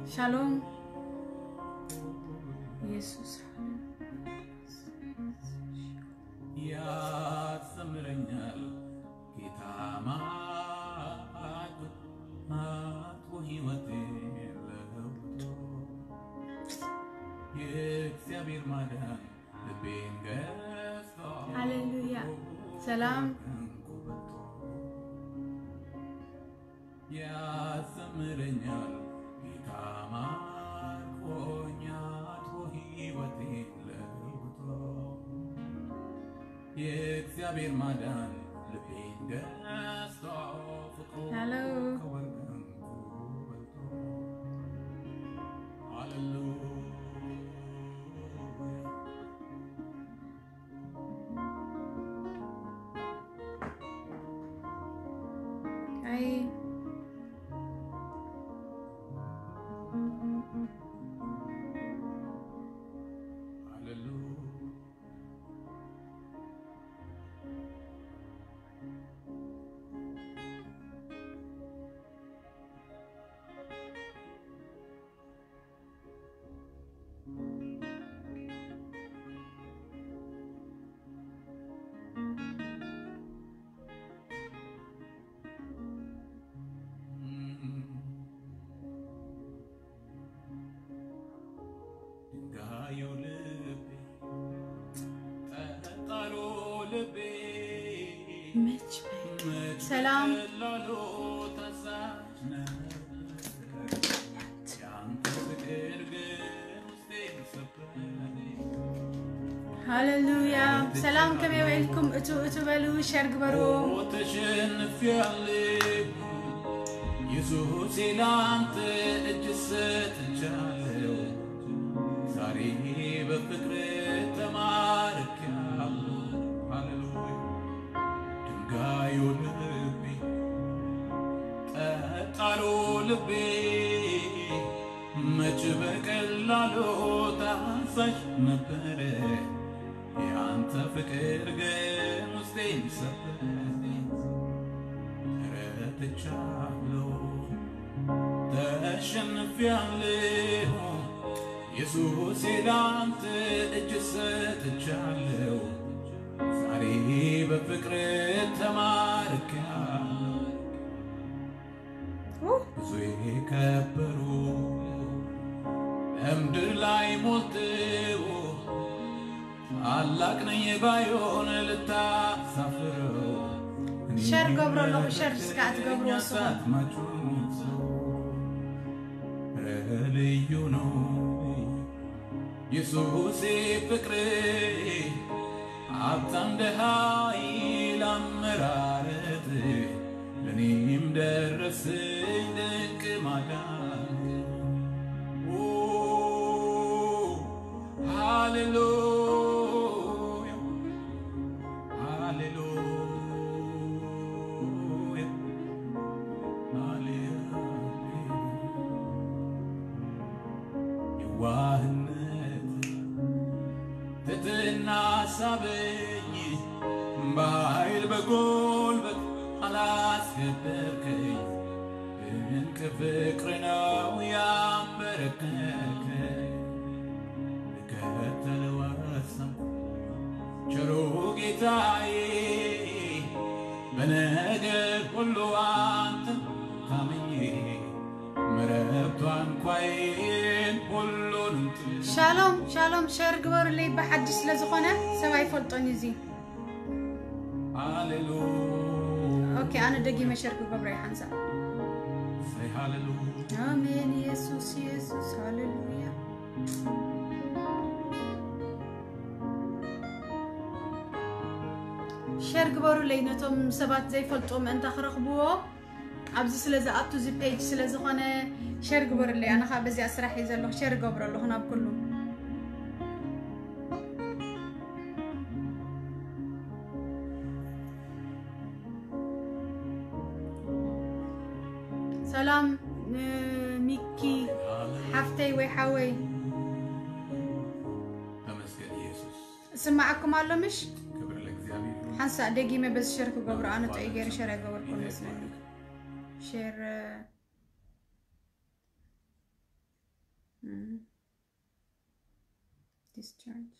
ሻሎም ኢየሱስ ያዘምረኛል ጌታ ማዕበል ናጥቦ ሕይወቴን ለውጦ የእግዚአብሔር ማዳን ልቤን ገዝቶ ሃሌሉያ ሰላም ያዘምረኛል ጌታ ማርኮኛ አጥቦ ሕይወቴን ለውጦ የእግዚአብሔር ማዳን ልቤን ገዝቶ ፍቅሩ Hello. ከወርቅ ዕንቁ በልጦ ሃሌሉያ Hi. Hallelujah. ድንጋዩ ልቤ ጠጣሩ ልቤ መች ሰላም ያንተ ፍቅር ግን ውስጤን ሰበረኝ። ሃሌሉያ ሰላም ከመይ ውዒልኩም? እቱ እቱ በሉ ሸር ግበሩ። ተሸንፌያለሁ ኢየሱሴ ላንተ እጅ ሰጥቻለሁ ዛሬ በፍቅር ተማርኬያለሁ። ሃሌሉያ ድንጋዩ ልቤ ጠጣሩ ልቤ መች በቀላሉ ታዛዥ ነበረ ያንተ ፍቅር ግን ውስጤን ሰበረ ተረትቻለሁ ተሸንፌያለሁ ኢየሱሴ ላንተ እጅ ሰጥቻለሁ ዛሬ በፍቅር ተማርኬያለሁ ብዙ የከበሩ በምድር ላይ ሞልተው ታላቅ ነኝ ባይሆን ልታሳፍረው ሸር ገብሮ ኣለኹ ሸር እስከ ኣትገብርዎ እሱ ሳትማጩ ልዩ ነው ኢየሱሴ ፍቅሬ ሀብታም ደሃ ይል አመራረጥ ለኔም ደረስኝ ድንቅ ማዳን ሃሌሉያ ሃሌሉያ ሃሌሉያ የዋህነት ትትና ሳበኝ በኃይል በጎልበት አላስከበርከኝ ድንቅ ፍቅር ነው ያንበረከከኝ ልከተል ወሰንኩ ቸሩ ጌታዬ በነገር ሁሉ አንተን ታምኜ ምረብቷን ኳይን ሁሉንም ሻሎም ሻሎም ሸር ግበሩለይ ብሓድሽ ስለ ዝኾነ ሰብ ኣይፈልጦን እዩ እዚ ሃሌሉያ ኦኬ ኣነ ደጊመ ሸር ክገብሮ እየ ሓንሳ ሃሌሉያ ኣሜን ኢየሱስ ኢየሱስ ሃሌሉያ ሸር ግበሩለይ ነቶም ሰባት ዘይፈልጡ ምእንታ ክረኽብዎ ኣብዚ ስለ ዝኣቱ እዚ ፔጅ ስለ ዝኾነ ሸር ግበሩለይ ኣነ ከዓ በዚኣ ስራሕ እየ ዘለኹ ሸር ገብሮ ኣለኹ ናብ ኩሉ ሰላም ሚኪ ሓፍተይ ወይ ሓወይ ተመስገን ኢየሱስ እስማዓኩም ኣሎ ምሽ ክብር ለእግዚኣብሔር ሓንሳእ ደጊመ በዚ ሸር ክገብሮ ኣነ ጥዑይ ገይረ ሸር ኣይገበርኩን መስለኒ ሸር Discharge.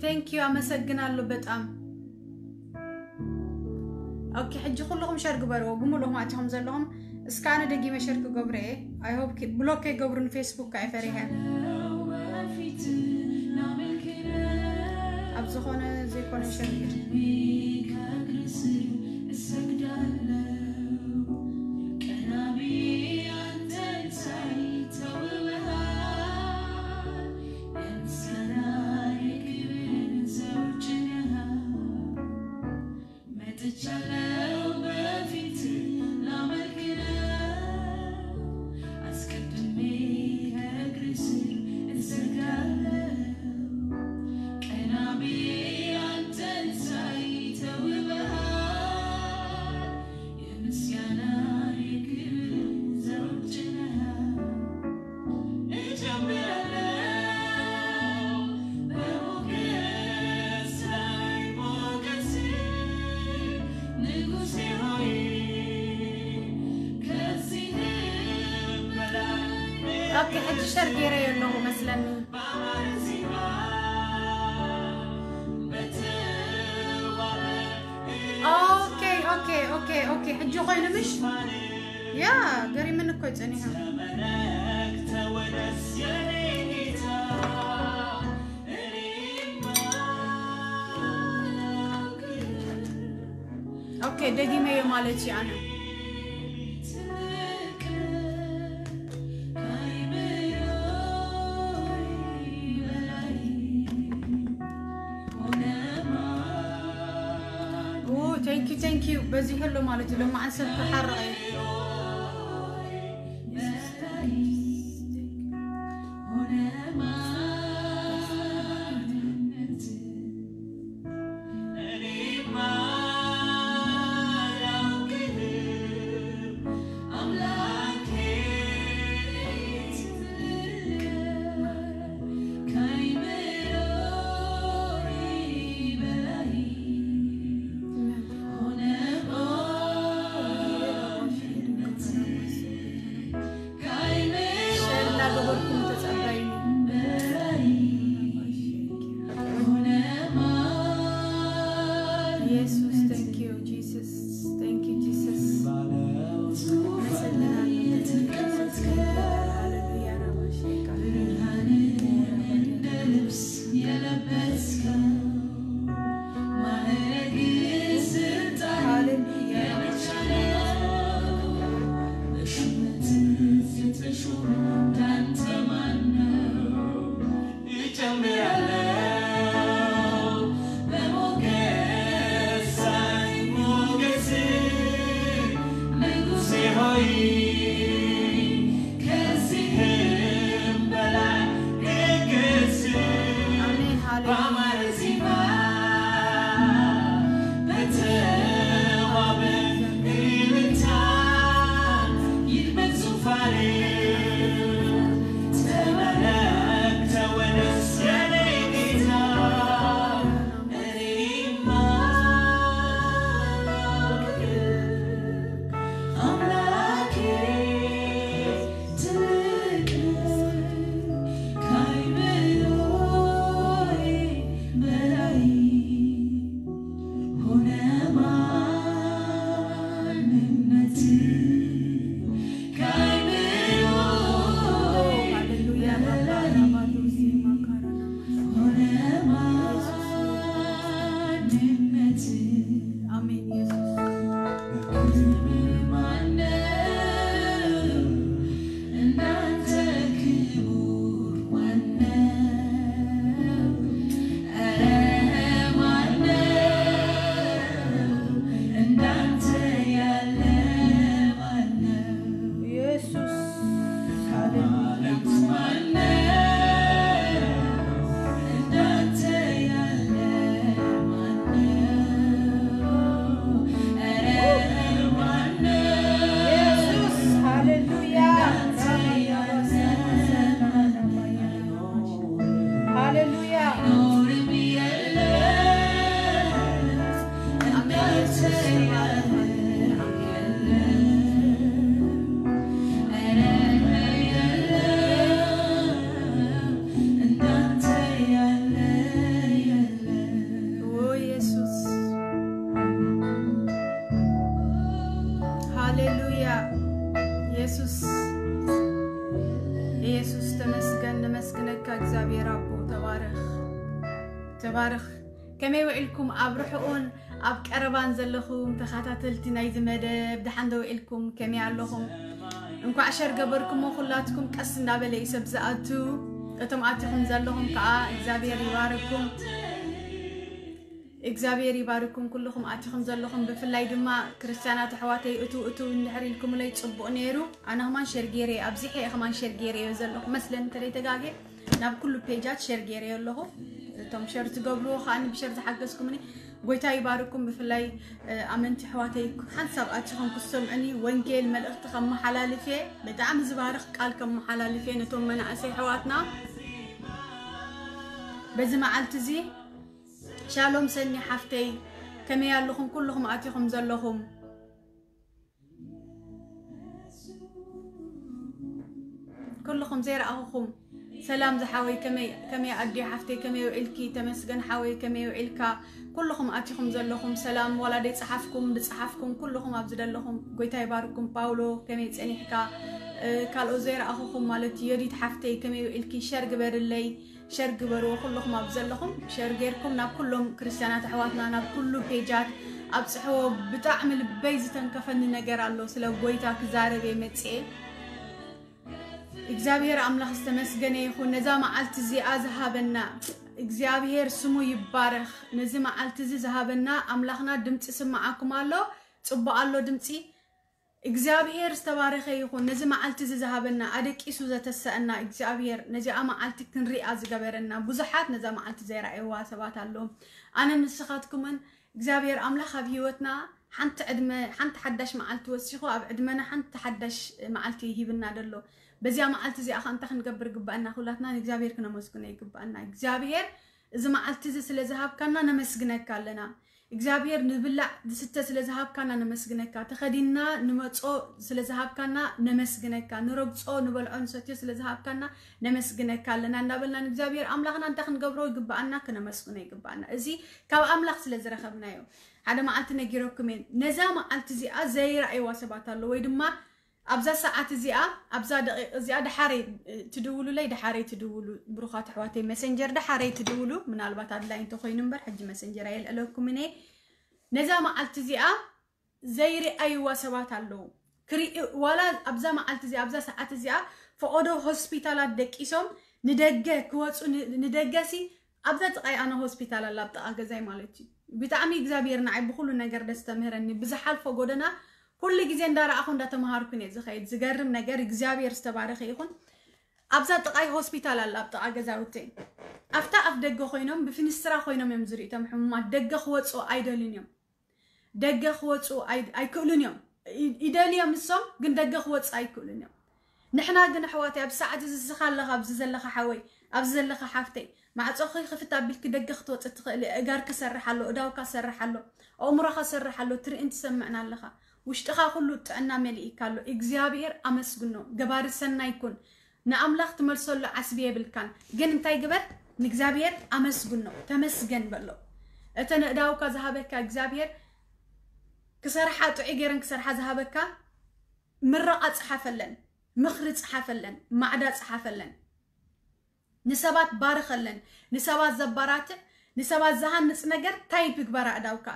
Thank you፣ ኣመሰግናለሁ በጣም። ኦኬ፣ ሕጂ ኩልኹም ሸር ግበርዎ፣ ግምሉኹም ኣቲኹም ዘለኹም። እስከ ኣነ ደጊመ ሸር ክገብሮ እየ። I hope ብሎክ ከይገብሩን ፌስቡክ ከኣ ፈሪሐ። ኣብ ዝኾነ ዘይኮነ ሸር መጥቻለሁ በፊት ላመልክ ነው። አስቀድሜ ከእግር ስር እሰግዳለሁ። ቀና ብዬ አንተን ሳይ ተውበሃል። የምስጋና የክብር ዘውድ ነሃል። ኦኬ፣ ሕጂ ሸር ገይረ የለኹ መስለኒ። ኦኬ ኦኬ ኦኬ ኦኬ፣ ሕጂ ኮይኑ ምሽ? ያ ገሪምን እኮ ጸኒሑ። ኦኬ፣ ደጊመዮ ማለት እዩ ኣነ። ቴንክ ዩ ቴንክ ዩ። በዚሑ ኣሎ ማለት እዩ። ሎማዓን ሰብ ክሓርቕ እዩ። ሸር እናገበርኩም ተጸበዩኒ። ኢየሱስ፣ thank you Jesus፣ thank you Jesus። አመሰግናለሁ። ሃሌሉያ። ራባሼካ የለበስከው ማዕረግ ስልጣን የመቻለው በሹመት ስትሾም እንዳንተ ማነው? እጨምራለሁ በሞገስ ላይ ሞገስ ንጉሴ ሆይ ከዚህም በላይ ንግስ አሜን። ሃሌሉያ። በአማረ ዜማ ተባረኽ። ከመይ ውዒልኩም? ኣብ ርሑቕን ኣብ ቀረባን ዘለኹም ተኸታተልቲ ናይዚ መደብ ደሓን ዶ ውዒልኩም? ከመይ ኣለኹም? እንኳዕ ሸር ገበርኩሞ ኩላትኩም። ቀስ እንዳበለ እዩ ሰብ ዝኣቱ። እቶም ኣቲኹም ዘለኹም ከዓ እግዚኣብሔር ይባርኩም። እግዚኣብሔር ይባርኩም ኩልኹም ኣቲኹም ዘለኹም፣ ብፍላይ ድማ ክርስትያናት ኣሕዋተይ እቱ እቱ እንድሕር ኢልኩምለይ ጽቡቕ ነይሩ። ኣነ ከማን ሸር ገይረ ኣብዚሐ እየ ከማን ሸር ገይረ እየ ዘለኹ መስለን እንተደይ ተጋጌ ናብ ኩሉ ፔጃት ሸር ገይረ ኣለኹ። እቶም ሸር ትገብርዎ ከዓኒ ብሸር ዝሓገዝኩምኒ ጎይታ ይባርኩም። ብፍላይ ኣመንቲ ኣሕዋተይ ሓንሳብ ኣቲኹም ክሰምዑኒ ወንጌል መልእኽቲ ከመሓላልፍ እየ። ብጣዕሚ ዝባርኽ ቃል ከመሓላልፍ እየ ነቶም መናእሰይ ኣሕዋትና በዚ መዓልቲ እዚ። ሻሎም ሰኒ ሓፍተይ፣ ከመይ ኣለኹም ኩልኹም ኣቲኹም ዘለኹም? ኩልኹም ዘይረኣኹኹም ሰላም ዝሓወይ፣ ከመይ ከመይ ኣዲ ሓፍተይ፣ ከመይ ውዒልኪ? ተመስገን ሓወይ፣ ከመይ ውዒልካ? ኩልኹም ኣቲኹም ዘለኹም ሰላም፣ ዋላ ደይ ጸሓፍኩም ድጸሓፍኩም ኩልኹም ኣብዚ ዘለኹም ጎይታ ይባርኩም። ፓውሎ ከመይ ጸኒሕካ? ካልኦት ዘይረኣኹኹም ማለት ዮዲት ሓፍተይ ከመይ ውዒልኪ? ሸር ግበርለይ። ሸር ግበርዎ ኩልኹም ኣብ ዘለኹም ሸር ጌርኩም ናብ ኩሎም ክርስትያናት ኣሕዋትና ናብ ኩሉ ፔጃት ኣብጽሕዎ። ብጣዕሚ ልበይ ዝተንከፈኒ ነገር ኣሎ። ስለ ጎይታ ክዛረብ እየ መጽኤ። እግዚኣብሔር ኣምላኽ ዝተመስገነ ይኹን ነዛ መዓልቲ እዚኣ ዝሃበና እግዚኣብሔር ስሙ ይባረኽ። ነዚ መዓልቲ እዚ ዝሃበና ኣምላኽና ድምፂ ስምዓኩም ኣሎ። ጽቡቕ ኣሎ ድምፂ እግዚኣብሔር ዝተባረኸ ይኹን። ነዚ መዓልቲ እዚ ዝሃበና ኣደቂሱ ዘተሰአና እግዚኣብሔር ነዚኣ መዓልቲ ክንሪኣ ዝገበረና ብዙሓት ነዛ መዓልቲ ዘይረኣይዋ ሰባት ኣለዉ። ኣነ ንስኻትኩምን እግዚኣብሔር ኣምላኽ ኣብ ህይወትና ሓንቲ ዕድመ ሓንቲ ሓዳሽ መዓልቲ ወሲኹ ኣብ ዕድመና ሓንቲ ሓዳሽ መዓልቲ ይሂብና ደሎ። በዚኣ መዓልቲ እዚኣ ኸ እንታይ ክንገብር ግባኣና? ኩላትና ንእግዚኣብሔር ክነመስግኖ ይግባኣና። እግዚኣብሔር እዚ መዓልቲ እዚ ስለ ዝሃብካና ነመስግነካ ኣለና። እግዚኣብሔር ንብላዕ ዝስተ ስለ ዝሃብካና ነመስግነካ። ተኸዲንና ንመጾ ስለ ዝሃብካና ነመስግነካ። ንረግጾ ንበልዖ ንሰትዮ ስለ ዝሃብካና ነመስግነካ ኣለና እንዳበልና ንእግዚኣብሔር ኣምላኽና እንታይ ክንገብሮ ይግባኣና? ክነመስግኖ ይግባኣና። እዚ ካብ ኣምላኽ ስለ ዝረኸብናዮ። ሓደ መዓልቲ ነጊረኩም እየ። ነዛ መዓልቲ እዚኣ ዘይረኣይዋ ሰባት ኣሎ ወይ ድማ ኣብዛ ሰዓት እዚኣ ኣብዛ ደቂቕ እዚኣ ደሓረይ ትድውሉለይ፣ ደሓረይ ትድውሉ ብሩኻት ኣሕዋተይ፣ መሰንጀር ደሓረይ ትድውሉ። ምናልባት ኣድላይ እንተኮይኑ እምበር ሕጂ መሰንጀር ኣየልዕለኩምን እየ። ነዛ መዓልቲ እዚኣ ዘይርኣይዋ ሰባት ኣለዉ። ክርኢ ዋላ ኣብዛ መዓልቲ እዚኣ ኣብዛ ሰዓት እዚኣ ፈቐዶ ሆስፒታላት ደቂሶም ንደገ ክወፁ ን- ንደገሲ ኣብዛ ጥቃይ ኣነ ሆስፒታል ኣላ ኣብ ጥቃ ገዛይ ማለት እዩ። ብጣዕሚ እግዚኣብሔር ንዓይ ብኩሉ ነገር ደስተምህረኒ ብዝሓልፎ ጎደና ኩሉ ግዜ እንዳረኣኹ እንዳተምሃርኩን እየ ዝኸይድ። ዝገርም ነገር እግዚኣብሔር ዝተባረኸ ይኹን። ኣብዛ ጥቃይ ሆስፒታል ኣላ ኣብ ጥቃ ገዛውተይ። ኣብታ ኣፍ ደገ ኮይኖም ብፊንስትራ ኮይኖም እዮም ዝርእቶም ሕሙማት ደገ ክወፁ ኣይደልን እዮም። ደገ ክወፁ ኣይ- ኣይክእሉን እዮም። ይ- ይደልዮም እሶም ግን ደገ ክወፁ ኣይክእሉን እዮም። ንሕና ግን ኣሕዋተይ ኣብ ሰዓት እዚ ዝስኻ ኣለኻ ኣብዚ ዘለኻ ሓወይ ኣብዚ ዘለኻ ሓፍተይ ማዕፆኺ ክፍት ኣቢልኪ ደገ ክትወፂ ትኽእሊ። እጋርኪ ሰርሕ ኣሎ፣ እዳውካ ሰርሕ ኣሎ፣ ኣእምሮኻ ሰርሕ ኣሎ። ትርእን ትሰምዕን ኣለኻ። ውሽጥኻ ኩሉ ጥዕና መሊእካ ኣሎ። እግዚኣብሔር ኣመስግኖ። ገባሪ ሰናይ ኩን። ንኣምላኽ ትመልሰሉ ዓስቢ የብልካን። ግን እንታይ ግበር? ንእግዚኣብሔር ኣመስግኖ። ተመስገን በሎ። እተን እዳውካ ዝሃበካ እግዚኣብሔር ክሰርሓ ጥዑይ ገይረን ክሰርሓ ዝሃበካ ምረቓ ፀሓፈለን፣ ምኽሪ ፀሓፈለን፣ ማዕዳ ፀሓፈለን። ንሰባት ባርኸለን። ንሰባት ዘባራትዕ ንሰባት ዝሃንፅ ነገር ታይፕ ይግበራ እዳውካ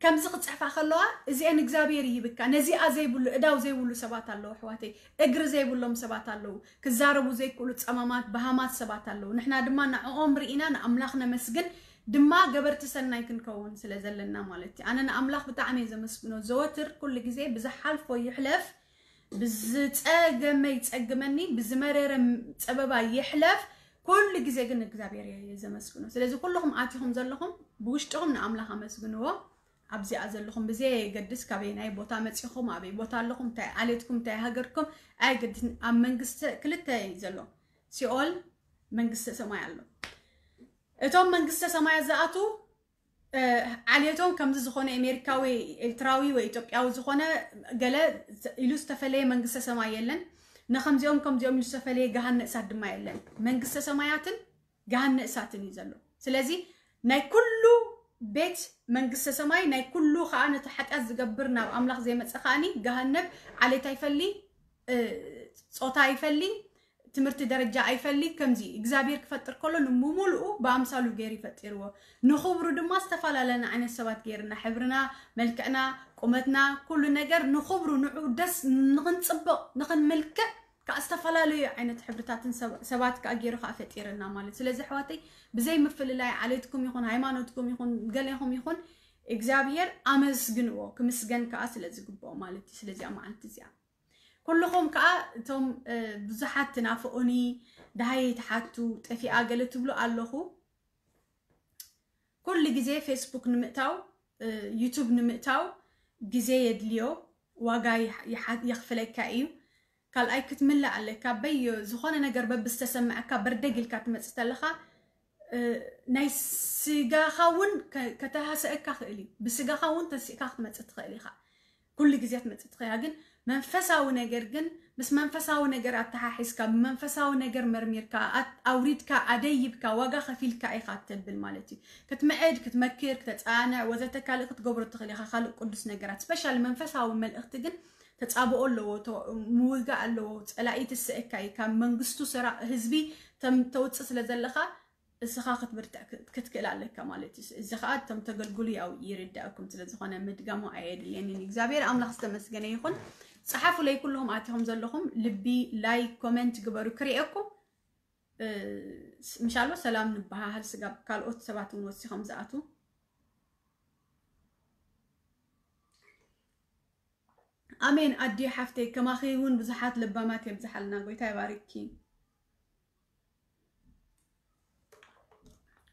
ከምዚ ክፅሕፋ ከለዋ እዚአን እግዚኣብሔር ይህብካ። ነዚኣ ዘይብሉ እዳው ዘይብሉ ሰባት ኣለዉ ኣሕዋተይ። እግሪ ዘይብሎም ሰባት ኣለዉ። ክዛረቡ ዘይክእሉ ፀማማት በሃማት ሰባት ኣለዉ። ንሕና ድማ ንዕኦም ርኢና ንኣምላኽ ነመስግን ድማ ገበርቲ ሰናይ ክንከውን ስለ ዘለና ማለት እዩ። ኣነ ንኣምላኽ ብጣዕሚ እየ ዘመስግኖ። ዘወትር ኩሉ ግዜ ብዝሓልፎ ይሕለፍ ብዝጸገመ ይጸግመኒ፣ ብዝመረረ ጸበባ ይሕለፍ፣ ኩሉ ግዜ ግን እግዚኣብሔር እየ ዘመስግኖ። ስለዚ ኩልኹም ኣቲኹም ዘለኹም ብውሽጥኹም ንኣምላኽ ኣመስግንዎ። ኣብዚኣ ዘለኹም ብዘየገድስ ካበየናይ ቦታ መጺኹም ኣበይ ቦታ ኣለኹም እንታይ ዓሌትኩም እንታይ ሃገርኩም ኣየገድስን። ኣብ መንግስቲ ክልተ እዩ ዘሎ፣ ሲኦል መንግስተ ሰማይ ኣሎ። እቶም መንግስተ ሰማያት ዝኣትዉ ዓሌቶም ከምዚ ዝኾነ ኣሜሪካዊ ኤርትራዊ ወይ ኢትዮጵያዊ ዝኾነ ገለ ኢሉ ዝተፈለየ መንግስተ ሰማይ የለን። ንከምዚኦም ከምዚኦም ኢሉ ዝተፈለየ ገሃነ እሳት ድማ የለን። መንግስተ ሰማያትን ገሃነ እሳትን እዩ ዘሎ። ስለዚ ናይ ኩሉ ቤት መንግስተ ሰማይ ናይ ኩሉ ከዓ ነቲ ሓጢኣት ዝገብር ናብ ኣምላኽ ዘይመፀ ከዓኒ ገሃነብ ዓሌት ኣይፈሊ፣ ፆታ ኣይፈሊ፣ ትምህርቲ ደረጃ ኣይፈሊ። ከምዚ እግዚኣብሔር ክፈጥር ከሎ ንምሙሉኡ ብኣምሳሉ ገይሩ ይፈጢርዎ። ንኽብሩ ድማ ዝተፈላለና ዓይነት ሰባት ገይርና፣ ሕብርና፣ መልክዕና፣ ቁመትና፣ ኩሉ ነገር ንኽብሩ፣ ንዑ ደስ ንኽንጽብቕ፣ ንኽንምልክዕ ከዓ ዝተፈላለዩ ዓይነት ሕብርታትን ሰብ- ሰባት ከዓ ገይሩ ከዓ ፈጢርና ማለት። ስለዚ ኣሕዋተይ፣ ብዘይ ምፍልላይ፣ ዓሌትኩም ይኹን፣ ሃይማኖትኩም ይኹን፣ ገሌኹም ይኹን፣ እግዚኣብሔር ኣመስግንዎ፣ ክምስገን ከዓ ስለ ዝግብኦ ማለት እዩ። ስለዚኣ መዓልቲ እዚኣ ኩልኹም ከዓ እቶም ብዙሓት ትናፍቑኒ፣ ደሃይ ትሓቱ፣ ጠፊኣ ገለ ትብሉ ኣለኹ። ኩሉ ግዜ ፌስቡክ ንምእታው፣ ዩቱብ ንምእታው ግዜ የድልዮ፣ ዋጋ የኽፍለካ እዩ። ካልኣይ ክትምልእ ኣለካ። በዮ ዝኾነ ነገር በብዝተሰምዐካ በርደግ ኢልካ ትመጽእ ተለኻ፣ ናይ ስጋኻ እውን ከተሃሰእካ ክእል እዩ። ብስጋኻ እውን ተሲእካ ክትመጽእ ትኽእል ኢኻ። ኩሉ ግዜ ክትመጽእ ትኽእል ኢኻ። ግን መንፈሳዊ ነገር ግን ምስ መንፈሳዊ ነገር ኣተሓሒዝካ፣ ብመንፈሳዊ ነገር መርሚርካ፣ ኣውሪድካ፣ ኣደይብካ፣ ዋጋ ከፊልካ ኢኻ ተብል ማለት እዩ። ክትምዕድ፣ ክትመክር፣ ክተጻንዕ፣ ወዘተ ካልእ ክትገብሮ ትኽእል ኢኻ። ካልእ ቅዱስ ነገራት፣ ስፔሻሊ መንፈሳዊ መልእኽቲ ግን ተጻብኦ ኣለዎ፣ ምውጋእ ኣለዎ። ጸላኢ ትስእካ እዩ። ካብ መንግስቱ ሰራ ህዝቢ ተውጽእ ስለ ዘለኻ እስኻ ክትብርትዕ ክትክእል ኣለካ ማለት እዩ። እዚ ከዓ እቶም ተገልግሉ ያው ይርዳእኩም ስለ ዝኾነ ምድጋሙ ኣየድልየንን። እግዚኣብሔር ኣምላኽ ዝተመስገነ ይኹን። ጸሓፉለይ ኩልኹም ኣቲኹም ዘለኹም ልቢ፣ ላይክ፣ ኮመንት ግበሩ ክርእየኩም። ምሻሎ ሰላም ንበሃሃል ስጋብ ካልኦት ሰባት እውን ወሲኾም ዝኣቱ። ኣሜን ኣዲ ሓፍተይ፣ ከማኺ እውን ብዙሓት ለባማት የብዝሓልና። ጎይታ ይባርኪ።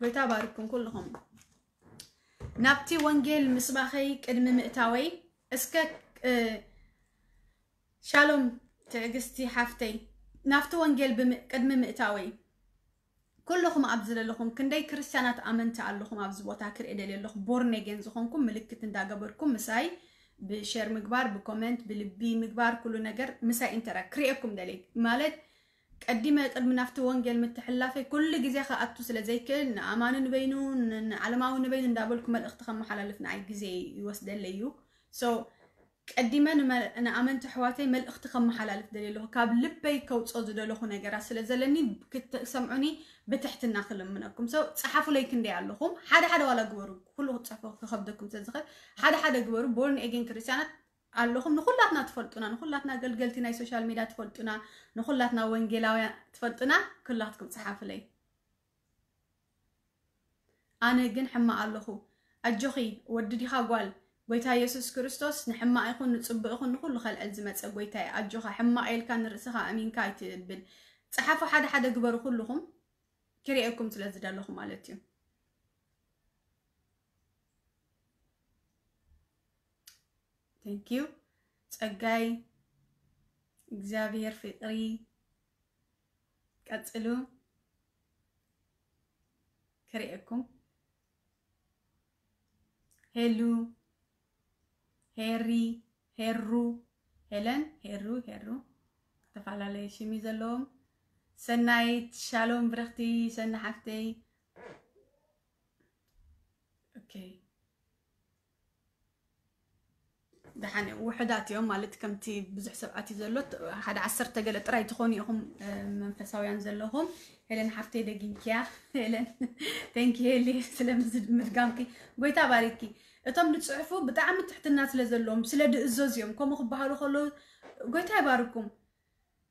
ጎይታ ባርኩም ኩልኹም። ናብቲ ወንጌል ምስባኸይ ቅድሚ ምእታወይ እስከ ሻሎም ትዕግስቲ ሓፍተይ፣ ናብቲ ወንጌል ቅድሚ ምእታወይ ኩልኹም ኣብዚ ዘለኹም ክንደይ ክርስቲያናት ኣመንቲ ኣለኹም ኣብዚ ቦታ ክርኢ ደልየ ኣለኹ። ቦርኔጌን ዝኾንኩም ምልክት እንዳገበርኩም ምሳይ ብሸር ምግባር፣ ብኮመንት፣ ብልቢ ምግባር፣ ኩሉ ነገር ምሳይ ኢንተራክት ክርእየኩም ደልየ ማለት ቀዲመ ቅድሚ ናብቲ ወንጌል ምትሕላፈይ ኩሉ ግዜ ክኣቱ ስለ ዘይክእል ንኣማኒ ንበይኑ ንዓለማዊ ንበይኑ እንዳበልኩ መልእኽቲ ከመሓላልፍ ንዓይ ግዜ ይወስደለይ እዩ። So ቀዲመ ንኣመንቲ ኣሕዋተይ መልእኽቲ ከመሓላልፍ ደልየ ኣለኹ። ካብ ልበይ ከውፅኦ ዝደለኹ ነገራት ስለ ዘለኒ ክትሰምዑኒ ብትሕትና ክልምነኩም። So ፀሓፉለይ ክንደይ ኣለኹም። ሓደ ሓደ ዋላ ግበሩ፣ ኩሉ ክትፅሕፉ ክኸብደኩም ስለ ዝኽእል ሓደ ሓደ ግበሩ። ቦርን ኤጌን ክርስቲያናት ኣለኹም። ንኹላትና ትፈልጡና፣ ንኹላትና ኣገልገልቲ ናይ ሶሻል ሚድያ ትፈልጡና፣ ንኹላትና ወንጌላውያን ትፈልጡና፣ ኩላትኩም ጸሓፉለይ። ኣነ ግን ሕማቕ ኣለኹ። ኣጆኺ፣ ወዲ ዲኻ ጓል? ጎይታ የሱስ ክርስቶስ ንሕማቕ ይኹን ንጽቡቕ ይኹን ንኹሉ ከልዕል ዝመጸ ጎይታ እዩ። ኣጆኻ፣ ሕማቕ ኢልካ ንርእስኻ ኣሚንካ ኣይትብል። ጸሓፉ፣ ሓደ ሓደ ግበሩ ኩልኹም። ክርእየኩም ስለ ዝደለኹ ማለት እዩ። Thank you ጸጋይ እግዚኣብሔር ፍቅሪ ቀጽሉ ክርእየኩም። ሄሉ ሄሪ ሄሩ ሄለን ሄሩ ሄሩ ዝተፈላለየ ሽም እዩ ዘለዎም። ሰናይት ሻሎም ብረኽቲ ሰኒ ሓፍተይ። ኦኬ ደሓን እዮም ውሕዳት እዮም ማለት ከምቲ ብዙሕ ሰብ ኣትዩ ዘሎ ሓደ ዓሰርተ ገለ ጥራይ ትኾኑ ኢኹም መንፈሳውያን ዘለኹም። ሄለን ሓፍተይ ደጊምክያ። ሄለን thank you ሄሊ ስለ ምድጋምኪ። ጎይታ ባሪኪ። እቶም ዝፅሕፉ ብጣዕሚ ትሕትና ስለ ዘለዎም ስለ ድእዘዙ እዮም ከምኡ ክበሃሉ ከለዉ ጎይታ ይባርኩም።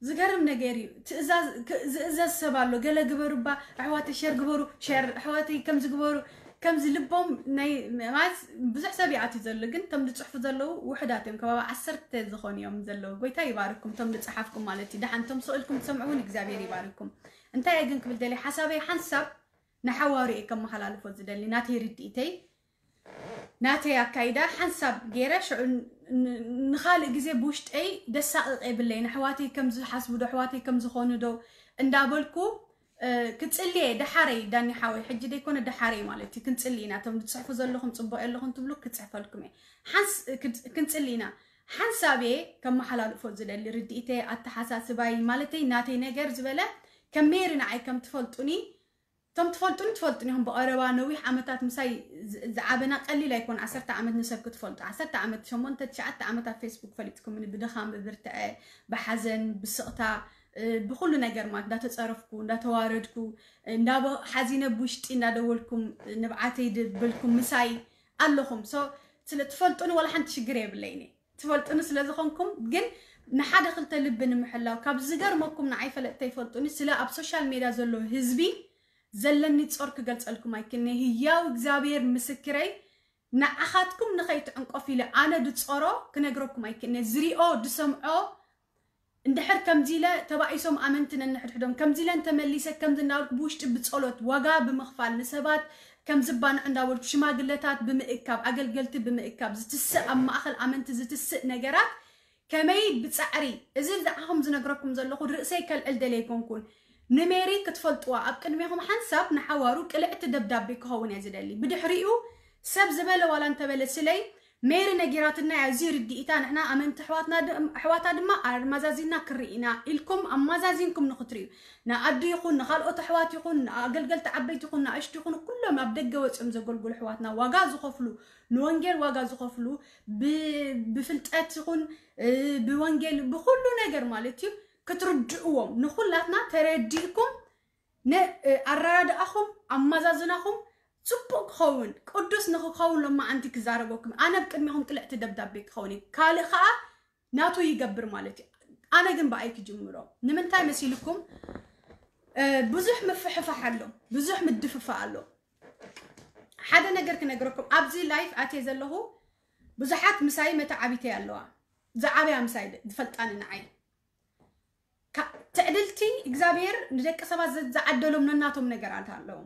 ዝገርም ነገር እዩ። ትእዛዝ ዝእዘዝ ሰብ ኣሎ። ገለ ግበሩ እባ ኣሕዋተይ ሸር ግበሩ ሸር ኣሕዋተይ ከምዚ ግበሩ ከምዚ ልቦም ናይ ማለት ብዙሕ ሰብ ይኣትዩ ዘሎ ግን እቶም ዝፅሕፉ ዘለዉ ውሕዳት እዮም። ከባቢ ዓሰርተ ዝኾኑ እዮም ዘለዉ። ጎይታ ይባርኩም እቶም ዝፀሓፍኩም ማለት እዩ። ደሓን እቶም ስቕ ኢልኩም ትሰምዑ እውን እግዚኣብሔር ይባርኩም። እንታይ እየ ግን ክብል ደልየ ሓሳበይ ሓንሳብ ንሓዋሩ እየ ከመሓላልፎ ዝደሊ ናተይ ርድኢተይ ናተይ ኣካይዳ ሓንሳብ ገይረ ሽዑ ንኻልእ ግዜ ብውሽጠይ ደሳቕቕ የብለይን። ኣሕዋተይ ከም ዝሓስቡ ዶ ኣሕዋተይ ከም ዝኾኑ ዶ እንዳበልኩ ክጽልየ ደሓረይ ዳኒ ሓወይ ሕጂ ደይኮነ ደሓረይ ማለት እዩ። ክንጽሊ ኢና እቶም ዝጽሕፉ ዘለኹም ጽቡቕ የለኹም ትብሉ ክጽሕፈልኩም እየ። ሓንስ ክንጽሊ ኢና ሓንሳብ እየ ከመሓላልፎ ዝደሊ ርድኢተይ ኣተሓሳስባይ ማለተይ ናተይ ነገር ዝበለ ከም ሜሪ ንዓይ ከም ትፈልጡኒ እቶም ትፈልጡን ትፈልጡን ኢኹም ብቐረባ ነዊሕ ዓመታት ምሳይ ዝዓበና ቀሊል ኣይኮን ዓሰርተ ዓመት ንሰብ ክትፈልጡ ዓሰርተ ዓመት ሸሞንተ ትሽዓተ ዓመት ኣብ ፌስቡክ ፈሊጥኩምኒ ብድኻም ብብርትዐ ብሓዘን ብስቕታ ብኩሉ ነገር ማለት እንዳተፀረፍኩ እንዳተዋረድኩ እንዳበ ሓዚነ ብውሽጢ እንዳደወልኩም ንብዓተይ ድብልኩም ምሳይ ኣለኹም። ሶ ስለ ትፈልጡኒ ዋላ ሓንቲ ሽግር የብለይኒ። ትፈልጡኒ ስለ ዝኾንኩም ግን ንሓደ ክልተ ልቢ ንምሕላው ካብ ዝገርመኩም ንዓይ ፈለጥተ ይፈልጡኒ ስለ ኣብ ሶሻል ሜድያ ዘሎ ህዝቢ ዘለኒ ጾር ክገልጸልኩም ኣይክእልኒ። ህያው እግዚኣብሔር ምስክረይ ንዓኻትኩም ንኸይትዕንቆፍ ኢለ ኣነ ድጾሮ ክነግረኩም ኣይክእልኒ። ዝሪኦ ድሰምዖ እንድሕር ከምዚ ኢለ ተባኢሶም ኣመንቲ ነንሕድሕዶም ከምዚ ኢለ እንተመሊሰ ከምዚ እናበልኩ ብውሽጢ ብጸሎት ዋጋ ብምኽፋል ንሰባት ከም ዝባንዑ እንዳበልኩ ሽማግለታት ብምእካብ ኣገልገልቲ ብምእካብ ዝትስእ ኣብ ማእኸል ኣመንቲ ዝትስእ ነገራት ከመይ ብጻዕሪ እዚ ንዓኹም ዝነግረኩም ዘለኹ ርእሰይ ከልዕል ደለ ኣይኮንኩን ንሜሪ ክትፈልጥዋ ኣብ ቅድሜኹም ሓንሳብ ንሓዋሩ ቅልዕቲ ደብዳቤ ክኸውን እየ ዝደሊ ብድሕሪኡ ሰብ ዝበለ ዋላ እንተበለ ስለይ ሜሪ ነጊራትና እያ እዚ ርድኢታ ንሕና ኣመንቲ ኣሕዋትና ኣሕዋታ ድማ ኣማዛዚና ክርኢ ኢና ኢልኩም ኣማዛዚንኩም ንክትርእዩ ንኣዱ ይኹን ንካልኦት ኣሕዋት ይኹን ንኣገልገልቲ ዓበይቲ ይኹን ንኣሽቱ ይኹን ኩሎም ኣብ ደገ ወፅኦም ዘገልግሉ ኣሕዋትና ዋጋ ዝኸፍሉ ንወንጌል ዋጋ ዝኸፍሉ ብፍልጠት ይኹን ብወንጌል ብኩሉ ነገር ማለት እዩ ክትርድእዎም ንኩላትና ተረዲእኩም ኣረዳድኣኹም ኣመዛዝናኹም ፅቡቅ ክኸውን ቅዱስ ንክኸውን ሎማዓንቲ ክዛረበኩም ኣነ ኣብ ቅድሚኹም ቅልዕቲ ደብዳቤ ክኸውን እዩ ካልእ ከዓ ናቱ ይገብር ማለት እዩ ኣነ ግን ብኣይ ክጅምሮ ንምንታይ መሲልኩም ብዙሕ ምፍሕፋሕ ኣሎ ብዙሕ ምድፍፋ ኣሎ ሓደ ነገር ክነግረኩም ኣብዚ ላይፍ ኣትየ ዘለኹ ብዙሓት ምሳይ መተዓቢተይ ኣለዋ ዝዓበያ ምሳይ ዝፈልጣኒ ንዓይ ትዕድልቲ እግዚኣብሔር ንደቂ ሰባት ዝዓደሎም ነናቶም ነገራት ኣለዎም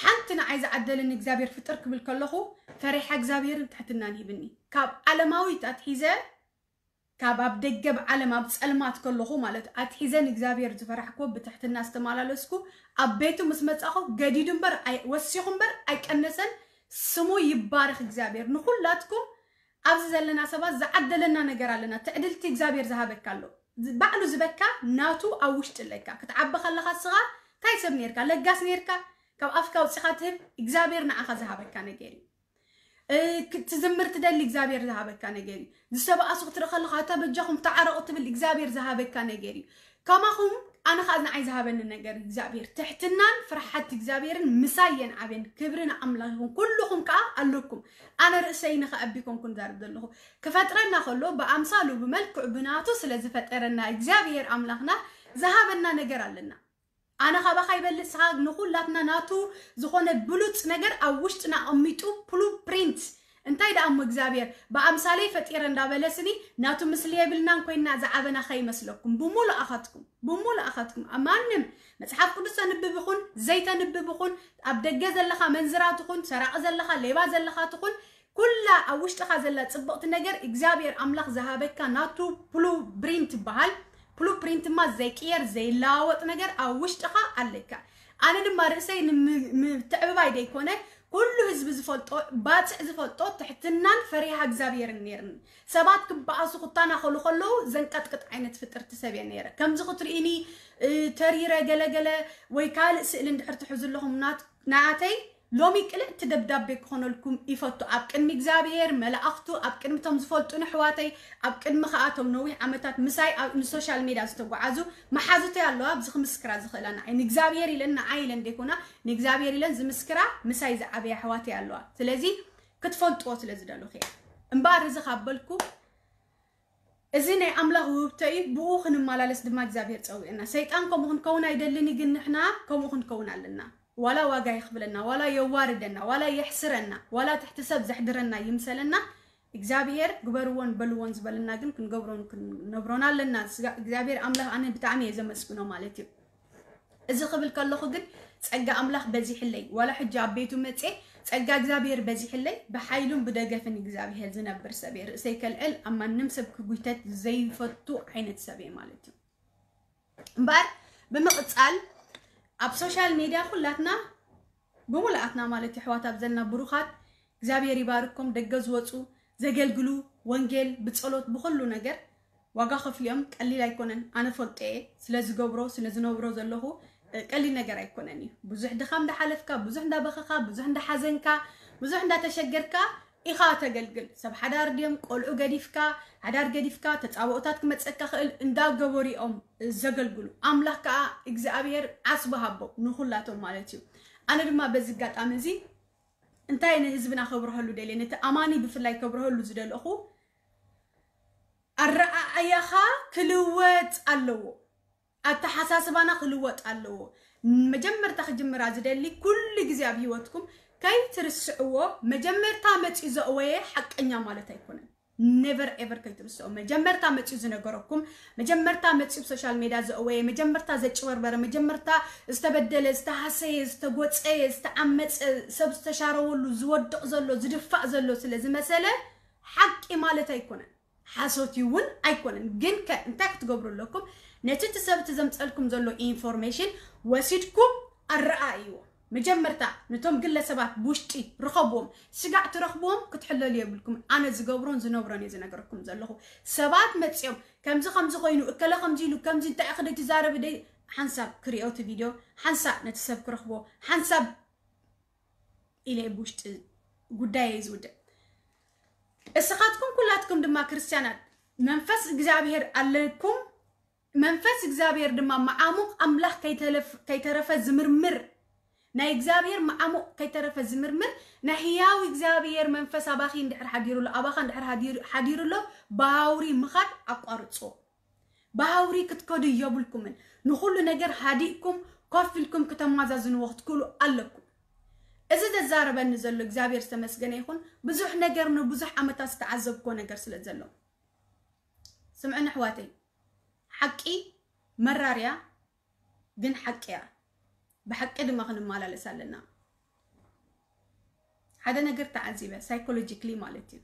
ሓንቲ ንዓይ ዝዓደልን እግዚኣብሔር ፍጥር ክብል ከለኹ ፈሪሓ እግዚኣብሔርን ትሕትናን ሂብኒ ካብ ዓለማዊት ኣትሒዘ ካብ ኣብ ደገብ ዓለም ኣብ ጸልማት ከለኹ ማለት ኣትሒዘን እግዚኣብሔር ዝፈራሕክዎ ብትሕትና ዝተመላለስኩ ኣብ ቤቱ ምስ መጻኹ ገዲዱ እምበር ወሲኹ እምበር ኣይቀነሰን ስሙ ይባረኽ እግዚኣብሔር ንኹላትኩም ኣብዚ ዘለና ሰባት ዝዓደለና ነገር ኣለና ትዕድልቲ እግዚኣብሔር ዝሃበካ ኣሎ ባዕሉ ዝበካ ናቱ ኣብ ውሽጢ ኣለካ ክትዓቢ ከለካ ስኻ እንታይ ሰብ ነርካ ለጋስ ነርካ ካብ ኣፍካ ውፅኻ ትህብ እግዚኣብሔር ንዓኻ ዝሃበካ ነገር እዩ ትዝምር ትደሊ እግዚኣብሔር ዝሃበካ ነገር እዩ ዝሰብኣሱ ክትርኢ ከለካ እታ በጃኹም ተዓረቑ ትብል እግዚኣብሔር ዝሃበካ ነገር እዩ ከማኹም ኣነ ከዓ ንዓይ ዝሃበኒ ነገር እግዚኣብሔር ትሕትናን ፍርሓት እግዚኣብሔርን ምሳየን ዓብየን ክብሪ ንኣምላኽ ይኹን ኩልኹም ከዓ ኣለኩም ኣነ ርእሰይ ንኸኣቢ ኮንኩ ንዛርብ ዘለኹ ክፈጥረና ከሎ ብኣምሳሉ ብመልክዑ ብናቱ ስለ ዝፈጠረና እግዚኣብሔር ኣምላኽና ዝሃበና ነገር ኣለና ኣነ ካባኻ ይበልጽ ስኻ ንኹላትና ናቱ ዝኾነ ብሉጽ ነገር ኣብ ውሽጥና ኣቐሚጡ ፕሉ ፕሪንት እንታይ ደኣ እሞ እግዚኣብሔር ብኣምሳለይ ፈጢረ እንዳበለ ስኒ ናቱ ምስሊ የብልናን ኮይና ዝዓበና ከይመስለኩም ብሙሉኣኻትኩም ብሙሉኣኻትኩም ማንም መጽሓፍ ቅዱስ ተንብብ ይኹን ዘይተንብብ ይኹን ኣብ ደገ ዘለኻ መንዝራ ትኹን ሰራቂ ዘለኻ ሌባ ዘለኻ ትኹን ኩላ ኣብ ውሽጥኻ ዘላ ጽብቕቲ ነገር እግዚኣብሔር ኣምላኽ ዝሃበካ ናቱ ፕሉ ብሪንት ይበሃል። ፕሉ ፕሪንት ድማ ዘይቅየር ዘይለዋወጥ ነገር ኣብ ውሽጥኻ ኣለካ። ኣነ ድማ ርእሰይ ንምትዕብባይ ደይኮነ ኩሉ ህዝቢ ዝፈልጦ ባጽዕ ዝፈልጦ ትሕትናን ፈሪሃ እግዚኣብሔርን ነይርኒ። ሰባት ክበኣሱ ክታናኸሉ ከለዉ ዘንቀጥቅጥ ዓይነት ፍጥርቲ ሰብ እየ ነይረ። ከምዚ ክትርእኒ ተሪረ ገለገለ ወይ ካልእ ስእሊ እንድሕር ትሕዙ ኣለኹም ናት ንዓተይ ሎሚ ቅልዕቲ ደብዳቤ ክኾነልኩም ይፈቱ ኣብ ቅድሚ እግዚኣብሔር መላእኽቱ ኣብ ቅድሚ ቶም ዝፈልጡኒ ኣሕዋተይ ኣብ ቅድሚ ከኣ ቶም ነዊሕ ዓመታት ምሳይ ኣብ ንሶሻል ሜድያ ዝተጓዓዙ መሓዙተይ ኣለዋ ኣብዚ ክምስክራ ዝኽእላ ንዓይ ንእግዚኣብሔር ኢለን ንዓይ ኢለን ደይኮና ንእግዚኣብሔር ኢለን ዝምስክራ ምሳይ ዝዓበያ ኣሕዋተይ ኣለዋ ስለዚ ክትፈልጥዎ ስለ ዝደለኹ እያ እምበኣር እዚ ካብ በልኩ እዚ ናይ ኣምላኽ ውህብቶ እዩ፣ ብኡ ክንመላለስ ድማ እግዚኣብሔር ጸዊዑና። ሰይጣን ከምኡ ክንከውን ኣይደልን እዩ፣ ግን ንሕና ከምኡ ክንከውን ኣለና። ዋላ ዋጋ የኽፍለና፣ ዋላ የዋርደና፣ ዋላ የሕስረና፣ ዋላ ትሕቲ ሰብ ዘሕድረና ይምሰለና፣ እግዚኣብሔር ግበርዎን በልዎን ዝበለና ግን ክንገብሮን ክንነብሮን ኣለና። እግዚኣብሔር ኣምላኽ ኣነ ብጣዕሚ እየ ዘመስግኖ ማለት እዩ። እዚ ክብል ከለኹ ግን ጸጋ ኣምላኽ በዚሕለይ ዋላ ሕጂ ኣብ ቤቱ መጽየ ጸጋ እግዚኣብሔር በዚሕለይ ብሓይሉን ብደገፍን እግዚኣብሔር ዝነብር ሰብ እየ ርእሰይ ከልዕል ኣብ ማንም ሰብ ክጉይተት ዘይፈቱ ዓይነት ሰብ እየ ማለት እዩ እምበኣር ብምቕጻል ኣብ ሶሻል ሜድያ ኩላትና ብምሉኣትና ማለት የሕዋት ኣብ ዘለና ብሩኻት እግዚኣብሔር ይባርኮም ደገ ዝወፁ ዘገልግሉ ወንጌል ብጸሎት ብኹሉ ነገር ዋጋ ከፍልዮም ቀሊል ኣይኮነን ኣነ ፈልጦ እየ ስለ ዝገብሮ ስለ ዝነብሮ ዘለኹ ቀሊል ነገር ኣይኮነን እዩ ብዙሕ ድኻም እንዳሓለፍካ ብዙሕ እንዳበኸኻ ብዙሕ እንዳሓዘንካ ብዙሕ እንዳተሸገርካ ኢኻ ተገልግል። ሰብ ሓዳር ድዮም፣ ቆልዑ ገዲፍካ፣ ሓዳር ገዲፍካ፣ ተጻብኦታት ክመጸካ ክእል እንዳገበሩ እዮም ዘገልግሉ። ኣምላኽ ከኣ እግዚኣብሔር ዓስቢ ሃቦ ንኹላቶም ማለት እዩ። ኣነ ድማ በዚ ኣጋጣሚ እዚ እንታይ ንህዝብና ከብርሀሉ ደልየ፣ ነቲ ኣማኒ ብፍላይ ከብርሀሉ ዝደለኹ፣ ኣረኣእያኻ ክልወጥ ኣለዎ፣ ኣተሓሳስባና ክልወጥ ኣለዎ። መጀመርታ ክጅምራ ዝደሊ ኩሉ ግዜ ኣብ ህይወትኩም ከይትርስዕዎ፣ መጀመርታ መጺኡ ዘእወየ ሓቀኛ ማለት ኣይኮነን። Never ever ከይትርስኦ። መጀመርታ መጺኡ ዝነገረኩም፣ መጀመርታ መጺኡ ብሶሻል ሜድያ ዘእወየ፣ መጀመርታ ዘጭበርበረ፣ መጀመርታ ዝተበደለ፣ ዝተሃሰየ፣ ዝተጎጸየ፣ ዝተዓመጸ፣ ሰብ ዝተሻረወሉ ዝወድቕ ዘሎ ዝድፋእ ዘሎ ስለ ዝመሰለ ሓቂ ማለት ኣይኮነን። ሓሶት እውን ኣይኮነን። ግን ከ እንታይ ክትገብሩ ኣለኩም? ነቲ እቲ ሰብ እቲ ዘምጸልኩም ዘሎ ኢንፎርሜሽን ወሲድኩም ኣረኣእይዎ። መጀመርታ ነቶም ግለሰባት ብውሽጢ ርኸብዎም፣ ስጋዕ ትረኽብዎም ክትሕለሉ የብልኩም። ኣነ ዝገብሮን ዝነብሮን እየ ዝነግረኩም ዘለኹ። ሰባት መጺኦም ከምዚ ከምዚ ኮይኑ፣ እከለ ከምዚ ኢሉ፣ ከምዚ እንታይ ኢኺ ደይ ትዛረቢ ደይ፣ ሓንሳብ ክሪኦ እቲ ቪድዮ፣ ሓንሳብ ነቲ ሰብ ክረኽቦ፣ ሓንሳብ ኢለ ብውሽጢ ጉዳይ እዩ ዝውድእ። እስኻትኩም ኩላትኩም ድማ ክርስትያናት መንፈስ እግዚኣብሔር ኣለኩም። መንፈስ እግዚኣብሔር ድማ መዓሙቕ ኣምላኽ ከይተለፍ-፣ ከይተረፈ ዝምርምር፣ ናይ እግዚኣብሔር መዓሙቕ ከይተረፈ ዝምርምር፣ ናይ ህያው እግዚኣብሔር መንፈስ ኣባኺ እንድሕር ሓዲሩ ኣሎ፣ ኣባኻ እንድሕር ሓዲሩ፣ ሓዲሩ ኣሎ፣ ብሃውሪ ምኻድ ኣቋርጾ። ብሃውሪ ክትከዱ የብልኩምን። ንኹሉ ነገር ሃዲእኩም ኮፍ ኢልኩም ክተማዛዝንዎ ክትክእሉ ኣለኩም። እዚ ዘዛረበኒ ዘሎ እግዚኣብሔር ዝተመስገነ ይኹን። ብዙሕ ነገር ንብዙሕ ዓመታት ዝተዓዘብኮ ነገር ስለ ዘሎ። ስምዕኒ ኣሕዋተይ፣ ሓቂ መራር እያ፣ ግን ሓቂ እያ። ብሓቂ ድማ ክንመላለስ ኣለና። ሓደ ነገር ተዓዚበ፣ ሳይኮሎጂክሊ ማለት እዩ።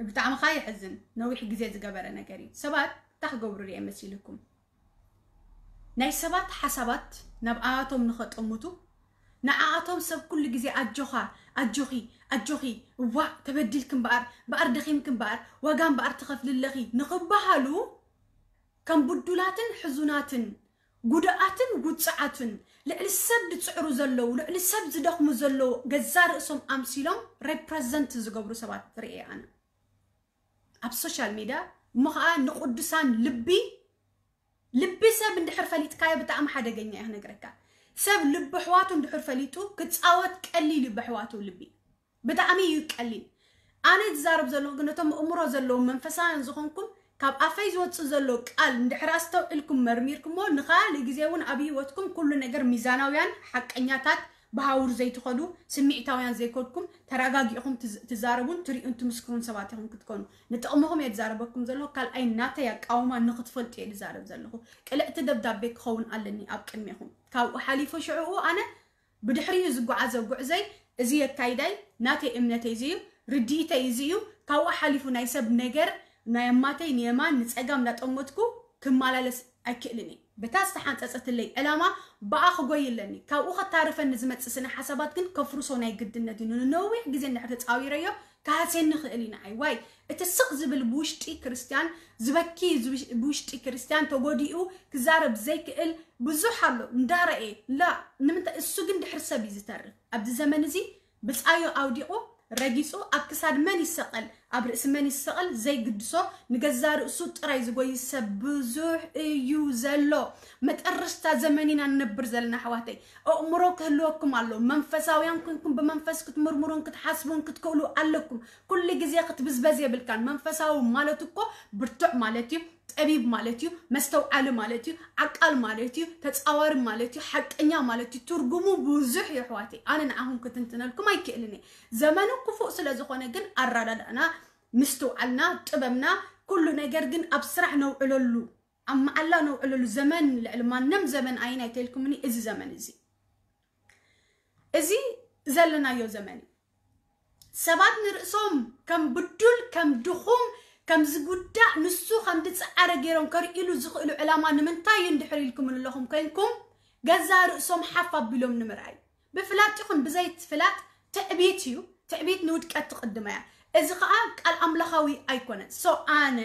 ብጣዕሚ ኸዓ የሕዝን፣ ነዊሕ ግዜ ዝገበረ ነገር እዩ። ሰባት እንታይ ክገብሩ ርየ መሲልኩም? ናይ ሰባት ሓሳባት ናብኣቶም ንኸጠምቱ፣ ንዓኣቶም ሰብ ኩሉ ግዜ ኣጆኻ፣ ኣጆኺ፣ ኣጆኺ፣ እዋእ ተበዲልኪ እምበኣር፣ እምበኣር ደኺምኪ እምበኣር፣ ዋጋ እምበኣር ትኸፍሊ ኣለኺ ንኽበሃሉ፣ ከም ብዱላትን ሕዙናትን፣ ጉዱኣትን ውጹዓትን፣ ልዕሊ ሰብ ዝጽዕሩ ዘለዉ፣ ልዕሊ ሰብ ዝደኽሙ ዘለዉ፣ ገዛ ርእሶም ኣምሲሎም ሬፕረዘንት ዝገብሩ ሰባት ርእየ ኣነ ኣብ ሶሻል ሚድያ። እሞ ኸዓ ንቅዱሳን ልቢ፣ ልቢ ሰብ እንድሕር ፈሊጥካዮ ብጣዕሚ ሓደገኛ እየ ክነግረካ። ሰብ ልቢ ኣሕዋቱ እንድሕር ፈሊጡ ክጻወት ቀሊል እዩ ብኣሕዋቱ ልቢ። ብጣዕሚ እዩ ቀሊል። ኣነ ዝዛረብ ዘለኹ ግን ነቶም ኣእምሮ ዘለዎም መንፈሳውያን ዝኾንኩም ካብ ኣፈይ ዝወጽእ ዘሎ ቃል እንድሕር ኣስተውዒልኩም መርሚርኩሞ ንኻልእ ግዜ እውን ኣብ ህይወትኩም ኩሉ ነገር ሚዛናውያን፣ ሓቀኛታት፣ ብሃውር ዘይትኸዱ፣ ስምዒታውያን ዘይኮድኩም፣ ተረጋጊእኹም ትዝ-፣ ትዛረቡን ትሪኡን ትምስክሩን ሰባት ኢኹም ክትኮኑ። ንጥቕምኹም እየ ዝዛረበኩም ዘለኹ፣ ካልኣይ ናተይ ኣቃውማ ንኽትፈልጡ እየ ዝዛረብ ዘለኹ። ቅልዕቲ ደብዳቤ ክኸውን ኣለኒ ኣብ ቅድሜኹም። ካብኡ ሓሊፉ ሽዕኡ ኣነ ብድሕሪኡ ዝጓዓዘ ጉዕዘይ እዚ የካይዳይ ናተይ እምነተይ እዚ እዩ፣ ርድኢተይ እዚ እዩ። ካብኡ ሓሊፉ ናይ ሰብ ነገር ናይ ኣማተይ ንየማን ንጸጋም እንዳጠመትኩ ክመላለስ ኣይክእልን እየ። በታ ዝተሓንጸጸትለይ ዕላማ ብኣ ክጎይ ኣለኒ። ካብኡ ከታርፈኒ ዝመጽእ ስነ ሓሳባት ግን ከፍርሶ ናይ ግድነት እዩ። ንነዊሕ ግዜ እንድሕር ተጻዊረዮ ክሃስየኒ ይኽእል እዩ ንዓይ። ዋይ፣ እቲ ስቕ ዝብል ብውሽጢ ክርስትያን ዝበኪ፣ ዝውሽ-፣ ብውሽጢ ክርስትያን ተጎዲኡ ክዛረብ ዘይክእል ብዙሕ ኣሎ እንዳረኤ። ላ፣ ንምንታይ እሱ ግን ድሕሪ ሰብ እዩ ዝተርፍ። ኣብዚ ዘመን እዚ ብጻዩ ኣውዲቑ ረጊጹ ኣብ ክሳድ መን ይሰቐል ኣብ ርእሲ መን ይሰቐል ዘይግድሶ ንገዛ ርእሱ ጥራይ ዝጎይ ሰብ ብዙሕ እዩ ዘሎ። መጠረሽታ ዘመን ኢና ንነብር ዘለና ኣሕዋተይ። ኣእምሮ ክህልወኩም ኣሎ። መንፈሳውያን ኮንኩም ብመንፈስ ክትምርምሩን ክትሓስቡን ክትክእሉ ኣለኩም። ኩሉ ግዜ ክትብዝበዝ የብልካን። መንፈሳዊ ማለት እኮ ብርቱዕ ማለት እዩ፣ ጠቢብ ማለት እዩ፣ መስተውዓሊ ማለት እዩ፣ ዓቃል ማለት እዩ፣ ተጻዋሪ ማለት እዩ፣ ሓቀኛ ማለት እዩ። ትርጉሙ ብዙሕ እዩ ኣሕዋተይ። ኣነ ንዓኹም ክትንትነልኩም ኣይክእልን እየ። ዘመኑ ክፉእ ስለ ዝኾነ ግን ኣረዳድኣና፣ ምስትውዓልና፣ ጥበብና፣ ኩሉ ነገር ግን ኣብ ስራሕ ነውዕለሉ፣ ኣብ መዓላ ነውዕለሉ ዘመን ልዕሊ ማንም ዘመን ኣይናይ ተልኩምኒ እዚ ዘመን እዚ። እዚ ዘለናዮ ዘመን እዩ። ሰባት ንርእሶም ከም ብዱል፣ ከም ድኹም፣ ከም ዝጉዳእ፣ ንሱ ከም ዝጸዓረ ገይሮም ከርእሉ ዝኽእሉ ዕላማ ንምንታይ እዩ እንድሕር ኢልኩም ኣለኹም ኮይንኩም፣ ገዛ ርእሶም ሓፍ ኣቢሎም ንምርኣይ። ብፍላጥ ይኹን ብዘይፍላጥ ትዕቢት እዩ። ትዕቢት ንውድቀት ትቕድማ እያ። እዚ ኸኣ ቃል ኣምላኻዊ ኣይኮነን። So ኣነ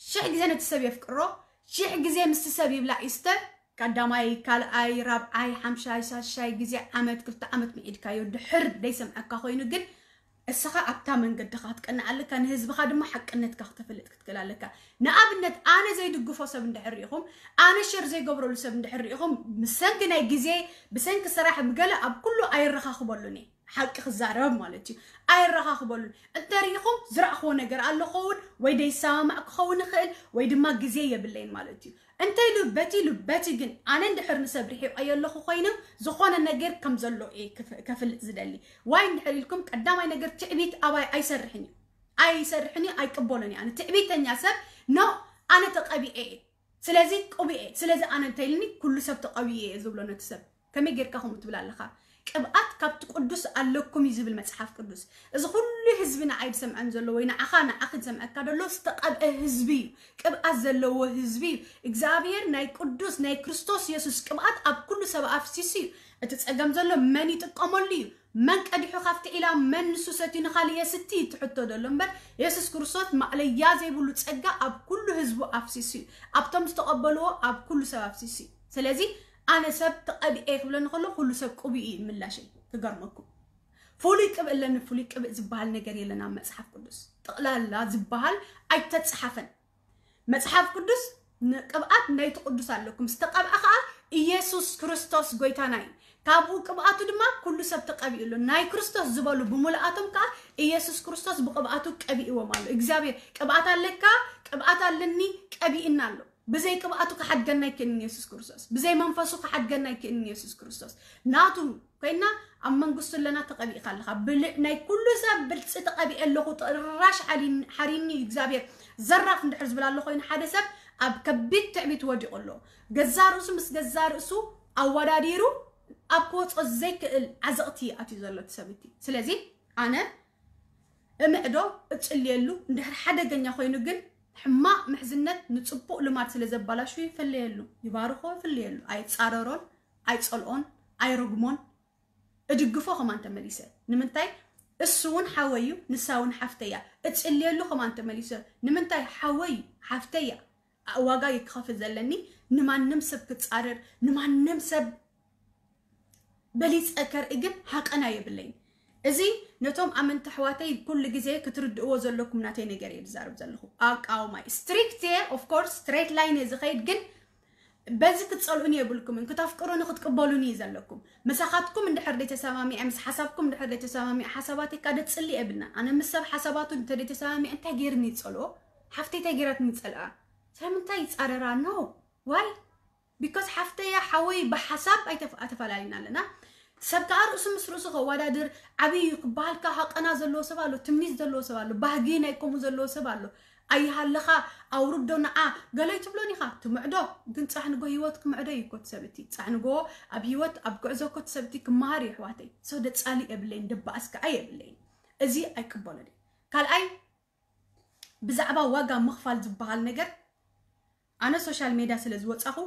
ሽሕ ግዜ ነቲ ሰብ የፍቅሮ፣ ሽሕ ግዜ ምስቲ ሰብ ይብላዕ ይስተ፣ ቀዳማይ፣ ካልኣይ፣ ራብዓይ፣ ሓምሻይ፣ ሳሻይ ግዜ ዓመት ክልተ ዓመት ምዒድካዮ ድሕር ደይሰምዐካ ኮይኑ ግን እስኻ ኣብታ መንገድኻ ክትቀንዕ ኣለካ፣ ንህዝብኻ ድማ ሓቅነትካ ክተፈልጥ ክትክእል ኣለካ። ንኣብነት ኣነ ዘይድግፎ ሰብ እንድሕር ርኢኹም፣ ኣነ ሸር ዘይገብረሉ ሰብ እንድሕር ርኢኹም፣ ብሰንኪ ናይ ግዜ፣ ብሰንኪ ስራሕ፣ ብገለ ኣብ ኩሉ ኣይረኻኽበሉን እየ። ሓቂ ክዛረብ ማለት እዩ። ኣይረኻኽበሉን። እንተሪኢኹም ዝረእኽዎ ነገር ኣሎ ክኸውን ወይ ደይሰማማዕ ክኸውን ይኽእል ወይ ድማ ግዜ የብለይን ማለት እዩ። እንተይሉ በቲ ኢሉ በቲ ግን ኣነ እንድሕር ንሰብ ርሒቐዮ ኣለኹ ኮይኑ ዝኾነ ነገር ከም ዘሎ እየ ከፍልጥ ዝደሊ። ዋይ እንድሕር ኢልኩም ቀዳማይ ነገር ትዕቢት ኣባይ ኣይሰርሕን እዩ። ኣይሰርሕን እዩ፣ ኣይቅበሎን እየ። ኣነ ትዕቢተኛ ሰብ ኖ ኣነ ተቐቢኤ እየ። ስለዚ ቅቡኤ ስለዚ ኣነ እንተይልኒ ኩሉ ሰብ ተቐቢኤ እየ ዝብሎ ነቲ ሰብ። ከመይ ጌርካ ከምኡ ትብል ኣለኻ? ቅብኣት ካብቲ ቅዱስ ኣለኩም እዩ ዝብል መጽሓፍ ቅዱስ። እዚ ኩሉ ህዝቢ ንዓይ ዝሰምዐን ዘሎ ወይ ንዓኻ ንዓኺ ዝሰምዐካ ዘሎ ዝተቐብአ ህዝቢ እዩ። ቅብኣት ዘለዎ ህዝቢ እዩ። እግዚኣብሔር ናይ ቅዱስ ናይ ክርስቶስ የሱስ ቅብኣት ኣብ ኩሉ ሰብ ኣፍሲሱ እዩ። እቲ ጸገም ዘሎ መን ይጥቀመሉ እዩ? መን ቀዲሑ ካብቲ ዒላ መን ንሱ ሰትዩ ንኻልእ የስቲ ትሕቶ ዘሎ እምበር የሱስ ክርስቶስ ማእለያ ዘይብሉ ጸጋ ኣብ ኩሉ ህዝቡ ኣፍሲሱ እዩ። ኣብቶም ዝተቐበልዎ ኣብ ኩሉ ሰብ ኣፍሲሱ እዩ። ስለዚ ኣነ ሰብ ተቐቢኤ ክብለኒ ከሎ ኩሉ ሰብ ቅቡእ እዩ ምላሸይ። ክገርመኩም ፍሉይ ቅብእ ኣለኒ ፍሉይ ቅብእ ዝበሃል ነገር የለን ኣብ መጽሓፍ ቅዱስ። ጠቕላላ ዝበሃል ኣይተጸሓፈን። መጽሓፍ ቅዱስ ንቅብኣት ናይቲ ቅዱስ ኣለኩም ዝተቀብኣ ከዓ ኢየሱስ ክርስቶስ ጎይታና እዩ። ካብኡ ቅብኣቱ ድማ ኩሉ ሰብ ተቀቢኡ ኣሎ። ናይ ክርስቶስ ዝበሉ ብምልኣቶም ከዓ ኢየሱስ ክርስቶስ ብቅብኣቱ ቀቢእዎም ኣሎ። እግዚኣብሔር ቅብኣት ኣለካ፣ ቅብኣት ኣለኒ፣ ቀቢእና ኣሎ። ብዘይ ቅብኣቱ ክሓድገና ኣይክእልን ኢየሱስ ክርስቶስ። ብዘይ መንፈሱ ክሓድገና ኣይክእልን ኢየሱስ ክርስቶስ። ናቱ ኮይና ኣብ መንግስቱ ኣለና ተቐቢእካ ኣለኻ። ብልዕ ናይ ኩሉ ሰብ ብልፂ ተቐቢኤ ኣለኹ ጥራሽ ሓሪኒ እዩ እግዚኣብሔር ዘራፍ እንድሕር ዝብል ኣሎ ኮይኑ ሓደ ሰብ ኣብ ከቢድ ትዕቢት ወዲቑ ኣሎ። ገዛ ርእሱ ምስ ገዛ ርእሱ ኣወዳዲሩ ኣብ ክወፆ ዘይክእል ዓዘቕቲ ኣትዩ ዘሎ እቲ ሰብ እቲ። ስለዚ ኣነ እምዕዶ እፅልየሉ እንድሕር ሓደገኛ ኮይኑ ግን ሕማቕ ምሕዝነት ንፅቡቕ ልማድ ስለ ዘባላሹ ይፈለየሉ፣ ይባርኾ፣ ይፍለየሉ። ኣይፃረሮን፣ ኣይፀልኦን፣ ኣይረግሞን። እድግፎ ከማን ተመሊሰ ንምንታይ እሱ እውን ሓወይ እዩ ንሳ እውን ሓፍተይ እያ እፅልየሉ ከማን ተመሊሰ ንምንታይ ሓወይ ሓፍተይ እያ ዋጋ ክኸፍል ዘለኒ ንማንም ሰብ ክፃረር ንማንም ሰብ በሊፀ ከርኢ ግን ሃቀና የብለይን እዚ ነቶም ኣመንቲ ኣሕዋተይ ኩሉ ግዜ ክትርድእዎ ዘለኩም ናተይ ነገር እየ ዝዛረብ ዘለኹ ኣቃውማይ strict እየ of course straight line እየ ዝኸይድ ግን በዚ ክትፀልኡኒ የብልኩምን ክተፍቅሩኒ ክትቅበሉኒ እዩ ዘለኩም ምሳኻትኩም እንድሕር ዘይተሰማሚዐ ምስ ሓሳብኩም እንድሕር ዘይተሰማሚዐ ሓሳባተይ ከዓ ደፅሊ የብልና ኣነ ምስ ሰብ ሓሳባቱ እንተ ዘይተሰማሚዐ እንታይ ገይርኒ ይፀልኦ ሓፍተይ እንታይ ገይራትኒ ይፀልኣ ስለምንታይ ይፃረራ no why because ሓፍተያ ሓወይ ብሓሳብ ኣይተፈላለዩና ኣለና ሰብ ከዓ ርእሱ ምስ ርእሱ ከዋዳድር ዓብይ ክበሃልካ ሃቀና ዘለዎ ሰብ ኣሎ ትምኒት ዘለዎ ሰብ ኣሎ ባህጊ ናይ ከምኡ ዘለዎ ሰብ ኣሎ ኣይሃለኻ ኣውርዶ ንዓ ገለ ኣይትብሎን ኢኻ ትምዕዶ ግን ፃሕ ንጎ ህይወት ክምዕዶ እዩ ኮት ሰብቲ ፃሕ ንጎ ኣብ ህይወት ኣብ ጉዕዞ ኮት ሰብቲ ክመሃር እዩ ኣሕዋተይ so ደፃሊ የብለይን ደባኣስ ከዓ የብለይን እዚ ኣይቅበሎን እዩ ካልኣይ ብዛዕባ ዋጋ ምኽፋል ዝበሃል ነገር ኣነ social media ስለ ዝወፃኹ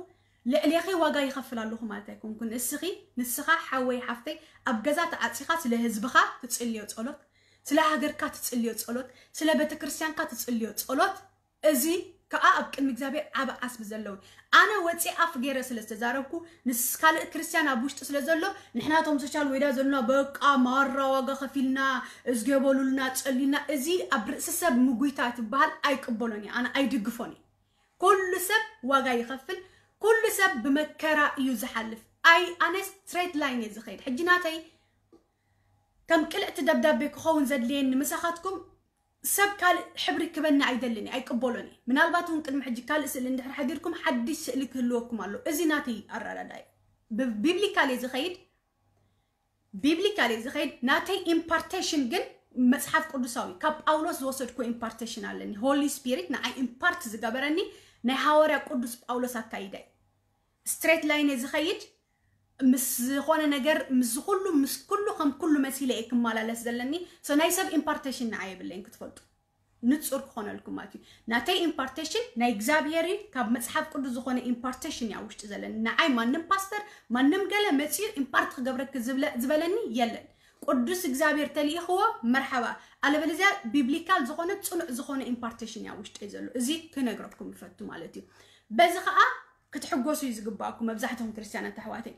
ልዕሌኺ ዋጋ ይኸፍል ኣለኹ ማለት ኣይኮንኩን እስኺ ንስኻ ሓወይ ሓፍተይ ኣብ ገዛ ተዓፂኻ ስለ ህዝብኻ ትፅልዮ ፀሎት ስለ ሃገርካ ትፅልዮ ፀሎት ስለ ቤተክርስትያንካ ትፅልዮ ፀሎት እዚ ከዓ ኣብ ቅድሚ እግዚኣብሔር ዓብ ዓስቢ ዘለዎ ኣነ ወፂ ኣፍ ገይረ ስለ ዝተዛረብኩ ንስ ካልእ ክርስትያን ኣብ ውሽጢ ስለ ዘሎ ንሕና ቶም social media ዘለና በቃ ማራ ዋጋ ከፊልና እዝጌ በሉልና ፀሊና እዚ ኣብ ርእሲ ሰብ ምጉይታ ትበሃል ኣይቅበሎን እየ ኣነ ኣይድግፎን እየ ኩሉ ሰብ ዋጋ ይኸፍል ኩሉ ሰብ ብመከራ እዩ ዝሓልፍ ኣይ ኣነ straight line እየ ዝኸይድ ሕጂ ናተይ ከም ቅልዕቲ ደብዳቤ ክኸውን ዘድልየኒ ምሳኻትኩም ሰብ ካልእ ሕብሪ ክበኒ ኣይደልን እየ ኣይቅበሎን እየ ምናልባት እውን ቅድሚ ሕጂ ካልእ ስእሊ እንድሕር ሓዲርኩም ሓድሽ ስእሊ ክህልወኩም ኣሎ እዚ ናተይ ኣረዳዳ እዩ ብቢብሊካል እየ ዝኸይድ ቢብሊካል እየ ዝኸይድ ናተይ impartation ግን መፅሓፍ ቅዱሳዊ ካብ ጳውሎስ ዝወሰድኩ impartation ኣለኒ holy spirit ንዓይ impart ዝገበረኒ ናይ ሃዋርያ ቅዱስ ጳውሎስ ኣካይዳ እዩ straight line እየ ዝኸይድ ምስ ዝኾነ ነገር ምስ ኩሉ ምስ ኩሉ ከም ኩሉ መሲለ እየ ክመላለስ ዘለኒ so ናይ ሰብ impartation ንዓ የብለይን ክትፈልጡ ንፁር ክኾነልኩም ማለት እዩ ናተይ impartation ናይ እግዚኣብሔር እዩ ካብ መፅሓፍ ቅዱስ ዝኾነ impartation እያ ውሽጢ ዘለኒ ንዓይ ማንም ፓስተር ማንም ገለ መፅኡ impart ክገብረኪ ዝበለኒ የለን ቅዱስ እግዚኣብሔር ተልኢኽዎ መርሓባ ኣለበለዚያ ቢብሊካል ዝኾነ ፅኑዕ ዝኾነ impartation እያ ውሽጠይ ዘሎ እዚ ክነግረኩም ይፈቱ ማለት እዩ በዚ ከዓ ክትሕጎሱ እዩ ዝግባእኩም። መብዛሕትኹም ክርስትያናት ኣሕዋተይ፣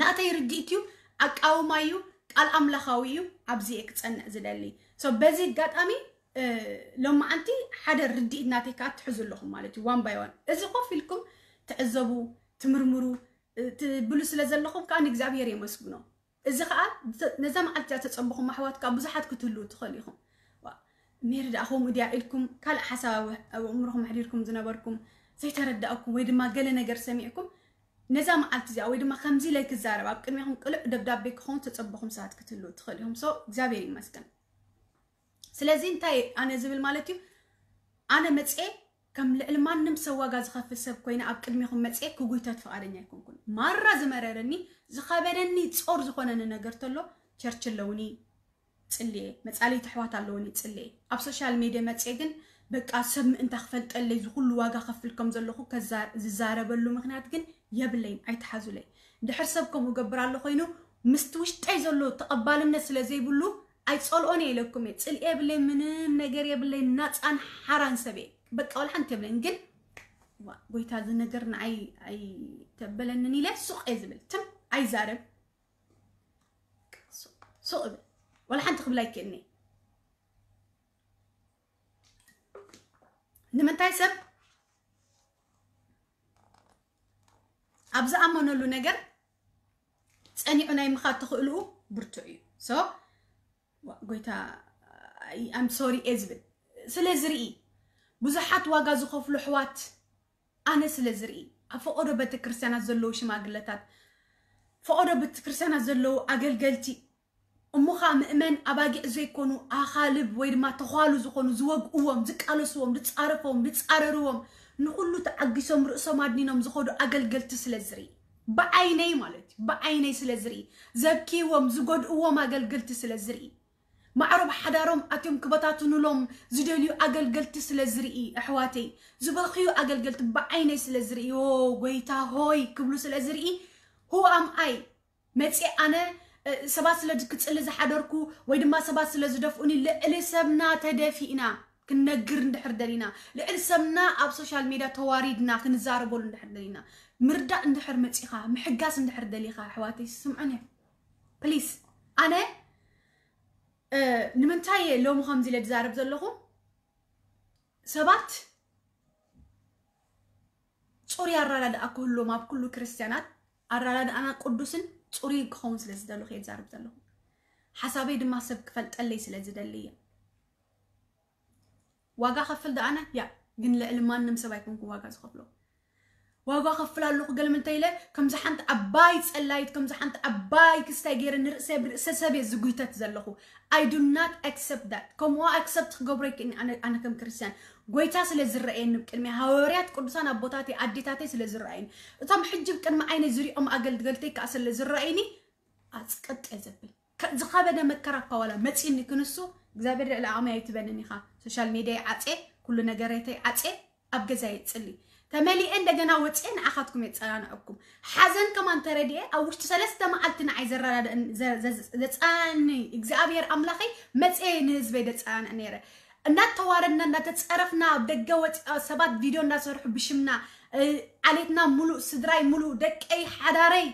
ናተይ ርድኢት እዩ፣ ኣቃውማ እዩ፣ ቃል ኣምላኻዊ እዩ። ኣብዚ እየ ክጸንዕ ዝደሊ። So በዚ ኣጋጣሚ እ፣ ሎማዓንቲ ሓደ ርድኢት ናተይ ከዓ ትሕዙ ኣለኹም ማለት እዩ። ዋን ባይ ዋን እዚ ኮፍ ኢልኩም ትዕዘቡ፣ ትምርምሩ፣ እ፣ ትብሉ ስለ ዘለኹም ከዓ ንእግዚኣብሔር የመስግኖ። እዚ ከዓ ተ- ነዛ መዓልቲ እዚኣ ተጸበኹም ኣሕዋት ከዓ ብዙሓት ክትህልዉ ትኽእሉ ኢኹም። ዋ፣ ሜሪ ደኣ ከምኡ ድያ ኢልኩም ካልእ ሓሳብ ኣብ ኣእምሮኹም ኣሕዲርኩም ዝነበርኩም፣ ዘይተረዳእኩም ወይ ድማ ገለ ነገር ሰሚዕኩም፣ ነዛ መዓልቲ እዚኣ ወይ ድማ ከምዚ ኢለ ክዛረብ ኣብ ቅድሚኹም ቅሉዕ ደብዳቤ ክኸውን ተጸበኹም ሰባት ክትህልዉ ትኽእሉ ኢኹም። So እግዚኣብሔር ይመስገን። ስለዚ እንታይ ኣነ ዝብል ማለት እዩ? ኣነ መፅኤ ከም ልዕሊ ማንም ሰብ ዋጋ ዝኸፍል ሰብ ኮይነ ኣብ ቅድሚኹም መፅኤ ክጉይተት ፍቓደኛ ኣይኮንኩን። ማራ ዝመረረኒ ዝኸበደኒ ጾር ዝኾነኒ ነገር ተሎ ቸርች ኣለውኒ ጽልየ፣ መጻለይቲ ኣሕዋት ኣለውኒ ጽልየ። ኣብ ሶሻል ሜድያ መፅኤ ግን በቃ ሰብ ምእንታ ክፈልጠለይ ዝኩሉ ዋጋ ከፍል ከም ዘለኹ ከዛ- ዝዛረበሉ ምክንያት ግን የብለይን። ኣይትሓዙለይ። ድሕር ሰብ ከምኡ ገብር ኣሎ ኮይኑ ምስቲ ውሽጠይ ዘሎ ተቐባልነት ስለ ዘይብሉ ኣይጸልኦን እየ ኢለኩም እየ። ጽልኢ የብለይ፣ ምንም ነገር የብለይ፣ ናጻን ሓራን ሰብ እየ። በቃ ወላ ሓንቲ የብለይን። ግን ዋ፣ ጎይታ እዚ ነገር ንዓይ ኣይተበለንን ኢለ ሱቕ እየ ዝብል። ትም ኣይዛረብ። ሱቕ እብል። ወላ ሓንቲ ክብል ኣይክእልኒ። ንምንታይ ሰብ ኣብ ዝኣመነሉ ነገር ጸኒዑ ናይ ምኻድ ተኽእልኡ ብርቱዕ እዩ። So ዋ፣ ጎይታ ኣም ሶሪ እየ ዝብል ስለ ዝርኢ፣ ብዙሓት ዋጋ ዝኸፍሉ ኣሕዋት ኣነ ስለ ዝርኢ፣ ኣብ ፈቐዶ ቤተክርስትያናት ዘለዉ ሽማግለታት፣ ፈቐዶ ቤተክርስትያናት ዘለዉ ኣገልገልቲ፣ እሞ ኸዓ ምእመን ኣባጊዕ ዘይኮኑ ኣኻልብ ወይ ድማ ተዃሉ ዝኾኑ ዝወግእዎም፣ ዝቃለስዎም፣ ዝጻረፈዎም፣ ዝጻረርዎም፣ ንኹሉ ተዓጊሶም ርእሶም ኣድኒኖም ዝኸዱ ኣገልገልቲ ስለ ዝርኢ፣ ብዓይነይ ማለት እዩ፣ ብዓይነይ ስለ ዝርኢ፣ ዘብክይዎም ዝጎድእዎም ኣገልገልቲ ስለ ዝርኢ፣ ማዕሮ ብሓዳሮም ኣትዮም ክበታትኑሎም ዝደልዩ ኣገልገልቲ ስለ ዝርኢ፣ ኣሕዋተይ፣ ዝበኽዩ ኣገልገልቲ ብዓይነይ ስለ ዝርኢ፣ ኦ ጎይታ ሆይ ክብሉ ስለ ዝርኢ፣ who am I? መፅየ ኣነ እ፣ ሰባት ስለ ክፅሊ ዝሓደርኩ ወይ ድማ ሰባት ስለ ዝደፍኡኒ ልዕሊ ሰብና ተደፊእና ክንነግር እንድሕር ደሊና፣ ልዕሊ ሰብና ኣብ ሶሻል ሜድያ ተዋሪድና ክንዛረበሉ እንድሕር ደሊና፣ ምርዳእ እንድሕር መፂኻ፣ ምሕጋስ እንድሕር ደሊኻ ኣሕዋተይ ስምዑኒ ፕሊስ። ኣነ እ፣ ንምንታይ እየ ሎሚ ከምዚ ኢለ ዝዛረብ ዘለኹ? ሰባት ፅሩይ ኣራዳድኣ ክህልዎም ኣብ ኩሉ ክርስትያናት ኣራዳድኣና ቅዱስን ፅሩይ ክኸውን ስለ ዝደለኹ እየ ዝዛረብ ዘለኹ። ሓሳበይ ድማ ሰብ ክፈልጠለይ ስለ ዝደሊ እየ። ዋጋ ከፍል ደኣነ ያ ግን ልዕሊ ማንም ሰብ ኣይኮንኩ ዋጋ ዝኸፍሎ። ዋጋ ከፍል ኣለኹ ገለ ምንታይ ኢለ ከምዚ ሓንቲ ዓባይ ጸላይት ከምዚ ሓንቲ ዓባይ ክስታይ ገይረ ንርእሰ ብርእሰ ሰብ እየ ዝጉይተት ዘለኹ። I do not accept that። ከምኡ ኣክሰፕት ክገብሮ ይክእልኒ ኣነ ኣነ ከም ክርስትያን ጎይታ ስለ ዝረኣየኒ ብቅድሚ ሃዋርያት ቅዱሳን ኣቦታተይ ኣዴታተይ ስለ ዝረኣዩኒ እቶም ሕጂ ብቅድሚ ዓይነ ዝሪኦም ኣገልገልተይ ከዓ ስለ ዝረኣዩኒ ኣጽቅጥ እየ ዘብል። ከ- ዝኸበደ መከራ እኳ ዋላ መጺኒ ክንሱ እግዚኣብሔር ልዕሊ ዓቕመይ ኣይትበንን ኢኻ። ሶሻል ሜድያ ይዓጼ፣ ኩሉ ነገረተይ ዓጼ፣ ኣብ ገዛ ይጽሊ ተመሊኤ እንደገና ወፅኤ ንዓኻትኩም የጸናንዐኩም። ሓዘን ከማን ተረድኤ ኣብ ውሽጢ ሰለስተ መዓልቲ ንዓይ ዘረዳድእን ዘ- ዘ- ዘጸናኒ እግዚኣብሔር ኣምላኸይ መፅኤ ንህዝበይ ደጸናንዕ ነይረ። እናተዋረድና እናተፀረፍና ኣብ ደገ ወፂኣ ሰባት ቪድዮ እናሰርሑ ብሽምና እ፣ ዓሌትና ሙሉእ ስድራይ ሙሉእ ደቀይ ሓዳረይ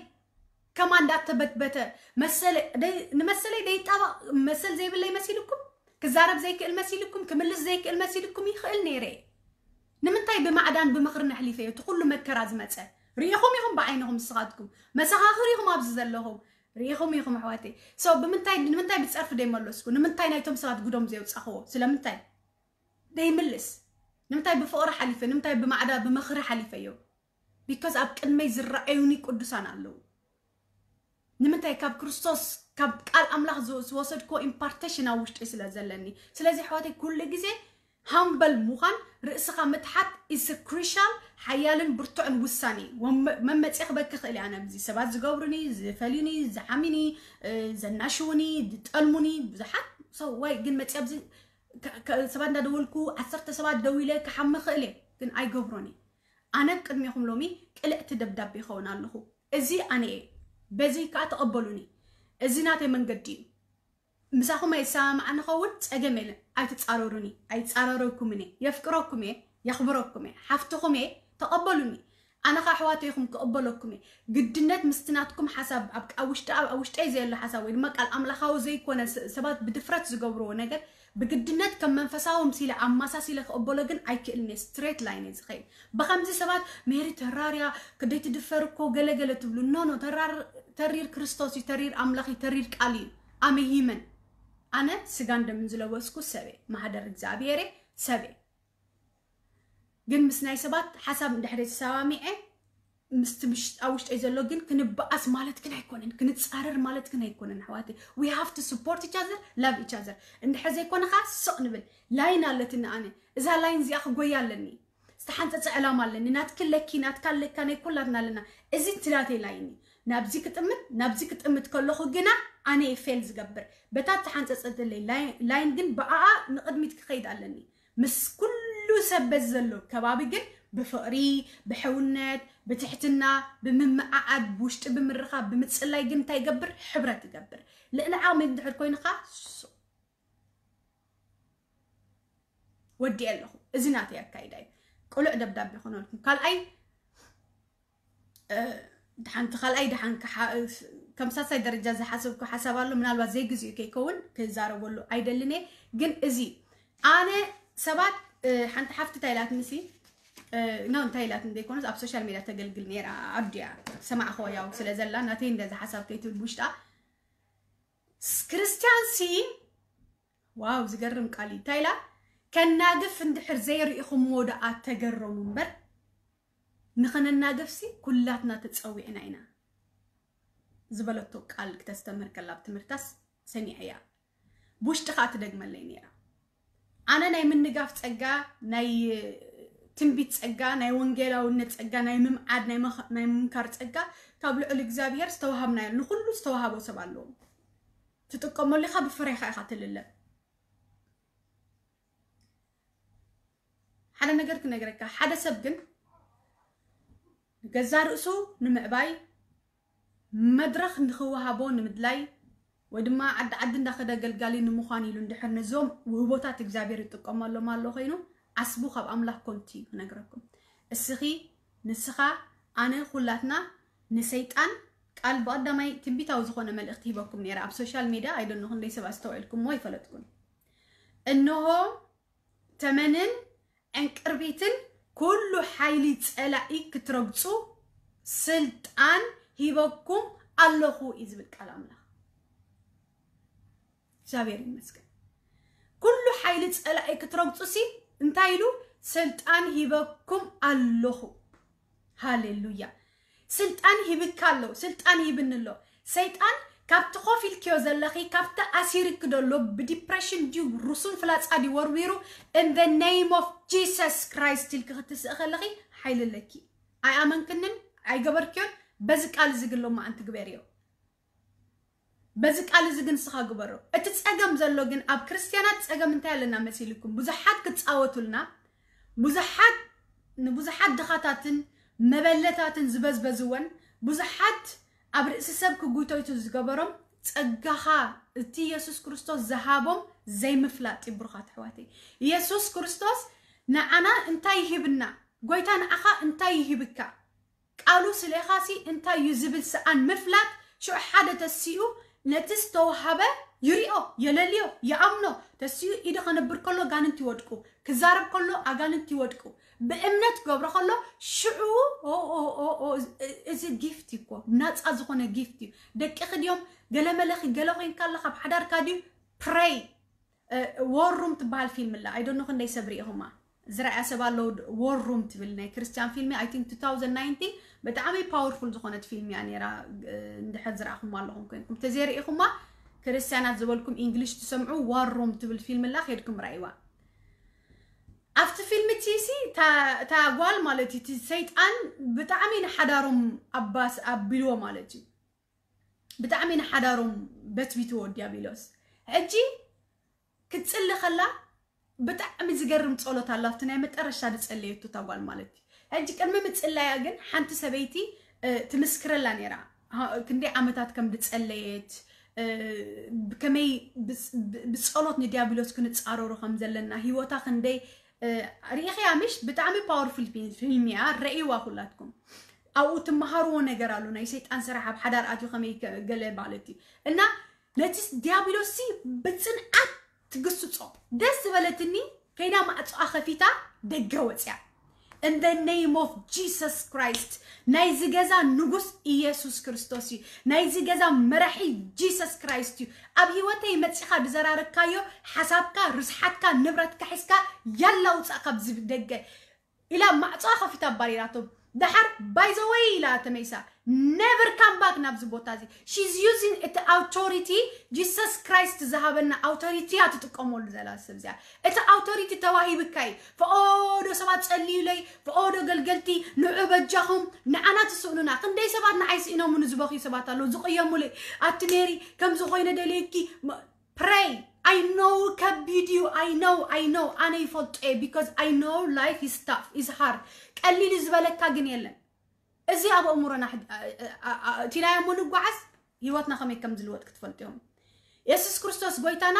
ከማ እንዳተበትበተ መሰለ ደይ- ንመሰለይ ደይጣባቕ መሰል ዘይብለይ መሲልኩም ክዛረብ ዘይክእል መሲልኩም ክምልስ ዘይክእል መሲልኩም ይኽእል ነይረ እየ። ንምንታይ ብማዕዳን ብምኽርን ኣሕሊፈዮ እቲ ኩሉ መከራ ዝመፀ ርኢኹም ኢኹም ብዓይንኹም ንስኻትኩም መሰኻኽር ኢኹም ኣብዚ ዘለኹም ርኢኹም ኢኹም ኣሕዋተይ so ብምንታይ ንምንታይ ብፀርፊ ደይመለስኩ ንምንታይ ናይቶም ሰባት ጉዶም ዘየውፃኽዎ ስለምንታይ ደይምልስ ንምንታይ ብፍቕሪ ሓሊፈ ንምንታይ ብማዕዳ ብምኽሪ ሓሊፈዮ because ኣብ ቅድመይ ዝረኣዩኒ ቅዱሳን ኣለዉ ንምንታይ ካብ ክርስቶስ ካብ ቃል ኣምላኽ ዝወሰድክዎ ኢምፓርቴሽን ኣብ ውሽጢ ስለ ዘለኒ ስለዚ ኣሕዋተይ ኩሉ ግዜ ሃምበል ምዃን ርእስኻ ምትሓት is crucial ሓያልን ብርቱዕን ውሳኔ መመፅእ ክበኪ ክእል ኣነ ኣብዚ ሰባት ዝገብሩኒ ዝፈልዩኒ ዝሓሚኒ ዘናሽውኒ ዝጠልሙኒ ብዙሓት ሰው ወይ ግን መፅእ ኣብዚ ሰባት እንዳደወልኩ ዓሰርተ ሰባት ደዊለ ክሓሚ ክእል እየ ግን ኣይገብሮን እየ ኣነ ቅድሜኹም ሎሚ ቅልዕቲ ደብዳቤ ይኸውን ኣለኹ። እዚ ኣነ እየ። በዚ ከዓ ተቐበሉኒ። እዚ ናተይ መንገዲ እዩ። ምሳኹም ኣይሰማማዕን ኸውን ፀገም የለን። ኣይትፃረሩኒ። ኣይፃረረኩምን እየ። የፍቅረኩም እየ። የኽብረኩም እየ። ሓፍትኹም እየ። ተቐበሉኒ። ኣነ ኸዓ ኣሕዋተይኹም ክቕበለኩም እየ። ግድነት ምስቲ ናትኩም ሓሳብ ኣብ፣ ኣብ ውሽጢ፣ ኣብ ውሽጠይ ዘየሎ ሓሳብ ወይ ድማ ቃል ኣምላኻዊ ዘይኮነ ስ-፣ ሰባት ብድፍረት ዝገብርዎ ነገር ብግድነት ከም መንፈሳዊ ምሲለ ኣማሳሲለ ክቕበሎ ግን ኣይክእልን እየ። ስትሬት ላይን እየ ዝኸይድ። ብኸምዚ ሰባት ሜሪ ተራርያ ክደይ ትድፈር እኮ ገለገለ ትብሉ። ኖ፣ ኖ፣ ተራር-፣ ተሪር ክርስቶስ እዩ፣ ተሪር ኣምላኽ እዩ፣ ተሪር ቃል እዩ። ኣመ ሂመን ኣነ ስጋን ደምን ዝለበስኩ ሰብ እየ። ማህደር እግዚኣብሔር እየ፣ ሰብ እየ። ግን ምስ ናይ ሰባት ሓሳብ እንድሕር ተሰማሚዐ ምስቲ ምሽ-፣ ኣብ ውሽጠይ ዘሎ ግን ክንበኣስ ማለት ግን ኣይኮነን፣ ክንጻረር ማለት ግን ኣይኮነን ኣሕዋተይ። We have to support each other, love each other። እንድሕር ዘይኮነ ኸዓ ስቕ ንብል። ላይን ኣለትኒ ኣነ። እዛ ላይን እዚኣ ክጎያ ኣለኒ። ዝተሓንጸጸ ዕላማ ኣለኒ። ናትኪ ኣለኪ፣ ናትካ ኣለካ፣ ናይ ኩላትና ኣለና። እዚ እቲ ናተይ ላይን እዩ። ናብዚ ክጥምት፣ ናብዚ ክጥምት ከለኹ ግና ኣነ እየ ፌል ዝገብር። በታ ዝተሓንጸጸትለይ ላይን፣ ላይን ግን ብኣኣ ንቕድሚት ክኸይድ ኣለኒ። ምስ ኩሉ ሰብ በዚ ዘሎ ከባቢ ግን ብፍቕሪ፣ ብሕውነት፣ ብትሕትና፣ ብምምዓዓድ፣ ብውሽጢ ብምርኻብ፣ ብምጽላይ ግን እንታይ ይገብር? ሕብረት ይገብር። ልዕሊ ዓቕሚ እንድሕር ኮይኑ ኸዓ ሱቕ። ወዲኤ ኣለኹ። እዚ ናተይ ኣካይዳ እዩ። ቅሉዕ ደብዳቤ ይኾነልኩም። ካልኣይ፣ እ፣ ሓንቲ ካልኣይ ደሓን ክሓ-፣ ከም ሳልሳይ ደረጃ ዝሓሰብኩ ሓሳብ ኣሎ። ምናልባት ዘይግዚኡ ከይከውን ክዛረበሉ ኣይደልን እየ። ግን እዚ ኣነ ሰባት፣ እ፣ ሓንቲ ሓፍቲ እንታይ ኢላትኒ ሲ፣ እ፣ ኖ፣ እንታይ ኢላትኒ ዘይኮነስ ኣብ ሶሻል ሚድያ ተገልግል ነይራ። ኣዲያ ሰማዕኽዎ ያው ስለ ዘላ ናተይ እንደዚ ሓሳብ ከይትብል ብውሽጣ ስ-፣ ክርስትያን ሲ፣ ዋው ዝገርም ቃል እዩ። እንታይ ኢላ? ከናግፍ እንድሕር ዘይርኢኹምዎ ደኣ ተገረሙ እምበር ንኸነናግፍሲ ኩላትና ተጸዊዕና ኢና ዝበለቶ ቃል ክተስተምህር ከላ ኣብ ትምህርታስ ሰሚዐያ። ብውሽጢ ኸኣ ትደግመለይ ነይራ። ኣነ ናይ ምንጋፍ ጸጋ፣ ናይ ትንቢት ጸጋ፣ ናይ ወንጌላውነት ጸጋ፣ ናይ ምምዓድ፣ ናይ መኸ-፣ ናይ ምምካር ጸጋ ካብ ልዑል እግዚኣብሔር ዝተዋሃብናዮ፣ ንኹሉ ዝተዋሃቦ ሰብ ኣለዎ። ትጥቀመሉ ኢኻ፣ ብፍሬኻ ኢኻ ትልለ። ሓደ ነገር ክነግረካ፣ ሓደ ሰብ ግን ንገዛ ርእሱ ንምዕባይ መድረኽ ንኽወሃቦ ንምድላይ ወይ ድማ ዓዲ ዓዲ እንዳኸደ ኣገልጋሊ ንምዃን ኢሉ እንድሕር ነዞም ውህቦታት እግዚኣብሔር ይጥቀመሎም ኣሎ ኮይኑ ዓስቡ ካብ ኣምላኽ ኮንቲ እዩ ክነግረኩም። እስኺ ንስኻ ኣነ ኩላትና ንሰይጣን ቃል ብቐዳማይ ትንቢታዊ ዝኾነ መልእኽቲ ሂበኩም ነይረ ኣብ ሶሻል ሚድያ ኣይደኖ ክንደይ ሰብ ኣስተውዒልኩሞ ይፈለጥኩን። እንሆ ተመንን ዕንቅርቢትን ኩሉ ሓይሊ ጸላኢ ክትረግጹ ስልጣን ሂበኩም ኣለኹ እዩ ዝብል ቃል ኣምላኽ። እግዚኣብሔር ይመስገን። ኩሉ ሓይሊ ጸላኢ ክትረግጹ ሲ እንታይ ኢሉ? ስልጣን ሂበኩም ኣለኹ። ሃሌሉያ። ስልጣን ሂብካ ኣሎ፣ ስልጣን ሂብኒ ኣሎ። ሰይጣን ካብቲ ኮፍ ኢልክዮ ዘለኺ፣ ካብቲ ኣሲርክ ደሎ ብዲፕሬሽን ድዩ ሩሱን ፍላጻ ድዩ ወርዊሩ፣ in the name of Jesus Christ ኢልኪ ክትስእ ከለኺ ሓይሊ ኣለኪ። ኣይኣመንክንን ኣይገበርክዮን። በዚ ቃል እዚ ግን ሎማዓንቲ ግበርዮ። በዚ ቃል እዚ ግን ንስኻ ግበሮ። እቲ ጸገም ዘሎ ግን ኣብ ክርስትያናት ጸገም እንታይ ኣለና መሲልኩም? ብዙሓት ክጻወቱልና፣ ብዙሓት ንብዙሓት ድኻታትን መበለታትን ዝበዝበዝወን፣ ብዙሓት ኣብ ርእሲ ሰብ ክጉተቱ ዝገበሮም ጸጋኻ እቲ ኢየሱስ ክርስቶስ ዝሃቦም ዘይምፍላጥ እዩ። ብሩኻት ኣሕዋተይ፣ ኢየሱስ ክርስቶስ ንዓና እንታይ ይህብና? ጎይታ ንዓኻ እንታይ ይህብካ? ቃሉ ስሌኻሲ እንታይ እዩ ዝብል ሰኣን ምፍላጥ ሽዑ ሓደ ተሲኡ ነቲ ዝተወሃበ ይሪኦ፣ የለልዮ፣ ይኣምኖ። ተሲኡ ኢዱ ከነብር ከሎ ኣጋንንት ይወድቁ፣ ክዛረብ ከሎ ኣጋንንት ይወድቁ። ብእምነት ክገብሮ ከሎ ሽዑ ኦ፣ ኦ፣ ኦ፣ ኦ፣ እዚ ጊፍት እዩ እኮ፣ ናጻ ዝኾነ ጊፍት እዩ። ደቅኺ ድዮም ገለ መለኺ ገለ ኮይንካ ኣለኻ ኣብ ሓዳርካ ድዩ? ፕሬይ። ዎር ሩም ትበሃል ፊልም ኣላ። ኣይዶኖ ክንደይ ሰብ ርኢኹማ። ዝረኣያ ሰብ ኣለዉ። ዎር ሩም ትብል ናይ ክርስቲያን ፊልሚ፣ I think two thousand nineteen፣ ብጣዕሚ ፓወርፉል ዝኾነት ፊልም እያ ነይራ። እ፣ እንድሕር ዝረኣኹማ ኣለኹም ኮይንኩም፣ ተዘይርኢኹማ፣ ክርስቲያናት ዝበልኩም ኢንግሊሽ ትሰምዑ፣ ዋር ሩም ትብል ፊልም ኣላ፣ ከይድኩም ረኣይዋ። ኣብቲ ፊልም እቲ ሲ፣ እታ፣ እታ ጓል ማለት እዩ፣ እቲ ሰይጣን ብጣዕሚ ንሓዳሮም ኣባስ ኣቢልዎ ማለት እዩ። ብጣዕሚ ንሓዳሮም በትቢትዎ ዲያብሎስ። ሕጂ ክትጽሊ ከላ ብጣዕሚ ዝገርም ጸሎት ኣላ፣ ኣብቲ ናይ መጠረሻ ዝጸለየቱ እታ ጓል ማለት እዩ። ሕጂ ቅድሚ ምጽላያ ግን ሓንቲ ሰበይቲ፣ እ፣ ትምስክረላ ነይራ። ሃ-፣ ክንደይ ዓመታት ከም ዝጸለየት፣ እ፣ ብከመይ ብጽ-፣ ብ-፣ ብጸሎት ንዲያብሎስ ክንጻረሩ ከም ዘለና፣ ህይወታ ክንደይ ሪኢኽያ ምሽ? ብጣዕሚ ፓወርፉል ፊልም እያ፣ ረእይዋ ኩላትኩም። ኣብኡ ትመሃርዎ ነገር ኣሎ፣ ናይ ሰይጣን ስራሕ ኣብ ሓዳር ኣትዩ ከመይ ከ- ገለ ማለት እዩ። እና ነቲ ዲያብሎስ ሲ ብጽንዓት ትግስጾ። ደስ ዝበለትኒ ከይዳ ማዕጾኣ ከፊታ ደገ ወጽያ። In the name of Jesus Christ፣ ናይዚ ገዛ ንጉስ ኢየሱስ ክርስቶስ እዩ። ናይዚ ገዛ መራሒ ጂሰስ ክራይስት እዩ። ኣብ ህይወተይ መጺኻ ዝዘራረግካዮ ሓሳብካ፣ ርስሓትካ፣ ንብረትካ ሒዝካ ያላ ውጻእ ካብዚ ደገ ኢላ ማዕጾኣ ከፊታ ኣባሪራቶ። ደሓር ባይ ዘ ወይ ኢላ ተመይሳ፣ never come back ናብዚ ቦታ እዚ። She's using እቲ ኣውቶሪቲ ጂሰስ ክራይስት ዝሃበና ኣውቶሪቲ እያ ትጥቀመሉ ዘላ ሰብ እዚኣ። እቲ ኣውቶሪቲ ተዋሂብካ እዩ። ፈኦዶ ሰባት ጸልዩለይ፣ ፈኦዶ ገልገልቲ ንዑ በጃኹም፣ ንዓና ትስእኑና። ክንደይ ሰባት ንዓይ ስኢኖምኒ ዝበኽዩ ሰባት ኣለዉ፣ ዝቕየሙለይ። ኣቲ ሜሪ ከምዚ ኮይነ ደልየኪ፣ ፕሬይ። I know ከቢድ እዩ። I know፣ I know፣ ኣነ ይፈልጦ እየ፣ because I know life is tough, is hard። ቀሊል ዝበለካ ግን የለን። እዚ ኣብ ኣእምሮና ሕድ- ኣ- ኣ- ኣ- እቲናዮ እሞ ንጓዓዝ፣ ህይወትና ከመይ ከም ዝልወጥ ክትፈልጡ እዮም። የሱስ ክርስቶስ ጎይታና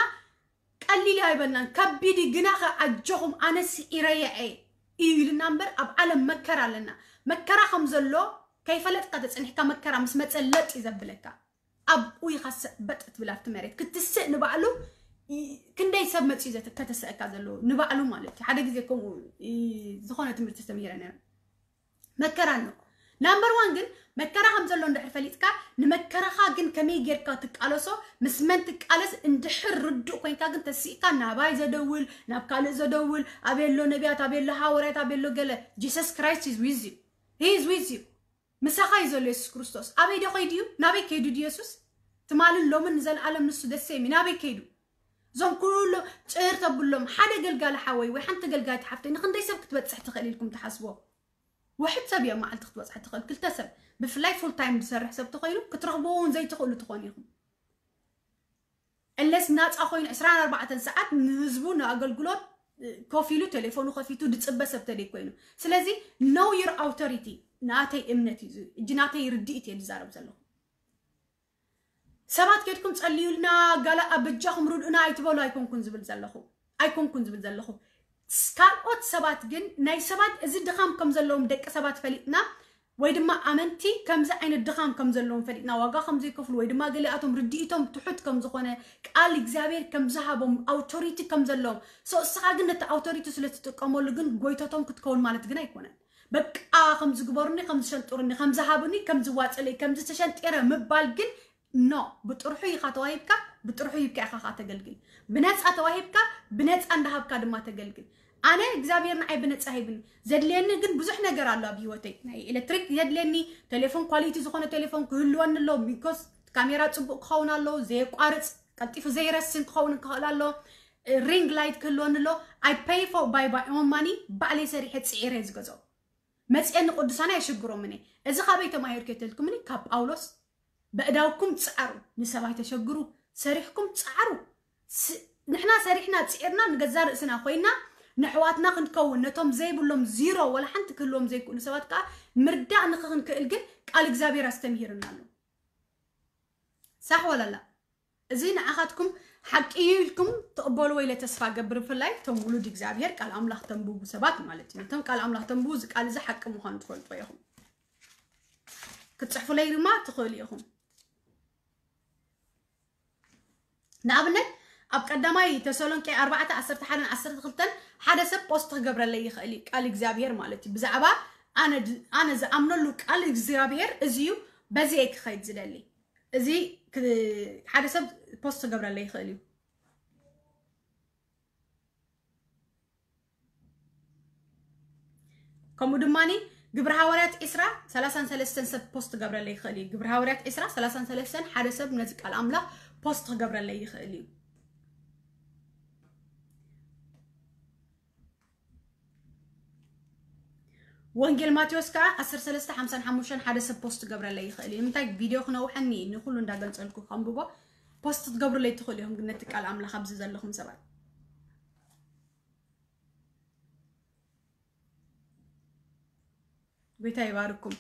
ቀሊል ኣይበልናን፣ ከቢድ እዩ፣ ግናኸ ኣጆኹም ኣነ ስዒረየ እየ እዩ ኢልና እምበር፣ ኣብ ዓለም መከራ ኣለና። መከራ ከም ዘሎ ከይፈለጥካ ተጸኒሕካ፣ መከራ ምስ መጸ ለጥ እዩ ዘብለካ። ኣብኡ ኢኻ ሰበጥ ትብል ኣብቲ መሬት ክትስእ ንባዕሉ። ይ- ክንደይ ሰብ መጽዩ ዘተ- ከተስእካ ዘለዎ ንባዕሉ ማለት እዩ። ሓደ ግዜ ከምኡ ይ- ዝኾነ ትምህርቲ ተስተምሂረ ነረ። መከራ ኣሎ። ናምበር ዋን ግን መከራ ከም ዘሎ እንድሕር ፈሊጥካ፣ ንመከራኻ ግን ከመይ ጌርካ ትቃለሶ፣ ምስ መን ትቃለስ እንድሕር ርዱእ ኮይንካ፣ ግን ተሲእካ ናባይ ዘደውል፣ ናብ ካልእ ዘደውል፣ ኣበይ ኣሎ ነቢያት፣ ኣበይ ኣሎ ሃዋርያት፣ ኣበይ ኣሎ ገለ፣ Jesus Christ is with you. He is with you. ምሳኻ እዩ ዘሎ የሱስ ክርስቶስ። ኣበይ ዶ ከይዱ እዩ? ናበይ ከይዱ ድዩ የሱስ? ትማልን ሎምን ንዘለኣለም ንሱ ደሰ እዩ። ናበይ ከይዱ? እዞም ኩሎም ጭር ተብሎም፣ ሓደ ገልጋሊ ሓወይ ወይ ሓንቲ ገልጋሊት ሓፍተይ ንክንደይ ሰብ ክትበጽሕ ትኽእል ኢልኩም ትሓስቦ? ውሕድ ሰብ እዮም መዓልቲ ክትበጽሕ ትኽእል፣ ክልተ ሰብ። ብፍላይ ፉል ታይም ዝሰርሕ ሰብ ተኾይኑ ክትረኽብዎ እውን ዘይትኽእሉ ትኾኑ ኢኹም። እለስ ናፃ ኮይኑ ዕስራን ኣርባዕተን ሰዓት ንህዝቡ ንኣገልግሎት ኮፍ ኢሉ ቴሌፎኑ ከፊቱ ድፅበ ሰብ ተደይ ኮይኑ። ስለዚ know your authority ናተይ እምነት እዩ፣ እዚ ናተይ ርድኢት እየ ዝዛረብ ዘለኹ። ሰባት ኬድኩም ጸልዩልና፣ ጋላ ኣበጃኹም ርድኡና ኣይትበሉ ኣይኮንኩን ዝብል ዘለኹ፣ ኣይኮንኩን ዝብል ዘለኹ። ካልኦት ሰባት ግን ናይ ሰባት እዚ ድኻም ከም ዘለዎም ደቂ ሰባት ፈሊጥና ወይ ድማ ኣመንቲ ከምዚ ዓይነት ድኻም ከም ዘለዎም ፈሊጥና ዋጋ ከም ዘይከፍሉ ወይ ድማ ገሊኣቶም ርድኢቶም ትሑት ከም ዝኾነ ቃል እግዚኣብሔር ከም ዝሃቦም ኣውቶሪቲ ከም ዘለዎም so እስኻ ግን ነቲ ኣውቶሪቲ ስለ ትጥቀመሉ ግን ጎይቶቶም ክትከውን ማለት ግን ኣይኮነን። በቃ ከም ዝግበሩኒ ከም ዝሸንጥሩኒ ከም ዝሃቡኒ ከም ዝዋፅለይ ከም ዝተሸንጢረ ምባል ግን no ብጥርሑ ኢኻ ተዋሂብካ ብጥርሑ ሂብካ ኢኻ ከዓ ተገልግል ብነፃ ተዋሂብካ ብነፃ እንዳሃብካ ድማ ተገልግል ኣነ እግዚኣብሔር ንዓይ ብነፃ ሂብኒ ዘድልየኒ ግን ብዙሕ ነገር ኣሎ ኣብ ህይወተይ ናይ ኤሌክትሪክ ዘድልየኒ ቴሌፎን ኳሊቲ ዝኾነ ቴሌፎን ክህልወኒ ኣሎ because ካሜራ ፅቡቅ ክኸውን ኣለዎ ዘየቋርፅ ቀልጢፉ ዘይረስን ክኸውን ክኽእል ኣሎ ring light ክህልወኒ ኣሎ I pay for by my own money ባዕለይ ሰሪሐ ፅዒረ ዝገዝኦ መፅኤ ንቅዱሳን ኣየሸግሮምን እየ እዚ ካበይ ተማሂርኩ እየ ተልኩምኒ ካብ ጳውሎስ በእዳውኩም ፀዓሩ ንሰብ ኣይተሸግሩ ሰሪሕኩም ፀዓሩ ንሕና ሰሪሕና ፅዒርና ንገዛ ርእስና ኮይና ንሕዋትና ክንከውን ነቶም ዘይብሎም ዚሮ ወላ ሓንቲ ክህልዎም ዘይክእሉ ሰባት ከዓ ምርዳእ ንክክንክእል ግን ቃል እግዚኣብሔር ኣስተምሂርና ኣሎ ሳሕ ወላላ እዚ ንዓኻትኩም ሓቂ እዩ ኢልኩም ትቕበልዎ ኢለ ተስፋ ገብር ብፍላይ እቶም ውሉድ እግዚኣብሔር ቃል ኣምላኽ ተንብቡ ሰባት ማለት እዩ ነቶም ቃል ኣምላኽ ተንብቡ እዚ ቃል እዚ ሓቂ ምዃኑ ትፈልጥዎ ኢኹም ክትፅሕፉለይ ድማ ትኽእሉ ኢኹም ንኣብነት ኣብ ቀዳማይ ተሰሎንቄ ኣርባዕተ ዓሰርተ ሓደን ዓሰርተ ክልተን ሓደ ሰብ ፖስት ክገብረለይ ይኽእል እዩ ቃል እግዚኣብሔር ማለት እዩ ብዛዕባ ኣነ ዝኣምነሉ ቃል እግዚኣብሔር እዚ እዩ በዚ እየ ክኸይድ ዝደሊ እዚ ሓደ ሰብ ፖስት ክገብረለይ ይኽእል እዩ ከምኡ ድማ ግብረ ሃዋርያት ዒስራ ሰላሳን ሰለስተን ሰብ ፖስት ክገብረለይ ይኽእል እዩ ግብረ ሃዋርያት ዒስራ ሰላሳን ሰለስተን ሓደ ሰብ ነዚ ቃል ኣምላኽ ፖስት ክገብረለይ ይኽእል እዩ ወንጌል ማቴዎስ ከዓ ዓሰርተ ሰለስተ ሓምሳን ሓሙሽተን ሓደ ሰብ ፖስት ክገብረለይ ይኽእል እዩ ንምንታይ ቪድዮ ክነውሐኒ ንኩሉ እንዳገንፀልኩ ከንብቦ ፖስት ትገብሩለይ ትኽእሉ ኢኹም ግን ነቲ ቃል ኣምላኽ ኣብዚ ዘለኹም ሰባት ጎይታ ይባርኩም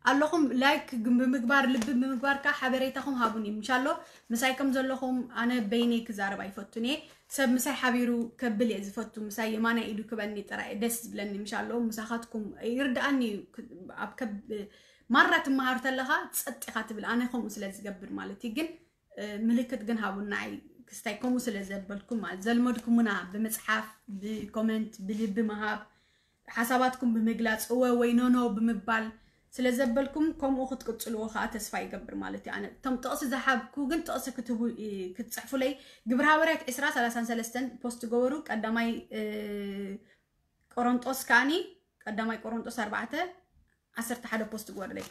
ኣለኹም። ላይክ ግን ብምግባር፣ ልቢ ብምግባር ከዓ ሓበሬታኹም ሃቡኒ። ምሻሎ ምሳይ ከም ዘለኹም፣ ኣነ በይነይ ክዛረብ ኣይፈቱን እየ። ሰብ ምሳይ ሓቢሩ ከብል እየ ዝፈቱ። ምሳይ የማናይ ኢዱ ክበኒ ጥራይ ደስ ዝብለኒ። ምሻሎ ምሳኻትኩም ይርድኣኒ እዩ። ክ- ኣብ ከብ ማራ ትመሃር ተለኻ ጸጥ ኢኻ ትብል። ኣነ ከምኡ ስለ ዝገብር ማለት እዩ። ግን ምልክት ግን ሃቡና። ኣይ ክስታይ ከምኡ ስለ ዘበልኩም ማለት፣ ዘልመድኩምና ብምጽሓፍ፣ ብኮመንት፣ ብልቢ ምሃብ፣ ሓሳባትኩም ብምግላጽ፣ እወ ወይ ኖኖ ብምባል ስለ ዘበልኩም፣ ከምኡ ክትቅጽልዎ ከዓ ተስፋ ይገብር ማለት እዩ። ኣነ እቶም ጥቕሲ ዝሃብኩ ግን ጥቕሲ ክትቡ ክትጽሕፉለይ፣ ግብረ ሃዋርያት ዕስራ ሰላሳን ሰለስተን ፖስት ገበሩ። ቀዳማይ ቆሮንጦስ ከዓኒ፣ ቀዳማይ ቆሮንጦስ ኣርባዕተ ዓሰርተ ሓደ ፖስት ግበርለይ።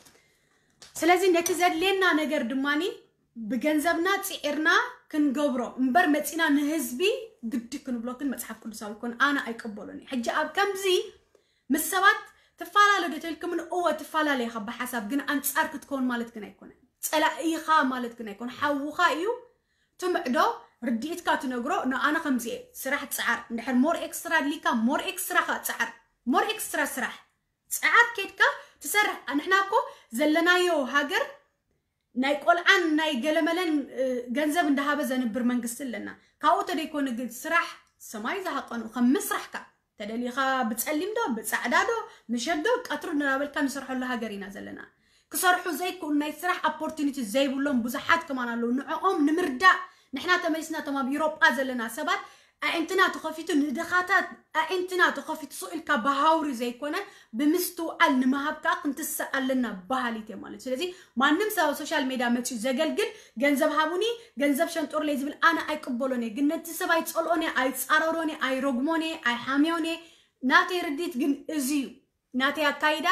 ስለዚ ነቲ ዘድልየና ነገር ድማኒ ብገንዘብና ጽዒርና ክንገብሮ እምበር፣ መጺና ንህዝቢ ግዲ ክንብሎ ግን መጽሓፍ ቅዱሳዊ ይኮን፣ ኣነ ኣይቅበሎን እየ። ሕጂ ኣብ ከምዚ ምስ ሰባት ትፈላለ ዶ ተልክምን? እወ ትፈላለ ኢኻ ብሓሳብ፣ ግን ኣንጻር ክትከውን ማለት ግን ኣይኮነን። ጸላኢኻ ማለት ግን ኣይኮን፣ ሓውኻ እዩ። ትምዕዶ፣ ርድኢትካ ትነግሮ። ንኣነ ከምዚ እየ፣ ስራሕ ጸዓር፣ እንድሕር ሞር ኤክስትራ ድሊካ ሞር ኤክስትራ ካ ጸዓር፣ ሞር ኤክስትራ ስራሕ ጸዓር ኬድካ ትሰርሕ። ንሕና እኮ ዘለናዮ ሃገር ናይ ቆልዓን ናይ ገለመለን ገንዘብ እንዳሃበ ዘንብር መንግስቲ ኣለና። ካብኡ ተደይኮነ ግን ስራሕ ሰማይ ዝሃቀኑ ከም ምስራሕካ ተደሊኻ ብጸሊም ዶ ብጻዕዳ ዶ ምሸት ዶ ቀትሩ እናበልካ ንሰርሐሉ ሃገር ኢና ዘለና። ክሰርሑ ዘይክእሉ ናይ ስራሕ ኦፖርቱኒቲ ዘይብሎም ብዙሓት ከማን ኣለዉ። ንዕኦም ንምርዳእ ንሕና ተመሊስና እቶም ኣብ ኢሮጳ ዘለና ሰባት ኣዒንትና ተኸፊቱ ንድኻታት ኣዒንትና ተኸፊቱ ስቕ ኢልካ ብሃውሪ ዘይኮነ ብምስትውዓል ንምሃብ ከዓ ክንትስእ ኣለና በሃሊት እየ ማለት። ስለዚ ማንም ሰብ ኣብ ሶሻል ሜድያ መፂኡ ዘገልግል ገንዘብ ሃቡኒ ገንዘብ ሸንጦርለይ ዝብል ኣነ ኣይቅበሎን እየ። ግን ነቲ ሰብ ኣይፀልኦን እየ፣ ኣይፃረሮን እየ፣ ኣይረግሞን እየ፣ ኣይሓምዮን እየ። ናተይ ርዲት ግን እዚ እዩ። ናተይ ኣካይዳ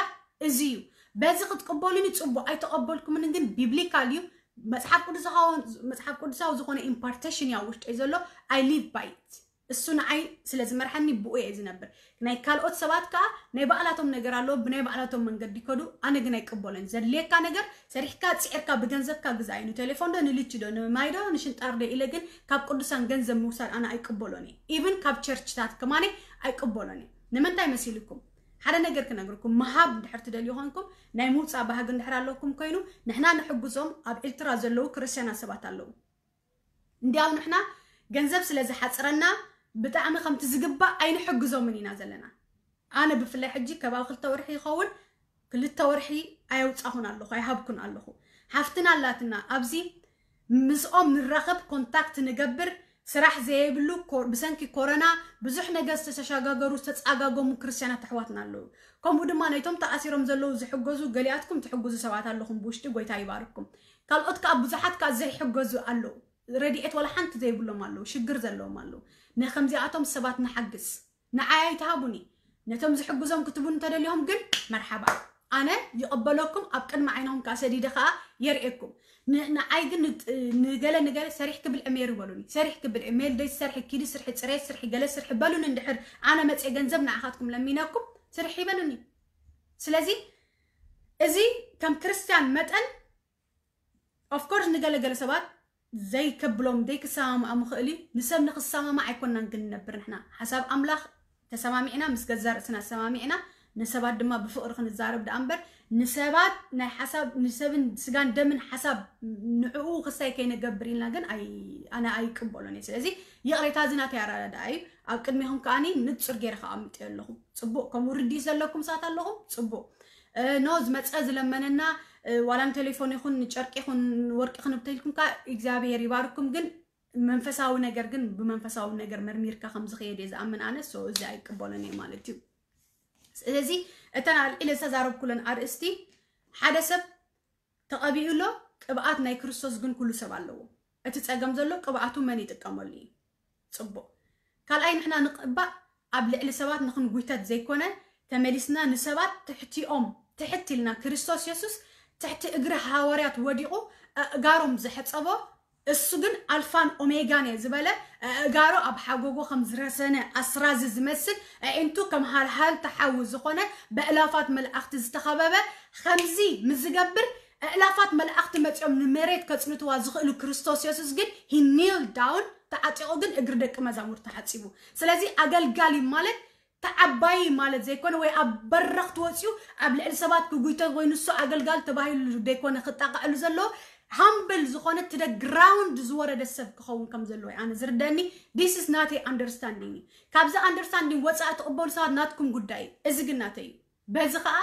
እዚ እዩ። በዚ ክትቅበሉኒ ጽቡቕ፣ ኣይተቐበልኩምንን ግን ቢብሊካል እዩ። መጽሓፍ ቅዱሳዊ ዝኾነ ኢምፓርቴሽን እያ ውሽጠይ ዘሎ። I live by it። እሱ ንዓይ ስለ ዝመርሓኒ ብኡ እየ ዝነብር። ናይ ካልኦት ሰባት ከኣ ናይ ባዕላቶም ነገር ኣለዎ፣ ብናይ ባዕላቶም መንገዲ ይከዱ። ኣነ ግን ኣይቅበሎን። ዘድልየካ ነገር ሰሪሕካ ጽዒርካ ብገንዘብካ ግዛእ እዩ። ንቴሌፎን ዶ ንልቺ ዶ ንማይ ዶ ንሽንጣር ዶ ኢለ ግን ካብ ቅዱሳን ገንዘብ ምውሳድ ኣነ ኣይቅበሎን እየ። ኢቭን ካብ ቸርችታት ከማነ ኣይቅበሎን እየ። ንምንታይ መሲልኩም? ሓደ ነገር ክነግርኩም፣ ምሃብ እንድሕር ትደልዩ ኮንኩም ናይ ምውፃእ ባህጊ እንድሕር ኣለኩም ኮይኑ ንሕና ንሕግዞም። ኣብ ኤርትራ ዘለዉ ክርስትያናት ሰባት ኣለዉ። እንዲያው ንሕና ገንዘብ ስለ ዝሓፅረና ብጣዕሚ ከምቲ ዝግባእ ኣይንሕግዞምን ኢና ዘለና። ኣነ ብፍላይ ሕጂ ከባቢ ክልተ ወርሒ ይኸውን ክልተ ወርሒ ኣየውፃኹን ኣለኹ ኣይሃብኩን ኣለኹ። ሓፍትና ኣላትና ኣብዚ ምስኦም ንራኸብ ኮንታክት ንገብር። ስራሕ ዘየብሉ ብሰንኪ ኮረና ብዙሕ ነገር ዝተሸጋገሩ ዝተፃጋገሙ ክርስትያናት ኣሕዋትና ኣለዉ። ከምኡ ድማ ነቶም ተኣሲሮም ዘለዉ ዝሕገዙ ገሊኣትኩም ትሕግዙ ሰባት ኣለኹም ብውሽጢ ጎይታ ይባርኩም። ካልኦት ከዓ ብዙሓት ከዓ ዘይሕገዙ ኣለዉ። ረድኤት ዋላ ሓንቲ ዘይብሎም ኣለዉ ሽግር ዘለዎም ኣለዉ። ንከምዚኣቶም ሰባት ንሓግዝ። ንዓይ ኣይትሃቡኒ። ነቶም ዝሕግዞም ክትቡን እንተደልዮም ግን መርሓባ ኣነ ይቕበለኩም። ኣብ ቅድሚ ዓይንኹም ከዓ ሰዲደ ከዓ የርእየኩም። ንዓይ ግን ንገለ ንገለ ሰሪሕ ክብል ዕሜር ይበሉኒ። ሰሪሕ ክብል ዕሜል ደይ ሰርሒ ኪዲ ስርሒ ፅሬት ስርሒ ገለ ስርሒ በሉኒ። እንድሕር ኣነ መፅየ ገንዘብ ንዓኻትኩም ለሚነኩም ስርሒ ይበሉኒ። ስለዚ እዚ ከም ክርስትያን መጠን ኦፍኮርስ ንገለገለ ሰባት ዘይከብሎም ዘይክሰማምዖም ይኽእል እዩ። ንሰብ ንክሰማማዕ ኣይኮናን ግን ንነብር ንሕና ሓሳብ ኣምላኽ ተሰማሚዕና ምስ ገዛ ርእስና ተሰማሚዕና ንሰባት ድማ ብፍቕሪ ክንዛረብ ደኣ እምበር ንሰባት ናይ ሓሳብ ንሰብን ስጋን ደምን ሓሳብ ንዕኡ ክሳይ ከይነገብር ኢልና ግን ኣነ ኣይቅበሎን እየ። ስለዚ ይቕሬታ እዚ ናተይ ኣረዳድኣ እዩ። ኣብ ቅድሚኹም ከዓኒ ንጹር ገይረ ከኣምጥዮ ኣለኹ። ጽቡቕ ከምኡ ርድኢት ዘለኩም ሰባት ኣለኹም ጽቡቕ ኖ ዝመፀ ዝለመነና ዋላ ንቴሌፎን ይኹን ንጨርቂ ይኹን ወርቂ ክንብተልኩም ካ እግዚኣብሔር ይባርኩም። ግን መንፈሳዊ ነገር ግን ብመንፈሳዊ ነገር መርሚርካ ከም ዝኸየድ እየ ዝኣምን ኣነ። ሶ እዚ ኣይቅበሎን እየ ማለት እዩ። ስለዚ እተን ኣልዒለ ዝተዛረብኩለን ኣርእስቲ ሓደ ሰብ ተቐቢኡ ኣሎ ቅብኣት ናይ ክርስቶስ ግን ኩሉ ሰብ ኣለዎ። እቲ ጸገም ዘሎ ቅብኣቱ መን ይጥቀመሉ እዩ። ጽቡቕ ካልኣይ ንሕና ንቕባእ ኣብ ልዕሊ ሰባት ንኽንጉይተት ዘይኮነ ተመሊስና ንሰባት ትሕቲኦም ትሕት ኢልና ክርስቶስ የሱስ ትሕቲ እግሪ ሃዋርያት ወዲቑ ኣእጋሮም ዘሐጸቦ እሱ ግን ኣልፋን ኦሜጋን እየ ዝበለ ኣእጋሩ ኣብ ሓጎጎ ከም ዝረሰነ ኣስራዚ ዝመስል ኣዒንቱ ከም ሃልሃል ተሓዊ ዝኾነ በእላፋት መላእኽቲ ዝተኸበበ ከምዚ ምስ ዝገብር ኣእላፋት መላእኽቲ መጺኦም ንመሬት ከጽንትዋ ዝኽእሉ ክርስቶስ የሱስ ግን he kneel down ተዓጢቑ ግን እግሪ ደቂ መዛሙር ተሓጺቡ። ስለዚ ኣገልጋሊ ማለት ተዓባይ ማለት ዘይኮነ ወይ ኣብ በረኽ ትወፅዩ ኣብ ልዕሊ ሰባት ክጉይተ ወይ ንሱ ኣገልጋል ተባሂሉ ዘይኮነ ክጣቃዕሉ ዘሎ፣ ሃምብል ዝኾነ to the ground ዝወረደ ሰብ ክኸውን ከም ዘለዎ ኣነ ዝርደኒ። This is not a understanding። ካብዚ understanding ወፃኢ ትቕበሉ ሰባት ናትኩም ጉዳይ፣ እዚ ግን ናተይ እዩ። በዚ ከዓ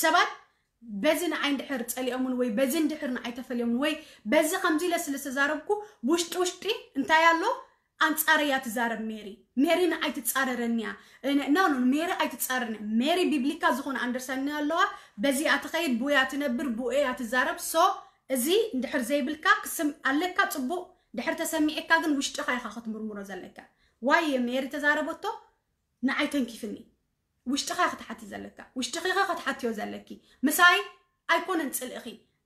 ሰባት በዚ ንዓይ እንድሕር ፀሊኦምን ወይ በዚ እንድሕር ንዓይ ተፈልዮምን ወይ በዚ ከምዚ ኢለ ስለ ዝተዛረብኩ ውሽጢ ውሽጢ እንታይ ኣሎ? ኣንፃረያ ትዛረብ ሜሪ። ሜሪ ንዓይ ትፃረረኒ እያ። ኖ ኖ፣ ሜሪ ኣይትፃረርኒ። ሜሪ ቢብሊካ ዝኾነ understanding ኣለዋ። በዚኣ ትኸይድ፣ ብኡያ ትነብር፣ ብኡያ ትዛረብ። So እዚ እንድሕር ዘይብልካ ክስም ኣለካ ፅቡቅ፣ ድሕር ተሰሚዕካ ግን ውሽጥኻ ኢኻ ክትምርምሮ ዘለካ። ዋይ ሜሪ ተዛረበቶ ንዓይ ተንኪፍኒ። ውሽጥኻ ክትሓቲ ዘለካ፣ ውሽጥኺ ኢኻ ክትሓትዮ ዘለኪ። ምሳይ ኣይኮነን ፅልእኺ።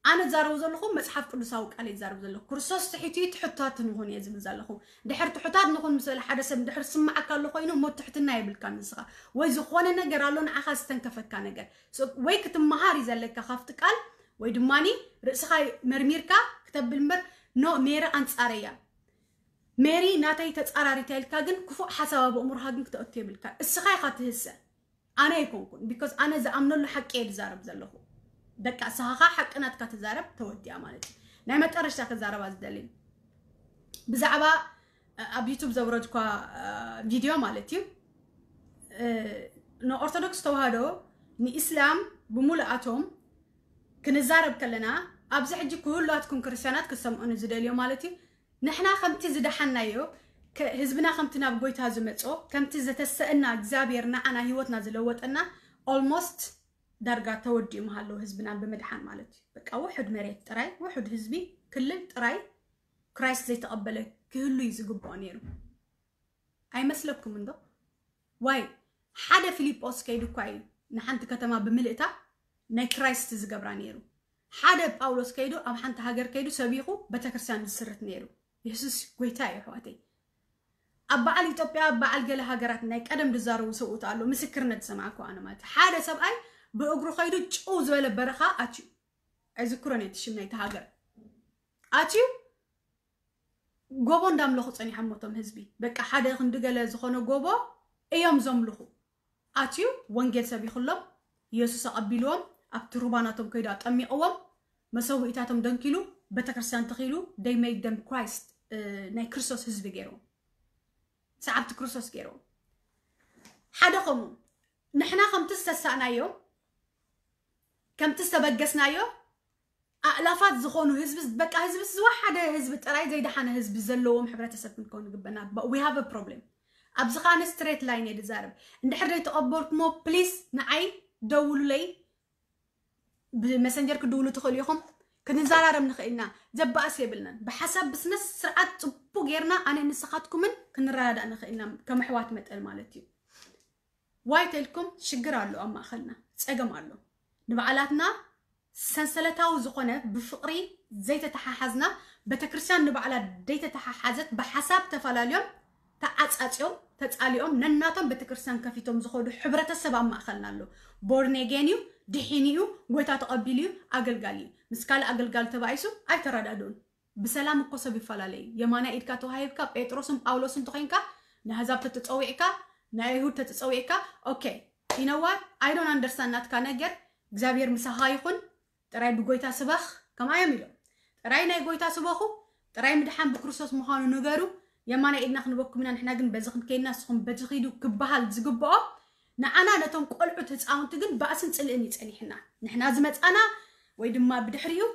ኣነ ዝዛረቡ ዘለኹ መፅሓፍ ቅዱሳዊ ቃል ይዛረብ ዘለኹ። ክርስቶስ ትሕቲ ትሕታት ንኹን እየ ዝብል ዘለኹ። ድሕር ትሕታት ንኹን ምስ በለ ሓደ ሰብ ድሕር ስማዓካ ኣሎ ኮይኑ እሞ ትሕትና የብልካ ንስኻ ወይ ዝኾነ ነገር ኣሎ ንዓኻ ዝተንከፈካ ነገር። So ወይ ክትመሃር እዩ ዘለካ ካብቲ ቃል ወይ ድማኒ ርእስኻ መርሚርካ ክተብል እምበር ኖ ሜሪ ኣንፃረያ ሜሪ ናተይ ተፃራሪታ ኢልካ ግን ክፉእ ሓሳብ ኣብ ኣእምሮኻ ግን ክተእቱ የብልካ። እስኻ ኢኻ ትህሰ ኣነ ኣይኮንኩን። Because ኣነ ዝኣምነሉ ሓቂ እየ ዝዛረብ ዘለኹ። በቃ እስኻ ሓቂ ናትካ ትዛረብ ተወዲኣ ማለት እዩ። ናይ መጠረሽታ ክዛረባ ዝደሊ ብዛዕባ ኣብ ዩቱብ ዘውረድኳ ቪድዮ ማለት እዩ። ንኦርቶዶክስ ተዋህዶ ንኢስላም ብሙሉኣቶም ክንዛረብ ከለና ኣብዚ ሕጂ ክህሉኣትኩም ክርስትያናት ክሰምዑኒ ዝደልዮ ማለት እዩ። ንሕና ከምቲ ዝደሓናዮ ህዝብና ከምቲ ናብ ጎይታ ዝመጾ ከምቲ ዘተሰእና እግዚኣብሔር ንዓና ህይወትና ዝለወጠና almost ዳርጋ ተወዲኡ ምሃለዉ ህዝብና ብምድሓን ማለት እዩ። በቃ ውሑድ መሬት ጥራይ ውሑድ ህዝቢ ክልል ጥራይ ክራይስት ዘይተቐበለ ክህሉ እዩ ዝግብኦ ነይሩ። ኣይመስለኩም እንዶ? ዋይ ሓደ ፊሊጶስ ከይዱ እኳ እዩ ንሓንቲ ከተማ ብምልእታ ናይ ክራይስት ዝገብራ ነይሩ። ሓደ ጳውሎስ ከይዱ ኣብ ሓንቲ ሃገር ከይዱ ሰቢኹ ቤተክርስትያን ዝስርት ነይሩ። የሱስ ጎይታ እዩ ኣሕዋተይ። ኣብ በዓል ኢትዮጵያ በዓል ገለ ሃገራት ናይ ቀደም ዝዛረቡ ሰብኡት ኣሎ ምስክርነት ዝሰማዕኩ ኣነ ማለት ሓደ ሰብኣይ ብእግሩ ከይዱ ጭው ዝበለ በረኻ ኣትዩ ኣይዝክሮን እየ ሽም ናይቲ ሃገር ኣትዩ ጎቦ እንዳምለኹ ፀኒሖም ሞቶም ህዝቢ በቃ ሓደ ክንዲ ገለ ዝኾነ ጎቦ እዮም ዘምልኹ ኣትዩ ወንጌል ሰቢኽሎም የሱስ ኣቐቢልዎም ኣብቲ ሩባናቶም ከይዱ ኣጠሚቕዎም መሰውኢታቶም ደንኪሉ ቤተክርስትያን ተኺሉ they made them Christ ናይ ክርስቶስ ህዝቢ ገይርዎም ሰዓብቲ ክርስቶስ ገይርዎም ሓደ ኸምኡ ንሕና ከምቲ ዝተሳእናዮ ከምቲ ዝተበገስናዮ ኣእላፋት ዝኾኑ ህዝቢ በቃ ህዝቢ ዝወሓደ ህዝቢ ጥራይ ዘይደሓነ ህዝቢ ዘለዎም ሕብረተሰብ ክንከውን ይግበና we have a problem ኣብዚ ከዓ ስትሬት ላይን እየ ዝዛረብ እንድሕር ዘይተቐበልኩሞ ፕሊስ ንዓይ ደውሉለይ ብመሰንጀር ክድውሉ ትኽእሉ ኢኹም ክንዘራረብ ንኽእል ኢና ዘባእስ የብልናን ብሓሳብ ብስነ ስርዓት ፅቡቅ ጌርና ኣነ ንስኻትኩምን ክንረዳዳእ ንኽእል ኢና ከም ኣሕዋት መጠን ማለት እዩ ዋይ ተልኩም ሽግር ኣሎ ኣብ ማእኸልና ፀገም ኣሎ ንባዕላትና ሰንሰለታዊ ዝኾነ ብፍቕሪ ዘይተተሓሓዝና ቤተክርስትያን ንባዕላ ዘይተተሓሓዘት ብሓሳብ ተፈላለዮም ተዓፃፅዮም ተፃሊኦም ነናቶም ቤተክርስትያን ከፊቶም ዝኸዱ ሕብረተሰብ ኣብ ማእኸልና ኣሎ born again እዩ ድሒኑ እዩ ጎይታ ተቐቢሉ እዩ ኣገልጋሊ እዩ ምስ ካልእ ኣገልጋሊ ተባኢሱ ኣይተረዳድኡን ብሰላም እኮ ሰብ ይፈላለዩ የማናይ ኢድካ ተዋሂብካ ጴጥሮስን ጳውሎስን ተኾይንካ ንኣህዛብ ተተፀዊዕካ ንኣይሁድ ተተፀዊዕካ okay you know what I don't understand ናትካ ነገር እግዚኣብሔር ምሳኻ ይኹን ጥራይ ብጎይታ ስበኽ ከምኣ እዮም ኢሎም ጥራይ ናይ ጎይታ ስበኹ ጥራይ ምድሓን ብክርስቶስ ምዃኑ ንገሩ የማናይ ኢድና ክንበኩም ኢና ንሕና ግን በዚ ክንከይድና ንስኹም በዚ ኺዱ ክበሃል ዝግብኦ ንዓና ነቶም ቆልዑት ህፃውንቲ ግን ባእስን ፅልእን ይፀኒሕና ንሕና ዝመፃና ወይ ድማ ብድሕሪኡ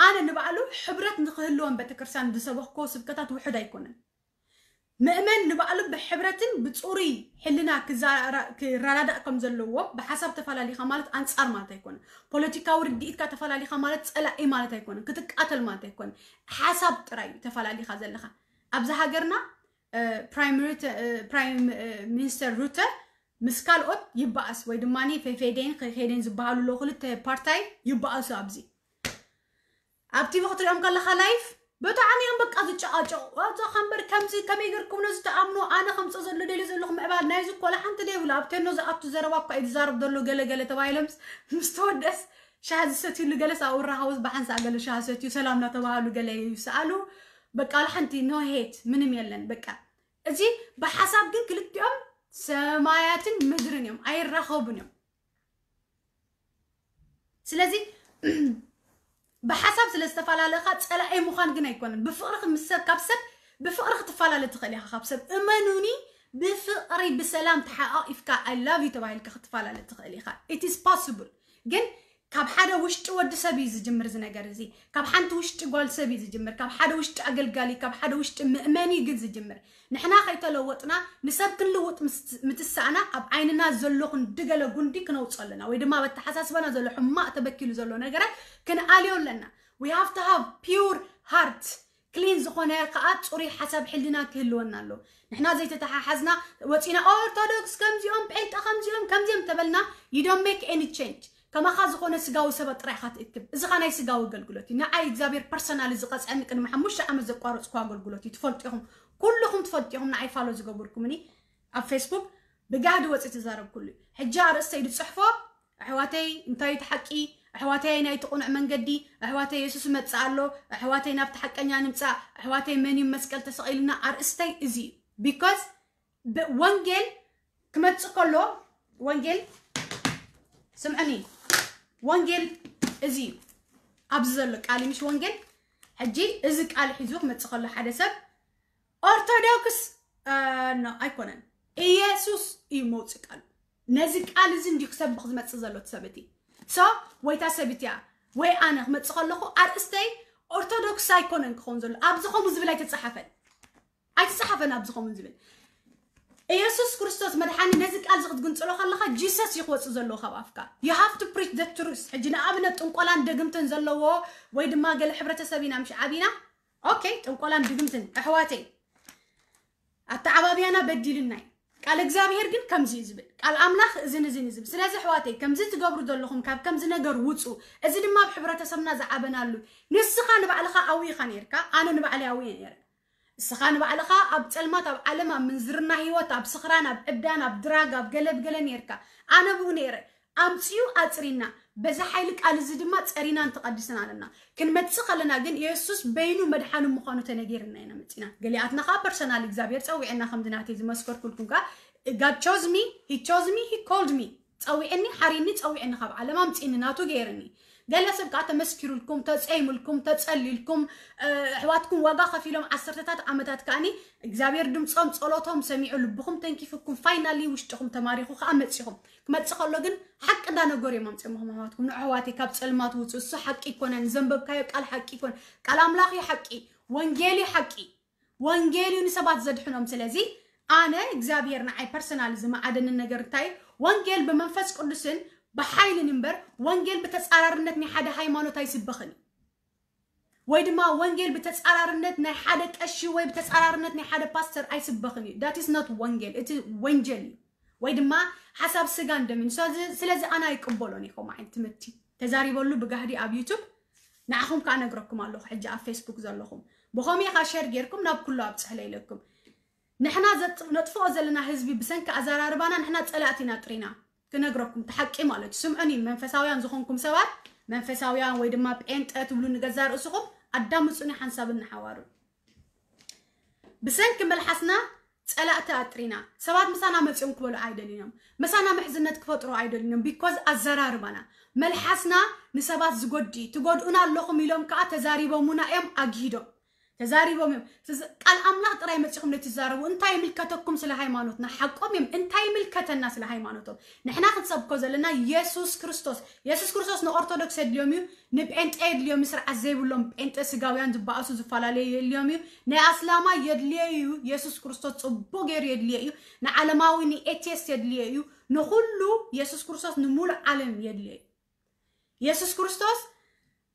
ኣነ ንባዕሉ ሕብረት ንክህልዎም ቤተክርስትያን ዝሰበኽኮ ስብከታት ውሕድ ኣይኮነን ምእመን ንባዕሉ ብሕብረትን ብፅሩይ ሕልና ክረዳዳእ ከም ዘለዎ ብሓሳብ ተፈላሊኻ ማለት ኣንፃር ማለት ኣይኮነ ፖለቲካዊ ርድኢትካ ተፈላሊኻ ማለት ፀላኢ ማለት ኣይኮነ ክትቃተል ማለት ኣይኮነ ሓሳብ ጥራይ እዩ ተፈላሊኻ ዘለኻ ኣብዚ ሃገርና ፕራይም ሚኒስተር ሩተ ምስ ካልኦት ይበኣስ ወይ ድማ ፌፌዴን ኸይዴን ዝበሃሉ ኣለዉ ክልተ ፓርታይ ይበኣሱ ኣብዚ ኣብ ቲቪ ክትሪኦም ከለኻ ላይፍ ብጣዕሚ እዮም በቃ ዝጨቃጨቁ ኣብዛ ከንበር ከምዚ ከመይ ገርኩም ነዚ ተኣምኖ ኣነ ከምፀ ዘሎ ደልዮ ዘለኹ ምዕባል ናይዚ እኮ ላሓንቲ ደይብሉ ኣብ ቴኖ ዝኣቱ ዘረባ እኳ እዩ ዝዛረብ ዘሎ ገለገለ ተባሂሎም ምስ ተወደስ ሻሂ ዝሰትዩሉ ገለስ ኣብ ውራሃውስ ብሓንሳእ ገለ ሻሂ ሰትዩ ሰላም እናተባሃሉ ገለ ይሰኣሉ በቃ ላሓንቲ ኖ ሄት ምንም የለን በቃ እዚ ብሓሳብ ግን ክልቲኦም ሰማያትን ምድርን እዮም፣ ኣይራኸቡን እዮም። ስለዚ ብሓሳብ ስለ ዝተፈላለኻ ጸላኢ ምዃን ግን ኣይኮነን። ብፍቕሪ ምስ ሰብ፣ ካብ ሰብ ብፍቕሪ ክትፈላለ ትኽእል ኢኻ። ካብ ሰብ እመኑኒ፣ ብፍቕሪ ብሰላም ተሓቓቒፍካ I love you ተባሂልካ ክትፈላለ ትኽእል ኢኻ። It is possible። ግን ካብ ሓደ ውሽጢ ወዲ ሰብ እዩ ዝጅምር እዚ ነገር እዚ። ካብ ሓንቲ ውሽጢ ጓል ሰብ እዩ ዝጅምር። ካብ ሓደ ውሽጢ ኣገልጋሊ፣ ካብ ሓደ ውሽጢ ምእመኒ ግን ዝጅምር። ንሕና ከይተለወጥና ንሰብ ክንልውጥ ምስ-፣ ምትሳእና ኣብ ዓይንና ዘሎ ክንዲ ገለ ጉንዲ ክነውፅኦ ኣለና፣ ወይ ድማ ኣብ ኣተሓሳስባና ዘሎ ሕማቕ ተበኪሉ ዘሎ ነገራት ክንኣልዮ ኣለና። We have to have pure heart። ክሊን ዝኾነ ከዓ ፅሩይ ሓሳብ ሕልና ክህልወና ኣሎ። ንሕና ዘይተተሓሓዝና ወፂና ኦርቶዶክስ ከምዚኦም፣ ጴንጠ ከምዚኦም፣ ከምዚኦም ተበልና you don't make any change። ከማኻ ዝኾነ ስጋዊ ሰባት ጥራይ ኢኻ ትእክብ። እዚ ኸ ናይ ስጋዊ ኣገልግሎት እዩ። ንዓይ እግዚኣብሔር ፐርሰናል ዝቐፅዐኒ ቅድሚ ሓሙሽተ ዓመት ዘቋረፅኩ ኣገልግሎት እዩ። ትፈልጡ ኢኹም፣ ኩልኹም ትፈልጡ ኢኹም። ንዓይ ፋሎ ዝገበርኩምኒ ኣብ ፌስቡክ ብጋህዲ ወፂ ትዛረብኩሉ። ሕጂ ኣርእስተይ ዝፅሕፎ ኣሕዋተይ እንታይ እቲ ሓቂ፣ ኣሕዋተይ ናይቲ ቁኑዕ መንገዲ፣ ኣሕዋተይ የሱስ መፅእ ኣሎ፣ ኣሕዋተይ ናብቲ ሓቀኛ ንምፃእ፣ ኣሕዋተይ መን እዩ መስቀል ተሰቒልና ኣርእስተይ እዚ እዩ። ቢኮዝ ወንጌል ክመፅእ ከሎ ወንጌል ስምዕኒ፣ ወንጌል እዚ እዩ። ኣብዚ ዘሎ ቃል ምሽ ወንጌል። ሕጂ እዚ ቃል ሒዙ ክመፅእ ከሎ ሓደ ሰብ ኦርቶዶክስ ኖ ኣይኮነን፣ ኢየሱስ እዩ መውፅእ ቃሉ። ነዚ ቃል እዚ እንዲሁ ክሰብኽ ዝመፅእ ዘሎ እቲ ሰብ እቲ። ሶ ወይታ ሰብ እቲያ ወይ ኣነ ክመፅእ ከለኹ ኣርእስተይ ኦርቶዶክስ ኣይኮነን ክኸውን ዘሎ። ኣብዚ ከምኡ ዝብል ኣይተፃሓፈን፣ ኣይተፃሓፈን ኣብዚ ከምኡ ዝብል። ኢየሱስ ክርስቶስ መድሓኒ ነዚ ቃል እዚ ክትግንፅሎ ከለኻ ጂሰስ እዩ ክወፅእ ዘለዎ ካብ ኣፍካ። You have to preach the truth። ሕጂ ንኣብነት ጥንቆላን ደግምትን ዘለዎ ወይ ድማ ገለ ሕብረተሰብ ኢና ምሽ ዓቢና። ኦኬ፣ ጥንቆላን ድግምትን ኣሕዋተይ ኣተዓባብያና በዲልና እዩ። ቃል እግዚኣብሔር ግን ከምዚ እዩ ዝብል፣ ቃል ኣምላኽ እዝን እዝን እዩ ዝብል። ስለዚ ኣሕዋተይ ከምዚ ትገብሩ ዘለኹም ካብ ከምዚ ነገር ውፁ። እዚ ድማ ኣብ ሕብረተሰብና ዝዓበናሉ። ንስኻ ንባዕልኻ ኣዊ ኢኻ ነይርካ፣ ኣነ ንባዕለይ ኣዊ እየ ነይረ። እስኻ ንባዕልኻ ኣብ ጸልማት፣ ኣብ ዓለም፣ ኣብ ምንዝርና ህይወት፣ ኣብ ስኽራን፣ ኣብ ዕብዳን፣ ኣብ ድራግ፣ ኣብ ገለ ብገለ ነይርካ። ኣነ ብኡ ነይረ። ኣምጺኡ ኣጽሪና። በዚ ሓይሊ ቃል እዚ ድማ ጸሪናን ተቐዲስን ኣለና። ክንመጽእ ከለና ግን የሱስ በይኑ መድሓኒ ምዃኑ ተነጊርና ኢና መጺና። ገሊኣትና ኸኣ ፐርሰናል እግዚኣብሔር ጸዊዕና ከምዚ ናተይ ዝመስከርኩልኩም ከኣ God chose me, he chose me, he called me። ጸዊዕኒ፣ ሓሪኒ፣ ጸዊዕኒ፣ ካብ ዓለም ኣምጺእኒ፣ ናቱ ገይርኒ። ገለ ሰብ ከኣ ተመስኪሩልኩም፣ ተጸይሙልኩም፣ ተጸሊልኩም፣ እ፣ ኣሕዋትኩም ዋጋ ከፊሎም ዓሰርተታት ዓመታት ከኣኒ እግዚኣብሔር ድምጾም ጸሎቶም ሰሚዑ ልብኹም ተንኪፍኩም ፋይናሊ ውሽጥኹም ተማሪኹ ከኣ መጺኹም። ክመጽእ ከሎ ግን ሓቂ እንዳነገሩ እዮም ኣምጺኦምኹም ኣሕዋትኩም። ንኣሕዋተይ ካብ ጸልማት ውጹ፣ እሱ ሓቂ ይኮነን፣ ዘንበብካዮ ቃል ሓቂ ይኮን፣ ቃል ኣምላኽ እዩ ሓቂ፣ ወንጌል እዩ ሓቂ። ወንጌል እዩ ንሰባት ዘድሕኖም። ስለዚ ኣነ እግዚኣብሔር ንዓይ ፐርሰናል ዝመዓደንን ነገር እንታይ እዩ? ወንጌል ብመንፈስ ቅዱስን ብሓይልን እምበር ወንጌል ብተጻራርነት ናይ ሓደ ሃይማኖት ኣይስበኽን እዩ። ወይ ድማ ወንጌል ብተጻራርነት ናይ ሓደ ቀሺ ወይ ብተጻራርነት ናይ ሓደ ፓስተር ኣይስበኽን እዩ። That is not ወንጌል፣ እቲ ወንጀል እዩ። ወይ ድማ ሓሳብ ስጋን ደምን። ስለዚ፣ ስለዚ ኣነ ኣይቅበሎን እየ ከምኡ ዓይነት ትምህርቲ። ተዛሪበሉ ብጋህዲ ኣብ ዩቱብ ንዓኹም ከኣ ነግረኩም ኣለኹ። ሕጂ ኣብ ፌስቡክ ዘለኹም ብኸመይ ኢኻ ሸር ጌርኩም ናብ ኩሉ ኣብጽሕለ ኢለኩም። ንሕና ዘጥ-፣ ነጥፍኦ ዘለና ህዝቢ ብሰንኪ ኣዘራርባና ንሕና ጸላእቲ ኢና ጥሪና። ክነግረኩም እቲ ሓቂ ማለት እዩ። ስምዑኒ፣ መንፈሳውያን ዝኾንኩም ሰባት፣ መንፈሳውያን ወይ ድማ ጴንጠ ትብሉ ንገዛ ርእስኹም ኣዳምጹኒ ሓንሳብን ንሓዋሩን። ብሰንኪ መልሓስና ጸላእቲ ኣጥሪና። ሰባት ምሳና መጺኦም ክበሉ ኣይደልዮም። ምሳና ምሕዝነት ክፈጥሩ ኣይደልዮም። ቢኮዝ ኣዘራርባና፣ መልሓስና ንሰባት ዝጎድእ እዩ። ትጎድኡና ኣለኹም ኢሎም ከኣ ተዛሪቦሙና እዮም ኣግሂዶም። ተዛሪቦም እዮም። ትዝ-፣ ቃል ኣምላኽ ጥራይ መጺኹም ነቲ ትዛረቡ። እንታይ ይምልከተኩም ስለ ሃይማኖትና? ሓቆም እዮም። እንታይ ይምልከተና ስለ ሃይማኖቶም? ንሕና ክንሰብኮ ዘለና የሱስ ክርስቶስ። የሱስ ክርስቶስ ንኦርቶዶክስ የድልዮም እዩ፣ ንጴንጤ የድልዮም እዩ፣ ስርዓት ዘይብሎም ጴንጤ ስጋውያን ዝበኣሱ ዝፈላለዩ የድልዮም እዩ። ናይ ኣስላማይ የድልዮ እዩ። የሱስ ክርስቶስ ጽቡቕ ገይሩ የድልዮ እዩ። ንዓለማዊ ንኤቲስት የድልዮ እዩ። ንኹሉ የሱስ ክርስቶስ ንሙሉእ ዓለም የድልዮ እዩ። የሱስ ክርስቶስ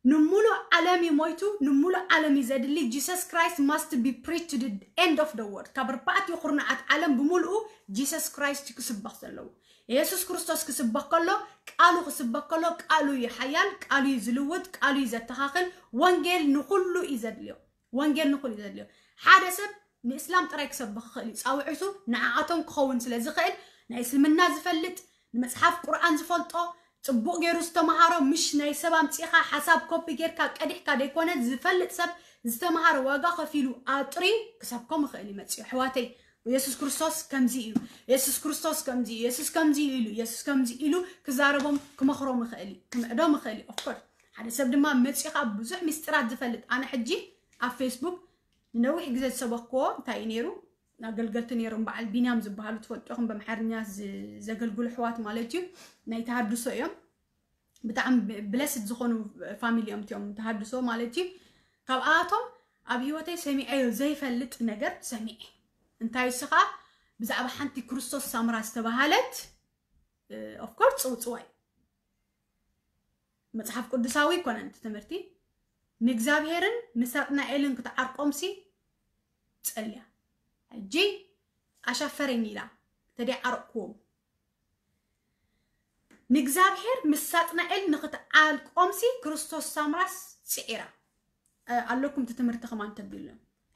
ንሙሉእ ዓለም እዩ ሞይቱ፣ ንሙሉእ ዓለም እዩ ዘድሊ። Jesus Christ must be preached to the end of the world። ካብ ኣርባዕቲኡ ኩርናዓት ዓለም ብምሉኡ ጂሰስ ክራይስት ክስበኽ ዘለዎ። የሱስ ክርስቶስ ክስበኽ ከሎ፣ ቃሉ ክስበኽ ከሎ፣ ቃሉ እዩ ሓያል፣ ቃሉ እዩ ዝልውጥ፣ ቃሉ እዩ ዘተኻኽል። ወንጌል ንኹሉ እዩ ዘድልዮ። ወንጌል ንኹሉ እዩ ዘድልዮ። ሓደ ሰብ ንእስላም ጥራይ ክሰብኽ ይኽእል እዩ። ጻውዒቱ ንዓኣቶም ክኸውን ስለ ዝኽእል፣ ናይ እስልምና ዝፈልጥ፣ ንመጽሓፍ ቁርኣን ዝፈልጦ፣ ጽቡቕ ገይሩ ዝተምሃሮ፣ ምሽ ናይ ሰብ ኣምጺእኻ ሓሳብ ኮፒ ጌርካ ቀዲሕካ ዘይኮነ፣ ዝፈልጥ ሰብ ዝተምሃረ ዋጋ ከፊሉ ኣጥርዩ ክሰብኮም ይኽእል እዩ መጺኡ። ኣሕዋተይ፣ የሱስ ክርስቶስ ከምዚ እዩ፣ የሱስ ክርስቶስ ከምዚ እዩ፣ የሱስ ከምዚ እዩ ኢሉ፣ የሱስ ከምዚ ኢሉ ክዛረቦም ክመኽሮም ይኽእል እዩ፣ ክምዕዶም ይኽእል እዩ። Of course ሓደ ሰብ ድማ መፂኡ ከዓ ብዙሕ ሚስጢራት ዝፈልጥ፣ ኣነ ሕጂ ኣብ ፌስቡክ ንነዊሕ ግዜ ዝሰበክዎ እንታይ እዩ ነይሩ፣ ኣገልገልቲ ነይሮም፣ በዓል ቢንያም ዝበሃሉ ትፈልጡ ኢኹም፣ በምሓርኛ ዝ- ዘገልግሉ ኣሕዋት ማለት እዩ። ናይ ተሃድሶ እዮም። ብጣዕሚ ብለስድ ዝኾኑ ፋሚሊ እዮም እቲኦም ተሃድሶ ማለት እዩ። ካብኣቶም ኣብ ህይወተይ ሰሚዐዮ ዘይፈልጥ ነገር ሰሚዐ። እንታይ እሱ ከዓ ብዛዕባ ሓንቲ ክርስቶስ ሳምራ ዝተባሃለት ኦፍኮርስ ፅውፅዋይ መፅሓፍ ቅዱሳዊ ይኮነን እቲ ትምህርቲ። ንእግዚኣብሔርን ንሳጥናኤልን ክትዓርቆምሲ ፀልያ። ሕጂ ኣሻፈረኝ ኢላ ተደይ ዓረቅኩዎም። ንእግዚኣብሔር ምስ ሳጥናኤል ንክትዓልቆምሲ ክርስቶስ ሳምራስ ፅዒራ። ኣለኩም እቲ ትምህርቲ ከማን ተቢሉ።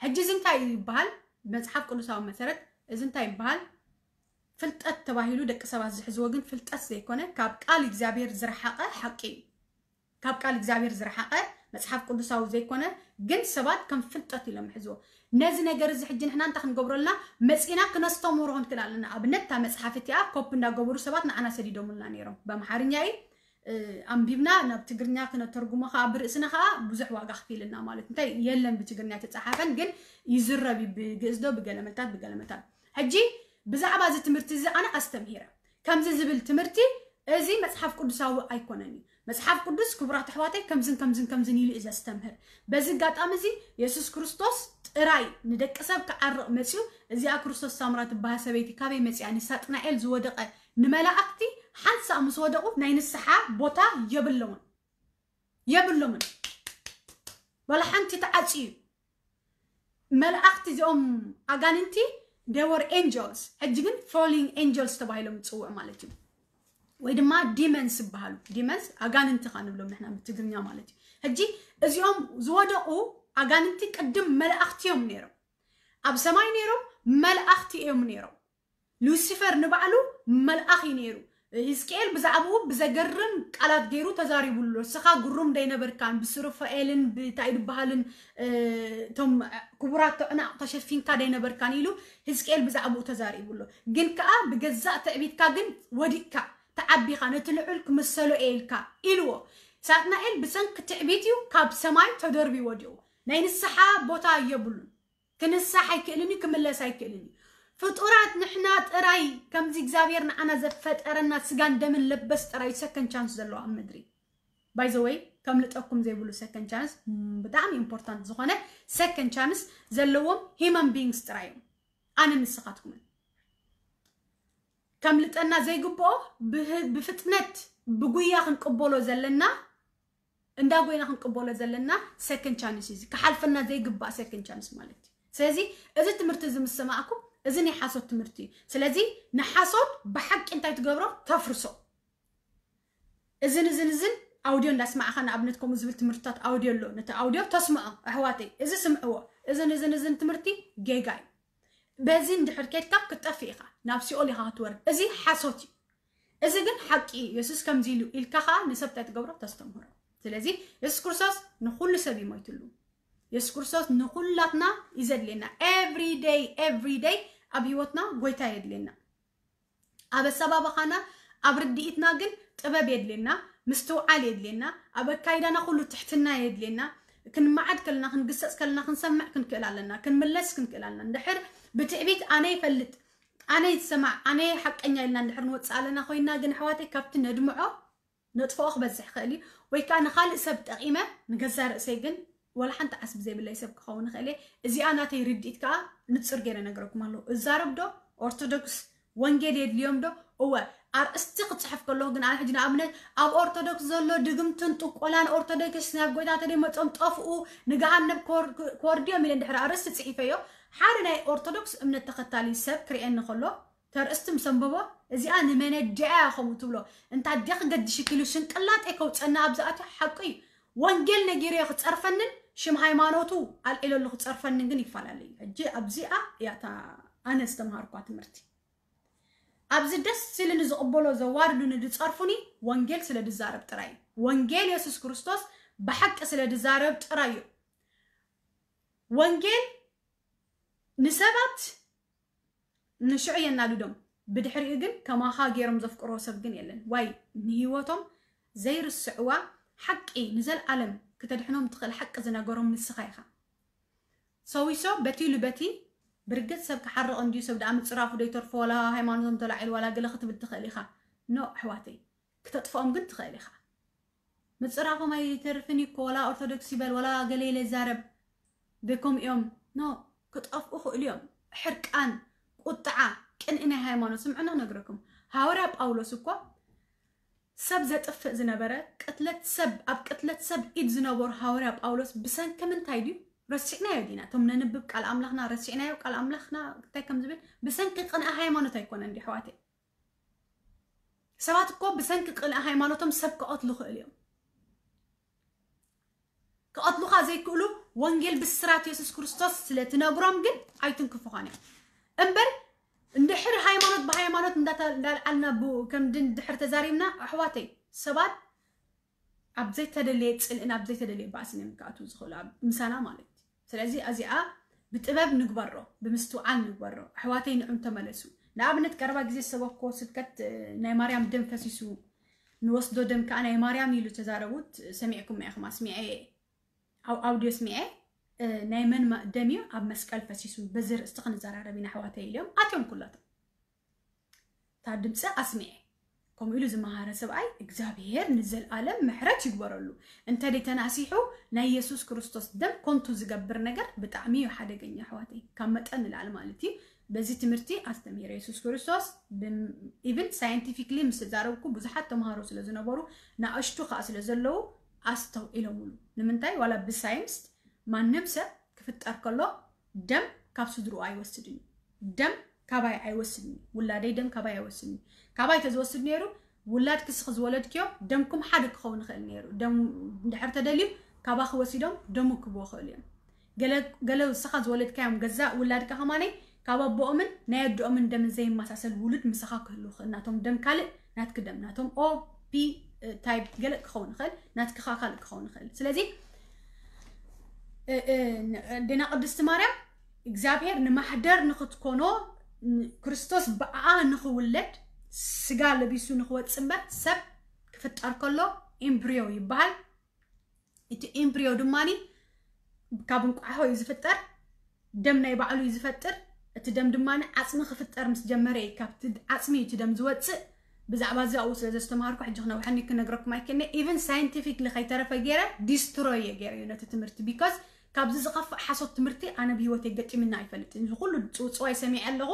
ሕጂ እዚ እንታይ እዩ ይበሃል? መፅሓፍ ቅዱሳዊ መሰረት እዚ እንታይ ይበሃል? ፍልጠት ተባሂሉ ደቂ ሰባት ዝሕዝዎ ግን ፍልጠት ዘይኮነ ካብ ቃል እግዚኣብሔር ዝረሓቐ ሓቂ እዩ። ካብ ቃል እግዚኣብሔር ዝረሓቐ መፅሓፍ ቅዱሳዊ ዘይኮነ ግን ሰባት ከም ፍልጠት ኢሎም ይሕዝዎ። ነዚ ነገር እዚ ሕጂ ንሕና እንታይ ክንገብሮ ኣለና? መፂና ክነስተምህሮ ክንክእል ኣለና። ኣብነት እታ መፅሓፍ እቲኣ ኮፕ እንዳገበሩ ሰባት ንዓና ሰዲዶምልና ነይሮም። በምሓርኛ እዩ ኣንቢብና ናብ ትግርኛ ክነተርጉሞ ከዓ ብርእስና ከዓ ብዙሕ ዋጋ ክፊልና ማለት እንታይ የለን ብትግርኛ ተፃሓፈን ግን ይዝረብ እዩ ብግእዝ ዶ ብገለመታት ብገለመታት። ሕጂ ብዛዕባ እዚ ትምህርቲ እዚ ኣነ ኣስተምሂረ። ከምዚ ዝብል ትምህርቲ እዚ መፅሓፍ ቅዱሳዊ ኣይኮነን እዩ። መፅሓፍ ቅዱስ ክቡራት ኣሕዋተይ ከምዝን ከምዝን ከምዝን ኢሉ እዩ ዘስተምህር። በዚ ኣጋጣሚ እዚ የሱስ ክርስቶስ ጥራይ ንደቂ ሰብ ክዓርቕ መፅኡ። እዚኣ ክርስቶስ ሳምራ ትበሃል ሰበይቲ ካበይ መፅኣ? ንሳጥናኤል ዝወደቐ ንመላእክቲ ሓንሳእ ምስ ወደቑ ናይ ንስሓ ቦታ የብለውን የብሎምን። ዋላ ሓንቲ ተዓፅዩ። መላእክቲ እዚኦም ኣጋንንቲ they were angels፣ ሕጂ ግን falling angels ተባሂሎም ይፅውዑ ማለት እዩ። ወይ ድማ ዲመንስ ይበሃሉ። ዲመንስ ኣጋንንቲ ካ ንብሎም ንሕና ብትግርኛ ማለት እዩ። ሕጂ እዚኦም ዝወደቁ ኣጋንንቲ ቅድም መላእክቲ እዮም ነይሮም። ኣብ ሰማይ ነይሮም መላእክቲ እዮም ነይሮም። ሉሲፈር ንባዕሉ መልኣኽ እዩ ነይሩ። ህዝቅኤል ብዛዕባኡ ብዘገርም ቃላት ገይሩ ተዛሪቡሉ። ንስኻ ግሩም ደይነበርካን ብሱሩፋኤልን ብታይ ዝበሃልን እቶም ክቡራት ተዕናቕ ተሸፊንካ ደይነበርካን ኢሉ ህዝቅኤል ብዛዕባኡ ተዛሪቡሉ። ግን ከኣ ብገዛእ ትዕቢትካ ግን ወዲቕካ ተዓቢኻ ነቲ ልዑል ክምሰሎ እየ ኢልካ ኢልዎ። ሳጥናኤል ብሰንኪ ትዕቢት እዩ ካብ ሰማይ ተደርቢ ወዲቑ። ናይ ንስሓ ቦታ የብሉን። ክንሳሕ ኣይክእልን እዩ፣ ክምለስ ኣይክእልን እዩ። ፍጡራት ንሕና ጥራይ ከምዚ እግዚኣብሔር ንዓና ዘፈጠረና ስጋን ደምን ለበስ ጥራይ ሰከንድ ቻንስ ዘለዎ ኣብ ምድሪ። ባይ ዘ ወይ ከምልጠኩም ዘይብሉ ሰከንድ ቻንስ ብጣዕሚ ኢምፖርታንት ዝኾነ ሰከንድ ቻንስ ዘለዎም ሂማን ቢንግስ ጥራይ እዮም። ኣነ ንስኻትኩምን ከምልጠና ዘይግብኦ ብህ- ብፍጥነት ብጉያ ክንቅበሎ ዘለና እንዳ ጎይና ክንቅበሎ ዘለና ሰከንድ ቻንስ እዩ። ክሓልፈና ዘይግባእ ሰከንድ ቻንስ ማለት እዩ። ስለዚ እዚ ትምህርቲ እዚ ምስ ሰማዕኩም እዚ ናይ ሓሶት ትምህርቲ እዩ። ስለዚ ንሓሶት ብሓቂ እንታይ ትገብሮ? ተፍርሶ። እዝን እዝን እዝን ኣውዲዮ እንዳስማዕኻ ንኣብነት ከምኡ ዝብል ትምህርትታት ኣውዲዮ ኣሎ። ነቲ ኣውዲዮ ተስምዖ ኣሕዋተይ፣ እዚ ስምዕዎ። እዝን እዝን እዝን ትምህርቲ ጌጋ እዩ። በዚ እንድሕር ኬድካ ክትጠፍእ ኢኻ፣ ናብ ሲኦል ኢኻ ክትወርድ። እዚ ሓሶት እዩ። እዚ ግን ሓቂ እዩ። የሱስ ከምዚ ኢሉ ኢልካ ኸዓ ንሰብ እንታይ ትገብሮ? ተስተምህሮ። ስለዚ የሱስ ክርስቶስ ንኹሉ ሰብ እዩ ሞይትሉ። የሱስ ክርስቶስ ንኹላትና እዩ ዘድልየና። Every day, every day ኣብ ህይወትና ጎይታ የድልየና። ኣብ ኣሰባብኻና ኣብ ርድኢትና ግን ጥበብ የድልየና፣ ምስትውዓል የድልየና፣ ኣብ ኣካይዳና ኩሉ ትሕትና የድልየና። ክንመዓድ ከለና ክንግሰፅ ከለና ክንሰምዕ ክንክእል ኣለና፣ ክንምለስ ክንክእል ኣለና። እንድሕር ብትዕቢት ኣነ ይፈልጥ ኣነ ይሰማዕ ኣነ ሓቀኛ ኢልና እንድሕር ንወፅእ ኣለና ኮይና ግን ኣሕዋተይ ካብቲ ነድምዖ ነጥፍኦ ክበዝሕ ይኽእል እዩ። ወይ ከዓ ንካልእ ሰብ ጠቒመ ንገዛ ርእሰይ ግን ወላ ሓንቲ ዓስቢ ዘይብለይ ሰብ ክኸውን ይኽእል እየ። እዚኣ ናተይ ርድኢት ከዓ ንፁር ገይረ ነግረኩም ኣለኹ። እዛረብ ዶ ኦርቶዶክስ ወንጌል የድልዮም ዶ? እወ። ኣርእስቲ ክፅሕፍ ከለኹ ግን ኣነ ሕጂ ንኣብነት ኣብ ኦርቶዶክስ ዘሎ ድግምትን ጥቆላን ኦርቶዶክስ ናብ ጎይታ ተደይመፆም ጠፍኡ ንገሃነብ ክወርድዮም ኢለ እንድሕር ኣርእስቲ ፅሒፈዮ ሓደ ናይ ኦርቶዶክስ እምነት ተኸታሊ ሰብ ክርእየኒ ከሎ ተርእስቲ ምስ ኣንበቦ እዚኣ ንመነዲኣ እያ ከምኡ ትብሎ እንታ ድያ ክገድሽ ክኢሉ ሽንቅላጠይ ከውፀና ኣብዝኣትዮ ሓቁ እዩ። ወንጌል ነጊረዮ ክፀርፈንን ሽም ሃይማኖቱ ኣልዒለሉ ክፀርፈንን ግን ይፈላለ እዩ። ሕጂ ኣብዚኣ እያ እታ ኣነ ዝተምሃርኳ ትምህርቲ። ኣብዚ ደስ ኢልኒ ዝቕበሎ ዘዋርዱኒ ዝፀርፉኒ ወንጌል ስለ ድዛረብ ጥራይ እዩ። ወንጌል የሱስ ክርስቶስ ብሓቂ ስለ ድዛረብ ጥራይ እዩ። ወንጌል ንሰባት ንሽዑ የናድዶም። ብድሕሪኡ ግን ከማኻ ገይሮም ዘፍቅርዎ ሰብ ግን የለን። ዋይ ንህይወቶም ዘይርስዕዋ ሓቂ ንዘለኣለም ክተድሕኖም ትኽእል ሓቂ ዝነገሮም ንስኻ ኢኻ። ሰዊሶ በቲ ኢሉ በቲ ብርግጽ ሰብ ክሓርቕ እንድዩ፣ ሰብ ደኣ ምጽራፉ ዶ ይተርፎ፣ ዋላ ሃይማኖቶም ተላዒሉ ዋላ ገለ ክትብል ትኽእል ኢኻ። ኖ ኣሕዋተይ፣ ክተጥፍኦም ግን ትኽእል ኢኻ። ምጽራፎም ኣይተርፍን እዩ እኮ፣ ዋላ ኦርቶዶክስ ይበል ዋላ ገለ ኢለ ይዛረብ፣ ደኮም እዮም። ኖ ክጠፍኡ ክእሉ እዮም። ሕርቃን፣ ቁጥዓ፣ ቅንኢ ናይ ሃይማኖት ስምዑና ክነግረኩም። ሃዋርያ ጳውሎስ እኮ ሰብ ዘጥፍእ ዝነበረ፣ ቅትለት ሰብ፣ ኣብ ቅትለት ሰብ ኢድ ዝነበሩ ሃዋርያ ጳውሎስ ብሰንኪ ምንታይ ድዩ? ረሲዕናዮ ዲና? እቶም ነንብብ ቃል ኣምላኽና ረሲዕናዮ? ቃል ኣምላኽና እንታይ ከም ዝብል? ብሰንኪ ቅንኢ ሃይማኖት ኣይኮነን ድዩ ኣሕዋተይ? ሰባት እኮ ብሰንኪ ቅንኢ ሃይማኖቶም ሰብ ክቐትሉ ይኽእሉ እዮም። ክቐትሉኻ ዘይክእሉ ወንጌል ብስራት የሱስ ክርስቶስ ስለ ትነግሮም ግን ኣይትንክፉኻን እዮም። እምበር እንድሕር ሃይማኖት ብሃይማኖት እንዳተ-፣ እንዳልዓልና ብ-፣ ከም ድን ድሕር ተዛሪብና ኣሕዋተይ፣ ሰባት ኣብ ዘይተደለየ ጽልእን ኣብ ዘይተደለየ ባእስን እዮም ክኣትዉ ዝኽእሉ ኣብ ምሳና ማለት እዩ። ስለዚ እዚኣ ብጥበብ ንግበሮ፣ ብምስትውዓል ንግበሮ። ኣሕዋተይ ንዑም ተመለሱ። ንኣብነት ቀረባ ግዜ ዝሰበክዎ ስብከት፣ እ፣ ናይ ማርያም ደም ፈሲሱ ንወስዶ ደም ከኣ ናይ ማርያም ኢሉ ተዛረቡት ሰሚዕኩም ኢኹም። ኣስሚዐ፣ ኣብ ኣውድዮ ስሚዐ፣ እ፣ ናይ መን ማ-፣ ደም እዩ ኣብ መስቀል ፈሲሱ በዚ ርእስቲ ክንዘራረብ ኢና ኣሕዋተይ ኢሎም ኣትዮም ኩላቶም። እታ ድምፂ ኣስሚዐ። ከምኡ ኢሉ ዝመሃረ ሰብኣይ እግዚኣብሔር ንዘለኣለም ምሕረት ይግበረሉ። እንተ ደይ ተናሲሑ ናይ የሱስ ክርስቶስ ደም ኮንቱ ዝገብር ነገር ብጣዕሚ እዩ ሓደገኛ ኣሕዋተይ። ካብ መጠን ንላዕሊ ማለት እዩ። በዚ ትምህርቲ ኣስተምህረ የሱስ ክርስቶስ ብም-፣ ኢቭን ሳይንቲፊክሊ ምስ ተዛረብኩ ብዙሓት ተምሃሮ ስለ ዝነበሩ ንኣሽቱ ከዓ ስለ ዘለዉ ኣስተውዒሎምሉ። ንምንታይ ዋላ ብሳይንስ ማንም ሰብ ክፍጠር ከሎ ደም ካብ ስድርኡ ኣይወስድን እዩ። ደም ካባይ ኣይወስድን እዩ። ውላደይ ደም ካባይ ኣይወስድን እዩ። ካባይ ተዝወስድ ነይሩ ውላድ ክስኺ ዝወለድክዮ ደምኩም ሓደ ክኸውን ይኽእል ነይሩ። ደም እንድሕር ተደልዩ ካባኺ ወሲዶም ደሙ ክህብዎ ይኽእሉ እዮም። ገለ፣ ገለ ንስኻ ዝወለድካዮም ገዛእ ውላድካ ከማነይ ካብ ኣቦኦምን ናይ ኣዶኦምን ደምን ዘይመሳሰል ውሉድ ምሳኻ ክህሉ ይኽእል። ናቶም ደም ካልእ፣ ናትኪ ደም፣ ናቶም ኦ ፒ ታይፕ ገለ ክኸውን ይኽእል፣ ናትኪ ኸኣ ካልእ ክኸውን ይኽእል። ስለዚ፣ እ፣ እ፣ ን-፣ ኣዴና ቅድስቲ ማርያም እግዚኣብሔር ንማሕደር ንኽትኮኖ ን-፣ ክርስቶስ ብኣኣ ንኽውለድ ስጋ ለቢሱ ንኽወጽእ እምበር ሰብ ክፍጠር ከሎ ኤምብሪዮ ይበሃል። እቲ ኤምብሪዮ ድማኒ ካብ እንቋሖ እዩ ዝፍጠር፣ ደም ናይ ባዕሉ እዩ ዝፈጥር። እቲ ደም ድማኒ ዓጽሚ ክፍጠር ምስ ጀመረ እዩ ካብቲ ዓጽሚ እቲ ደም ዝወጽእ። ብዛዕባ እዚ ኣብኡ ስለ ዘስተምሃርኩ ሕጂ ክነውሐኒ ክነግረኩም ኣይክእልኒ። ኢቨን ሳይንቲፊክሊ ከይተረፈ ገይረ ዲስትሮይ እየ ገይረዮ ነቲ ትምህርቲ። ቢካዝ ካብዚ ዝኸፍእ ሓሶት ትምህርቲ ኣነ ብህይወተይ ገጢምና ኣይፈልጥን። እዚ ኩሉ ጽውጽዋይ ሰሚዐ ኣለኹ።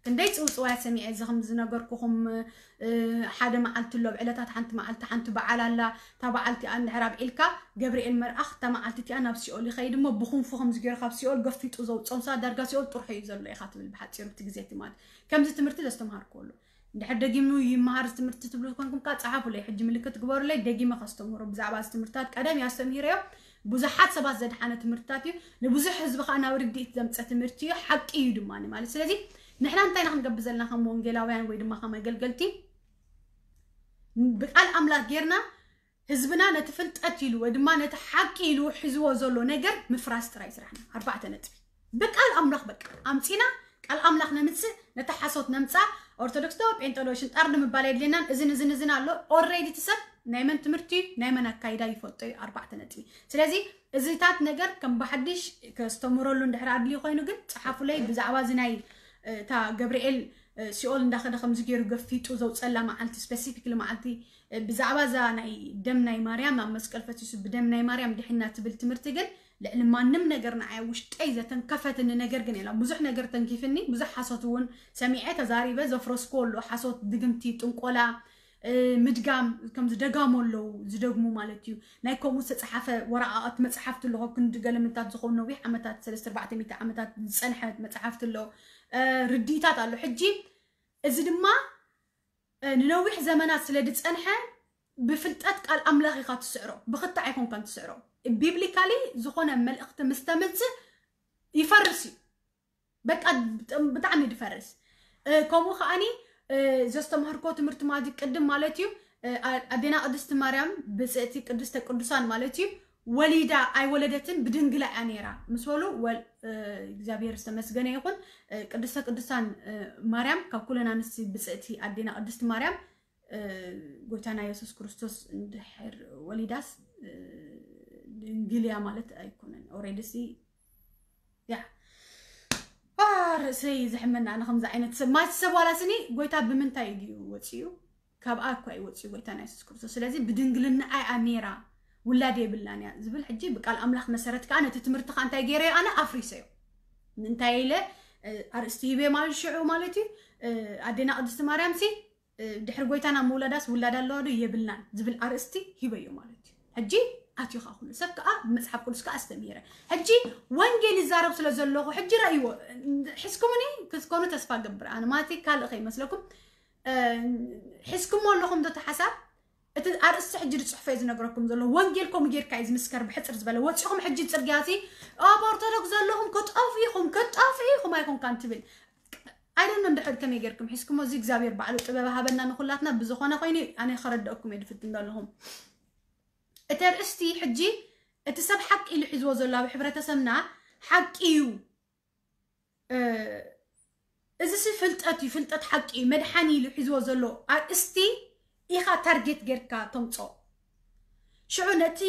ክንደይ ጽውጽዋይ ሰሚዐ፣ እዚ ከም ዝነገርኩኹም፣ እ፣ ሓደ መዓልቲ ኣሎ፣ ኣብ ዕለታት ሓንቲ መዓልቲ ሓንቲ በዓል ኣላ። እታ በዓል እቲኣ እንድሕር ኣብዒልካ፣ ገብርኤል መልኣኽ እታ መዓልቲ እቲኣ ናብ ሲኦል ይኸይድ እሞ ብኽንፉ ከምዚ ገይሩ ካብ ሲኦል ገፊጡ ዘውጽኦም ሰባት ዳርጋ ሲኦል ጥርሑ እዩ ዘሎ ኢኻ ትብል ብሓጺሩ እቲ ግዜ እቲ ማለት። ከምዚ ትምህርቲ ዘስተምሃርኩ ኣሎ። እንድሕር ደጊሙ ይመሃር እዚ ትምህርቲ ትብሉ ኮንኩም ከኣ ጸሓፉለይ። ሕጂ ምልክት ግበሩለይ፣ ደጊመ ከስተምህሮ ብዛዕባ እዚ ትምህርትታት ቀደም እየ ኣስተምሂረዮ። ብዙሓት ሰባት ዘድሓነ ትምህርትታት እዩ። ንብዙሕ ህዝቢ ከኣ ናብ ርድኢት ዘምጸ ትምህርቲ እዩ። ሓቂ እዩ ድማ ማለት። ስለዚ ንሕና እንታይ ኢና ክንገብር ዘለና ከም ወንጌላውያን ወይ ድማ ከም ኣገልገልቲ? ብቃል ኣምላኽ ጌርና ህዝብና ነቲ ፍልጠት ኢሉ ወይ ድማ ነቲ ሓቂ ኢሉ ሒዝዎ ዘሎ ነገር ምፍራስ ጥራይ ስራሕና። ኣርባዕተ ነጥቢ። ብቃል ኣምላኽ በቃ ኣምጺና ቃል ኣምላኽ ነምጽእ፣ ነቲ ሓሶት ነምጻ። ኦርቶዶክስ ዶ ጴንጠ ዶ ሽንጣር ንምባል የድልየናን። እዝን እዝን እዝን ኣሎ። ኦልሬዲ እቲ ሰብ ናይ መን ትምህርቲ ናይ መን ኣካይዳ ይፈልጦ እዩ። ኣርባዕተ ነጥቢ። ስለዚ እዚታት ነገር ከም ብሓድሽ ከስተምረሉ እንድሕር ኣድልዩ ኮይኑ ግን ጸሓፉለይ ብዛዕባ እዚ ናይ፣ እ፣ እታ ገብርኤል፣ እ፣ ሲኦል እንዳኸደ ከምዚ ገይሩ ገፊጡ ዘውጸላ መዓልቲ፣ ስፔሲፊክሊ መዓልቲ፣ እ፣ ብዛዕባ እዛ ናይ ደም ናይ ማርያም ኣብ መስቀል ፈሲሱ ብደም ናይ ማርያም ድሒና ትብል ትምህርቲ ግን ልዕሊ ማንም ነገር ንዓይ ውሽጠይ ዘተንከፈትኒ ነገር ግን የላ። ብዙሕ ነገር ተንኪፍኒ፣ ብዙሕ ሓሶት እውን ሰሚዐ፣ ተዛሪበ፣ ዘፍረስኩ ኣሎ ሓሶት፣ ድግምቲ፣ ጥንቆላ፣ እ፣ ምድጋም፣ ከምዚ ደጋሞ ኣለዉ፣ ዝደግሙ ማለት እዩ። ናይ ከምኡ ዝተጻሓፈ ወረቓቕቲ መጽሓፍቲ ኣለኹ፣ ክንዲ ገለ ምታት ዝኾኑ ነዊሕ ዓመታት፣ ሰለስተ ኣርባዕተ ሚእቲ ዓመታት ዝጸንሐ መጽሓፍቲ ኣሎ። እ፣ ርድኢታት ኣሎ። ሕጂ እዚ ድማ፣ እ፣ ንነዊሕ ዘመናት ስለ ዝጸንሐ ብፍልጠት ቃል ኣምላኽ ኢኻ ትስዕሮ፣ ብኽታዕ ኣይኮንካን ትስዕሮ። ቢብሊካሊ ዝኾነ መልእኽቲ ምስ ተምጽእ ይፈርስ እዩ። በቃ ብጣ-፣ ብጣዕሚ ድፈርስ። እ፣ ከምኡ ከዓኒ፣ እ፣ ዘስተምሃርኮ ትምህርቲ ማለት እዩ። ቅድም ማለት እዩ፣ እ፣ ኣ-፣ ኣዴና ቅድስቲ ማርያም ብጽእቲ ቅድስተ ቅዱሳን ማለት እዩ። ወሊዳ ኣይወለደትን፣ ብድንግላ እያ ነይራ ምስ በሉ፣ እግዚኣብሔር ዝተመስገነ ይኹን። ቅድስተ ቅዱሳን ማርያም፣ ካብ ኩለን ኣንስቲ ብፅእቲ ኣዴና ቅድስቲ ማርያም፣ ጎይታና የሱስ ክርስቶስ እንድሕር ወሊዳስ ድንግል እያ ማለት ኣይኮነን። ኦሬዲ ሲ ያ ርእሰይ ዘሕመና ኣነ ከምዚ ዓይነት ሰብ ማለት ሰብ ዋላ ስኒ ጎይታ ብምንታይ እዩ ወፂኡ? ካብኣ እኳ እዩ ወፂኡ ጎይታና የሱስ ክርስቶስ። ስለዚ ብድንግልና ኣያ ነይራ፣ ውላድ የብላን እያ ዝብል ሕጂ ብቃል ኣምላኽ መሰረት ከዓ ነቲ ትምህርቲ ከዓ እንታይ ገይረዮ? ኣነ ኣፍሪሰዮ። እንታይ ኢለ ኣርእስቲ ሂበ ማለት ሽዑ ማለት እዩ። ኣዴና ቅድስቲ ማርያም ሲ ድሕሪ ጎይታና ምውላዳስ ውላድ ኣለዋ ዶ የብልናን ዝብል ኣርእስቲ ሂበዮ ማለት እዩ። ሕጂ ኣትዩ ከዓ ኩሉ ሰብ ከዓ ብመፅሓፍ ቅዱስ ከዓ ኣስተምሂረ። ሕጂ ወንጌል ይዛረብ ስለ ዘለኹ ሕጂ ረእይዎ። ሕዝኩምኒ ክትኮኑ ተስፋ ገብር። ኣነ ማለት ካልእ ከይመስለኩም ሕዝኩሞ ኣለኹም ዶ ተሓሳብ? እቲ ኣርእስቲ ሕጂ ዝፅሕፎ እዩ ዝነግረኩም ዘሎ። ወንጌል ከምኡ ጌርካ እዩ ዝምስከር ብሕፅር ዝበለ። ወፂኹም ሕጂ ፅርግያ እዚ ኣብ ኦርቶዶክስ ዘለኹም ከጠፍ ኢኹም፣ ከጠፍ ኢኹም ኣይኮንካን ትብል። ኣይደኖ እንድሕር ከመይ ጌርኩም ሒዝኩሞ፣ እዚ እግዚኣብሔር ባዕሉ ጥበብ ሃበና ንኹላትና። ብዝኾነ ኮይኑ ኣነ ከረድአኩም እየ ድፍትን ዘለኹም። እቲ ኣርእስቲ ሕጂ እቲ ሰብ ሓቂ ኢሉ ሒዝዎ ዘሎ ኣብ ሕብረተሰብና ሓቂ እዩ። እዚ ሲ ፍልጠት እዩ፣ ፍልጠት ሓቂ እዩ። መድሓኒ ኢሉ ሒዝዎ ዘሎ ኣርእስቲ ኢኻ ታርጌት ጌርካ ተምጾ። ሽዑ ነቲ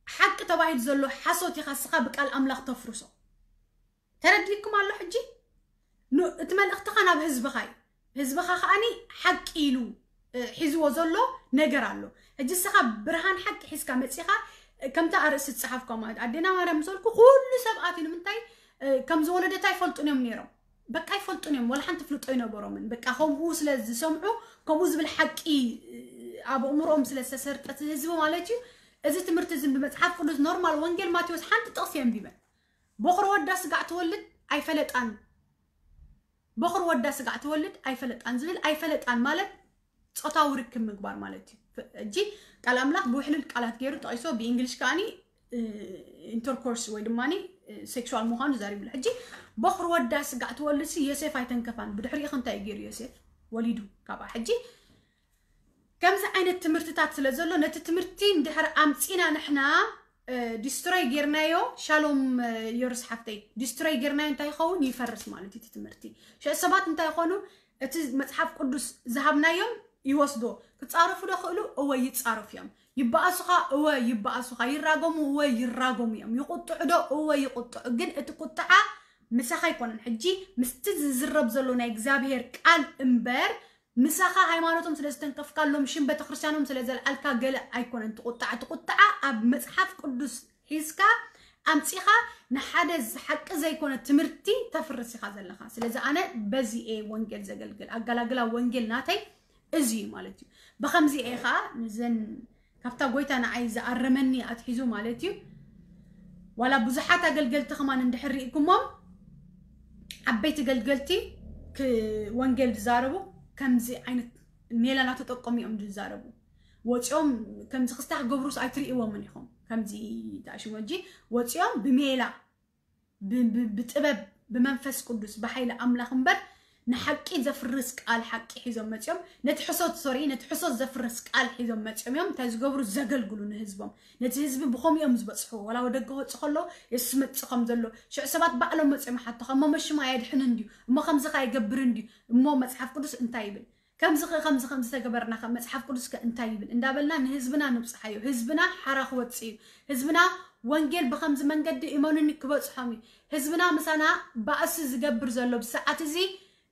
ሓቂ ተባሂሉ ዘሎ ሓሶት ኢኻ ስኻ ብቃል ኣምላኽ ተፍርሶ። ተረዲእኩም ኣሎ ሕጂ? እቲ መልእኽትኻ ናብ ህዝብኻ እዩ። ህዝብኻ ከዓኒ ሓቂ ኢሉ ሒዝዎ ዘሎ ነገር ኣሎ። ሕጂ ስኻ ብርሃን ሓቂ ሒዝካ መጺኻ ከምታ ኣርእስቲ ዝጸሓፍኳ ማለት ኣዴና ማርያም ምሰልኩ ኩሉ ሰብ ኣትዩ ንምንታይ ከም ዝወለደት ኣይፈልጡን እዮም ነይሮም። በቃ ኣይፈልጡን እዮም፣ ወላ ሓንቲ ፍልጦ ኣይነበሮምን። በቃ ከምኡ ስለ ዝሰምዑ ከምኡ ዝብል ሓቂ ኣብ ኣእምሮኦም ስለ ዝተሰርጠ እቲ ህዝቢ ማለት እዩ። እዚ ትምህርቲ እዚ ብመጽሓፍ ቅዱስ ኖርማል ወንጌል ማቴዎስ ሓንቲ ጥቕሲ የንቢበን። ቦኽሪ ወዳ ስጋዕ ትወልድ ኣይፈለጣን። ቦኽሪ ወዳ ስጋዕ ትወልድ ኣይፈለጣን ዝብል ኣይፈለጣን ማለት ጾታዊ ርክብ ምግባር ማለት እዩ። ሕጂ ቃል ኣምላኽ ብውሕልል ቃላት ገይሩ ጠቒሶ ብእንግሊሽ ከዓኒ ኢንተርኮርስ ወይ ድማ ሴክሹዋል ምዃኑ ዘሪብሉ። ሕጂ ቦኽሪ ወዳ ስጋዕ ትወልድ ሲ ዮሴፍ ኣይተንከፋን። ብድሕሪኡ እንታይ ገይሩ ዮሴፍ ወሊዱ ካብኣ። ሕጂ ከምዚ ዓይነት ትምህርትታት ስለ ዘሎ ነቲ ትምህርቲ እንድሕር ኣምፂና ንሕና ዲስትሮይ ጌርናዮ፣ ሻሎም ዮርስ ሓፍተይ፣ ዲስትሮይ ጌርናዮ እንታይ ይኸውን? ይፈርስ ማለት እዩ እቲ ትምህርቲ። ሽዑ ሰባት እንታይ ይኾኑ? እቲ መጽሓፍ ቅዱስ ዝሃብናዮም ይወስዶ። ክጻረፉ ዶ ክእሉ? እወ ይጻረፉ እዮም። ይበኣሱኻ? እወ ይበኣሱኻ። ይራገሙ? እወ ይራገሙ እዮም። ይቁጥዑ ዶ? እወ ይቁጥዑ። ግን እቲ ቁጥዓ ምሳኻ ኣይኮነን። ሕጂ ምስቲ ዝዝረብ ዘሎ ናይ እግዚኣብሔር ቃል እምበር ምሳኻ ሃይማኖቶም ስለ ዝተንከፍካሎም ሽም ቤተክርስትያኖም ስለ ዘልዓልካ ገለ ኣይኮነን ትቁጣዕ። ትቁጣዓ ኣብ መጽሓፍ ቅዱስ ሒዝካ ኣምጺኻ ንሓደ ሓቂ ዘይኮነ ትምህርቲ ተፍርስ ኢኻ ዘለኻ። ስለዚ ኣነ በዚ እየ ወንጌል ዘገልግል። ኣገላግላ ወንጌል ናተይ እዚ እዩ ማለት እዩ። ብኸምዚ እየ ኸዓ ንዘን ካብታ ጎይታ ንዓይ ዝኣረመኒ ኣትሒዙ ማለት እዩ። ዋላ ብዙሓት ኣገልገልቲ ከማን እንድሕር ርኢኩሞም ዓበይቲ ገልገልቲ ወንጌል ዝዛረቡ ከምዚ ዓይነት ሜላ እናተጠቀሙ እዮም ዝዛረቡ። ወፂኦም ከምዚ ክስታ ክገብሩስ ኣይትርእይዎምን ኢኹም። ከምዚ ተኣሽሞ እንጂ ወፂኦም ብሜላ ብጥበብ ብመንፈስ ቅዱስ ብሓይሊ ኣምላኽ እምበር ንሓቂ ዘፍርስ ቃል ሓቂ ሒዞም መፂኦም ነቲ ሕሶት ሶሪ ነቲ ሕሶት ዘፍርስ ቃል ሒዞም መፂኦም እዮም እንታይ ዝገብሩ ዘገልግሉ ንህዝቦም። ነቲ ህዝቢ ብኸምኡ እዮም ዝበፅሑ። ወላ ወደገ ወፂ ከሎ የሱስ መፂ ከም ዘሎ ሽዑ ሰባት ባዕሎም መፂኦም ሓቶኻ እሞ መሽማ ኣየድሕንን ድዩ እሞ ከምዚ ከ ኣይገብርን ድዩ እሞ መፅሓፍ ቅዱስ እንታይ ይብል ከምዚ ከ ከምዚ ከም ዝተገበርና ከ መፅሓፍ ቅዱስ ከ እንታይ ይብል እንዳበልና ንህዝብና ንብፅሓዮ። ህዝብና ሓራ ክወፅእ እዩ። ህዝብና ወንጌል ብከምዚ መንገዲ እመኑኒ ክበፅሖም እዩ። ህዝብና ምሳና ባእሲ ዝገብር ዘሎ ብሰዓት እዚ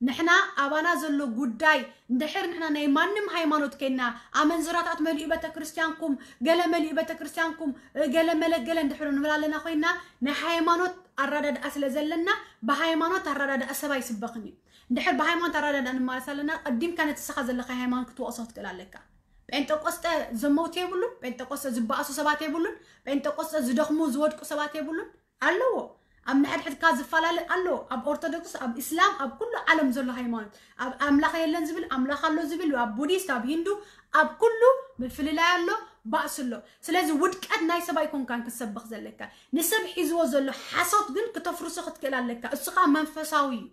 ንሕና ኣባና ዘሎ ጉዳይ እንድሕር ንሕና ናይ ማንም ሃይማኖት ኮይና ኣመንዝራታት መሊኡ ቤተክርስትያንኩም ገለ መሊኡ ቤተክርስትያንኩም ገለ መለገለ እንድሕር ንብል ኣለና ኮይና ናይ ሃይማኖት ኣረዳድኣ ስለ ዘለና ብሃይማኖት ኣረዳድኣ ሰብ ኣይስበኽን እዩ። እንድሕር ብሃይማኖት ኣረዳድኣ ንመለስ ኣለና ቀዲምካ ነቲ ስኻ ዘለካ ሃይማኖት ክትወቕሶ ክትክእል ኣለካ። ጴንጠቆስጠ ዘመውቲ የብሉን። ጴንጠቆስጠ ዝበኣሱ ሰባት የብሉን። ጴንጠቆስጠ ዝደኽሙ ዝወድቁ ሰባት የብሉን። ኣለዎ ኣብ ንሕድሕድካ ዝፈላለ ኣሎ። ኣብ ኦርቶዶክስ ኣብ እስላም ኣብ ኩሉ ዓለም ዘሎ ሃይማኖት ኣብ ኣምላኽ የለን ዝብል ኣምላኽ ኣሎ ዝብል ኣብ ቡዲስት ኣብ ሂንዱ ኣብ ኩሉ ምፍልላይ ኣሎ። ባእሲ ኣሎ። ስለዚ ውድቀት ናይ ሰብ ኣይኮንካን ክትሰብኽ ዘለካ። ንሰብ ሒዝዎ ዘሎ ሓሶት ግን ክተፍርሶ ክትክእል ኣለካ። እሱ ከዓ መንፈሳዊ እዩ።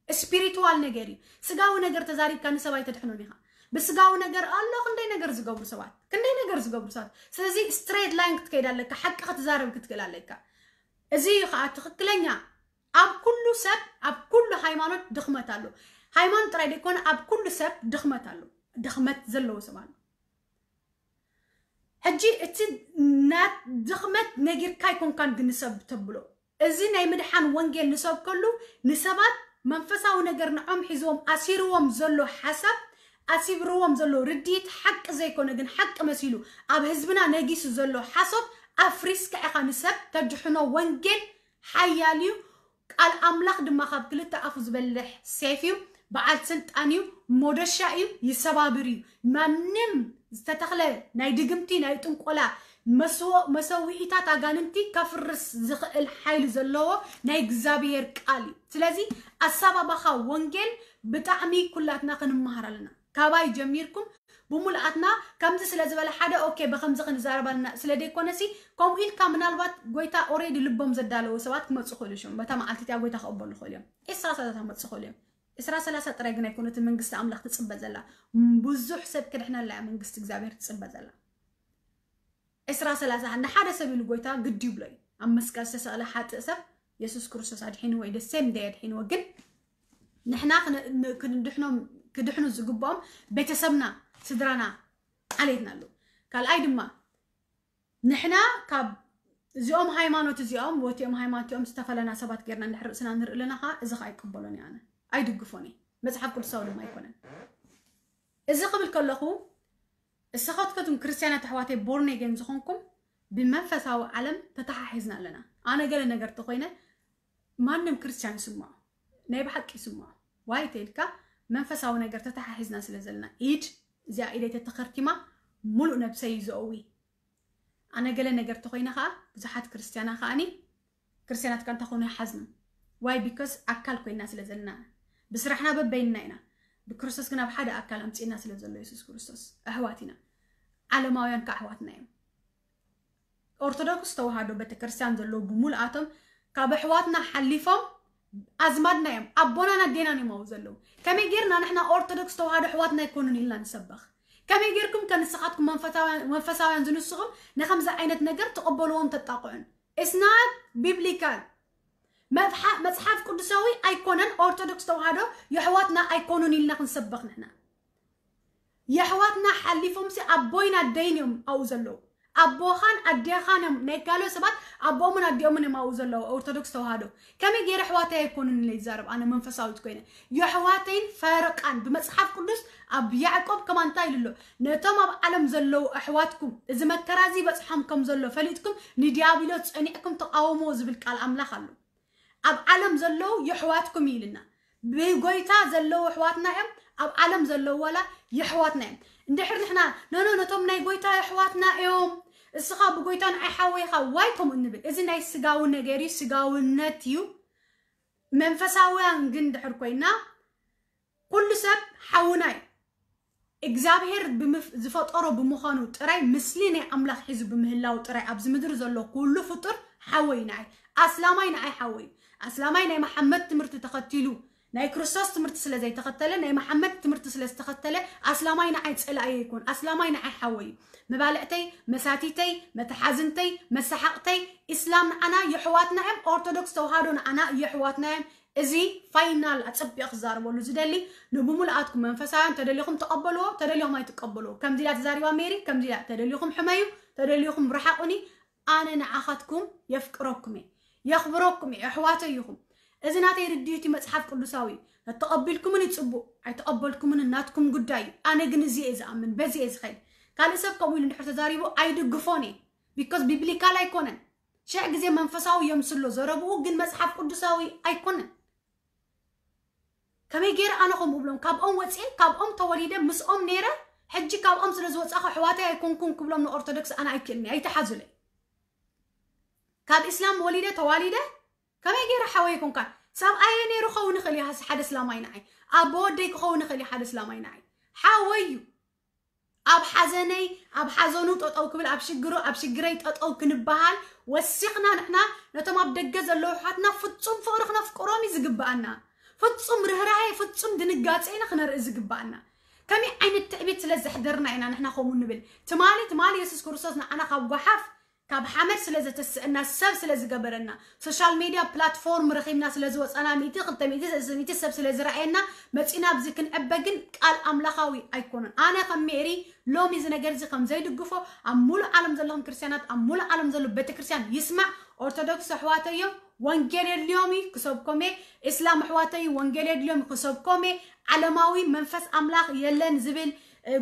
ስፒሪትዋል ነገር እዩ። ስጋዊ ነገር ተዛሪብካ ንሰብ ኣይተድሕኖን ኢኻ። ብስጋዊ ነገር ኣሎ ክንደይ ነገር ዝገብሩ ሰባት፣ ክንደይ ነገር ዝገብሩ ሰባት። ስለዚ ስትሬት ላይን ክትከይድ ኣለካ፣ ሓቂ ክትዛረብ ክትክእል ኣለካ። እዚ እዩ ከዓ ትኽክለኛ። ኣብ ኩሉ ሰብ፣ ኣብ ኩሉ ሃይማኖት ድኽመት ኣሎ። ሃይማኖት ጥራይ ደይኮነ ኣብ ኩሉ ሰብ ድኽመት ኣሎ። ድኽመት ዘለዎ ሰብ ኣሎ። ሕጂ እቲ ናት ድኽመት ነጊርካ ኣይኮንካን ግን ንሰብ ተብሎ። እዚ ናይ ምድሓን ወንጌል ንሰብከሉ ንሰባት መንፈሳዊ ነገር ንዖም ሒዝዎም ኣሲርዎም ዘሎ ሓሳብ፣ ኣሲርዎም ዘሎ ርድኢት ሓቂ ዘይኮነ ግን ሓቂ መሲሉ ኣብ ህዝብና ነጊሱ ዘሎ ሓሶት ኣፍሪስካ ኢኻ ንሰብ ተድሕኖ። ወንጌል ሓያል እዩ። ቃል ኣምላኽ ድማ ካብ ክልተ ኣፉ ዝበልሕ ሴፍ እዩ። በዓል ስልጣን እዩ። ሞደሻ እዩ። ይሰባብር እዩ። ማንም ዝተተኽለ ናይ ድግምቲ ናይ ጥንቆላ መስዎ መሰዊኢታት ኣጋንንቲ ከፍርስ ዝኽእል ሓይሊ ዘለዎ ናይ እግዚኣብሔር ቃል እዩ። ስለዚ ኣሳባባኻ ወንጌል ብጣዕሚ ኩላትና ክንመሃር ኣለና። ካባይ ጀሚርኩም ብሙልኣትና ከምዚ ስለ ዝበለ ሓደ ኦኬ ብከምዚ ክንዛረብ ኣለና ስለ ደይኮነሲ፣ ከምኡ ኢልካ ምናልባት ጎይታ ኦሬዲ ልቦም ዘዳለዎ ሰባት ክመፁ ክእሉ ሽም በታ መዓልቲ እቲኣ ጎይታ ክቕበሉ ክእሉ እዮም። ዕስራ ሰላሳ ክመፁ ክእሉ እዮም። ዕስራ ሰላሳ ጥራይ ግን ኣይኮነትን መንግስቲ ኣምላኽ ትፅበ ዘላ። ብዙሕ ሰብ ክድሕነላ እያ መንግስቲ እግዚኣብሔር ትፅበ ዘላ። ዕስራ ሰላሳ ንሓደ ሰብ ኢሉ ጎይታ ግዲ ይብሎ እዩ። ኣብ መስቀል ዝተሰቕለ ሓጥእ ሰብ የሱስ ክርስቶስ ኣድሒንዎ እዩ። ደሴም ደይ ኣድሒንዎ። ግን ንሕና ክን- ን- ክንድሕኖም ክድሕኑ ዝግብኦም ቤተሰብና፣ ስድራና ዓሌትና ኣለዉ። ካልኣይ ድማ ንሕና ካብ እዚኦም ሃይማኖት እዚኦም ወቲኦም ሃይማኖት እዮም ዝተፈለና ሰባት ጌርና እንድሕር ርእስና ንርኢ ኣለና ከዓ እዚ ከዓ ኣይቅበሎን እየ ኣነ፣ ኣይድግፎን እየ። መፅሓፍ ቅዱሳዊ ድማ ኣይኮነን። እዚ ክብል ከለኹ እስኻትከቱም ክርስቲያናት ኣሕዋተይ ቦርኔጌን ዝኾንኩም ብመንፈሳዊ ዓለም ተተሓሒዝና ኣለና። ኣነ ገለ ነገር ተኮይነ ማንም ክርስቲያን ይስምዖ፣ ናይ ብሓቂ ይስምዖ። ዋይ ተይልካ መንፈሳዊ ነገር ተተሓሒዝና ስለ ዘለና ኢድ እዚኣ ኢደይ ተተኸርቲማ ሙሉእ ነብሰይ እዩ ዘእዊ። ኣነ ገለ ነገር ተኮይነ ከዓ ብዙሓት ክርስቲያና ከዓኒ ክርስቲያናት ከ እንተኾኑ ይሓዝኑ። ዋይ ቢኮስ ኣካል ኮይና ስለ ዘለና ብስራሕና በበይንና ኢና። ብክርስቶስ ግን ኣብ ሓደ ኣካል ኣምፂእና ስለ ዘሎ የሱስ ክርስቶስ ኣሕዋት ኢና። ዓለማውያን ከዓ ኣሕዋትና እዮም። ኦርቶዶክስ ተዋህዶ ቤተክርስትያን ዘለዉ ብምሉኣቶም ካብ ኣሕዋትና ሓሊፎም ኣዝማድና እዮም። ኣቦናን ኣዴናን እዮም ኣብኡ ዘለዉ። ከመይ ጌርና ንሕና ኦርቶዶክስ ተዋህዶ ኣሕዋትና ኣይኮኑን ኢልና ንሰበኽ? ከመይ ጌርኩም ከ ንስኻትኩም መንፈሳውያን ዝንስኹም ንከምዚ ዓይነት ነገር ትቕበልዎን ተጣቕዑን? It's not biblical። መጽሓፍ ቅዱሳዊ ኣይኮነን። ኦርቶዶክስ ተዋህዶ የሕዋትና ኣይኮኑን ኢልና ክንሰበኽ ንሕና የሕዋትና ሓሊፎምሲ ኣቦይን ኣደይን እዮም ኣብኡ ዘለዉ። ኣቦኻን ኣዴኻን እዮም ናይ ካልኦት ሰባት ኣቦኦምን ኣዲኦምን እዮም ኣብኡ ዘለዉ። ኦርቶዶክስ ተዋህዶ ከመይ ገይረ ኣሕዋተይ ኣይኮኑን ኢለ ይዛረብ ኣነ መንፈሳዊት ኮይነ የሕዋተይን ፈረቃን ብመጽሓፍ ቅዱስ ኣብ ያዕቆብ ከማን እንታይ ኢሉ ኣሎ? ነቶም ኣብ ዓለም ዘለዉ ኣሕዋትኩም እዚ መከራ እዚ ይበጽሖም ከም ዘሎ ፈሊጥኩም ንዲያብሎስ ጸኒዕኩም ተቃወምዎ ዝብል ቃል ኣምላኽ ኣሎ። ኣብ ዓለም ዘለዉ የሕዋትኩም እዩ ኢልና። ብጎይታ ዘለዉ ኣሕዋትና እዮም፣ ኣብ ዓለም ዘለዉ ዋላ የሕዋትና እዮም። እንድሕር ንሕና ኖኖ ነቶም ናይ ጎይታ የሕዋትና እዮም፣ እስኻ ብጎይታ ንዓይ ሓወይኻ ዋይ ከምኡ እንብል። እዚ ናይ ስጋዊ ነገር እዩ፣ ስጋውነት እዩ። መንፈሳውያን ግን ድሕር ኮይና ኩሉ ሰብ ሓውና እዩ። እግዚኣብሔር ብምፍ- ዝፈጠሮ ብምዃኑ ጥራይ ምስሊ ናይ ኣምላኽ ሒዙ ብምህላው ጥራይ ኣብዚ ምድሪ ዘሎ ኩሉ ፍጡር ሓወይ ንዓይ ኣስላማይ ንዓይ ሓወይ ኣስላማይ ናይ መሓመድ ትምህርቲ ተኸቲሉ ናይ ክርስቶስ ትምህርቲ ስለ ዘይተኸተለ ናይ መሓመድ ትምህርቲ ስለ ዝተኸተለ ኣስላማይ ንዓይ ጸላእየ ይኮን ኣስላማይ ንዓይ ሓወይ እዩ። መባልዕተይ መሳቲተይ መተሓዝንተይ መሰሓቕተይ ኢስላም ንዓና የሕዋትና እዮም። ኦርቶዶክስ ተዋህዶ ንዓና የሕዋትና እዮም። እዚ ፋይናል ኣጸቢቐ ክዛረበሉ ዝደሊ ንብሙሉኣትኩም መንፈሳውያን ተደሊኹም ተቐበልዎ ተደሊኹም ኣይትቀበልዎ። ከምዚ ኢላ ተዛሪባ ሜሪ ከምዚ ኢላ ተደሊኹም ሕመዩ ተደሊኹም ረሓቑኒ። ኣነ ንዓኻትኩም የፍቅረኩም እየ የኽብረኩም እየ ኣሕዋተይ ኢኹም። እዚ ናተይ ርድኢት እዩ መጽሓፍ ቅዱሳዊ እዩ። ተተቐቢልኩምኒ ጽቡቕ ኣይተቐበልኩምኒ ናትኩም ጉዳይ እዩ። ኣነ ግን እዚ እየ ዝኣምን በዚ እየ ዝኸይድ። ካልእ ሰብ ከምኡ ኢሉ እንድሕር ተዛሪቡ ኣይድግፎን እየ። ቢኮዝ ቢብሊካል ኣይኮነን። ሽሕ ግዜ መንፈሳዊ የምስሎ ዘረብኡ ግን መጽሓፍ ቅዱሳዊ ኣይኮነን። ከመይ ገይረ ኣነ ከምኡ ብሎም ካብኦም ወፅኤ ካብኦም ተወሊደ ምስኦም ነይረ ሕጂ ካብኦም ስለ ዝወፃኹ ኣሕዋተይ ኣይኮንኩን ክብሎም ንኦርቶዶክስ ኣነ ኣይክእልኒ ኣይተሓዙለይ። ካብ እስላም ወሊደ ተዋሊደ ከመይ ገይረ ሓወይ ይኮንካ? ሰብኣየ ነይሩ ክኸውን ይኽእል እዩ ሓደ እስላማይ ንዓይ ኣቦ ወደይ ክኸውን ይኽእል እዩ ሓደ እስላማይ ንዓይ ሓወይ እዩ። ኣብ ሓዘነይ ኣብ ሓዘኑ ጠጠው ክብል ኣብ ሽግሩ ኣብ ሽግረይ ጠጠው ክንበሃል ወሲኽና ንሕና ነቶም ኣብ ደገ ዘለዉ ኣሕዋትና ፍጹም ፍቕሪ ክነፍቅሮም እዩ ዝግብኣና። ፍጹም ርህራሄ ፍጹም ድንጋጼ ኢና ክነርኢ ዝግብኣና። ከመይ ዓይነት ትዕቢት ስለ ዘሕደርና ኢና ንሕና ከምኡ ንብል? ትማሊ ትማሊ የሱስ ክርስቶስ ንዓና ካብ ጓሓፍ ካብ ሓመድ ስለ ዘተስእና ሰብ ስለ ዝገበረና ሶሻል ሜድያ ፕላትፎርም ረኺብና ስለ ዝወፃና ሚእቲ ክልተ ሚእቲ ሰለስተ ሚእቲ ሰብ ስለ ዝረኣየና መፂና ኣብዚ ክንዕበ ግን ቃል ኣምላኻዊ ኣይኮነን። ኣነ ከም ሜሪ ሎሚ እዚ ነገር እዚ ከም ዘይድግፎ ኣብ ሙሉእ ዓለም ዘለኹም ክርስትያናት ኣብ ሙሉእ ዓለም ዘሎ ቤተክርስትያን ይስማዕ። ኦርቶዶክስ ኣሕዋተዮ ወንጌል የድልዮም እዩ ክሰብኮም እየ። እስላም ኣሕዋተይ ወንጌል የድልዮም ክሰብኮም እየ። ዓለማዊ መንፈስ ኣምላኽ የለን ዝብል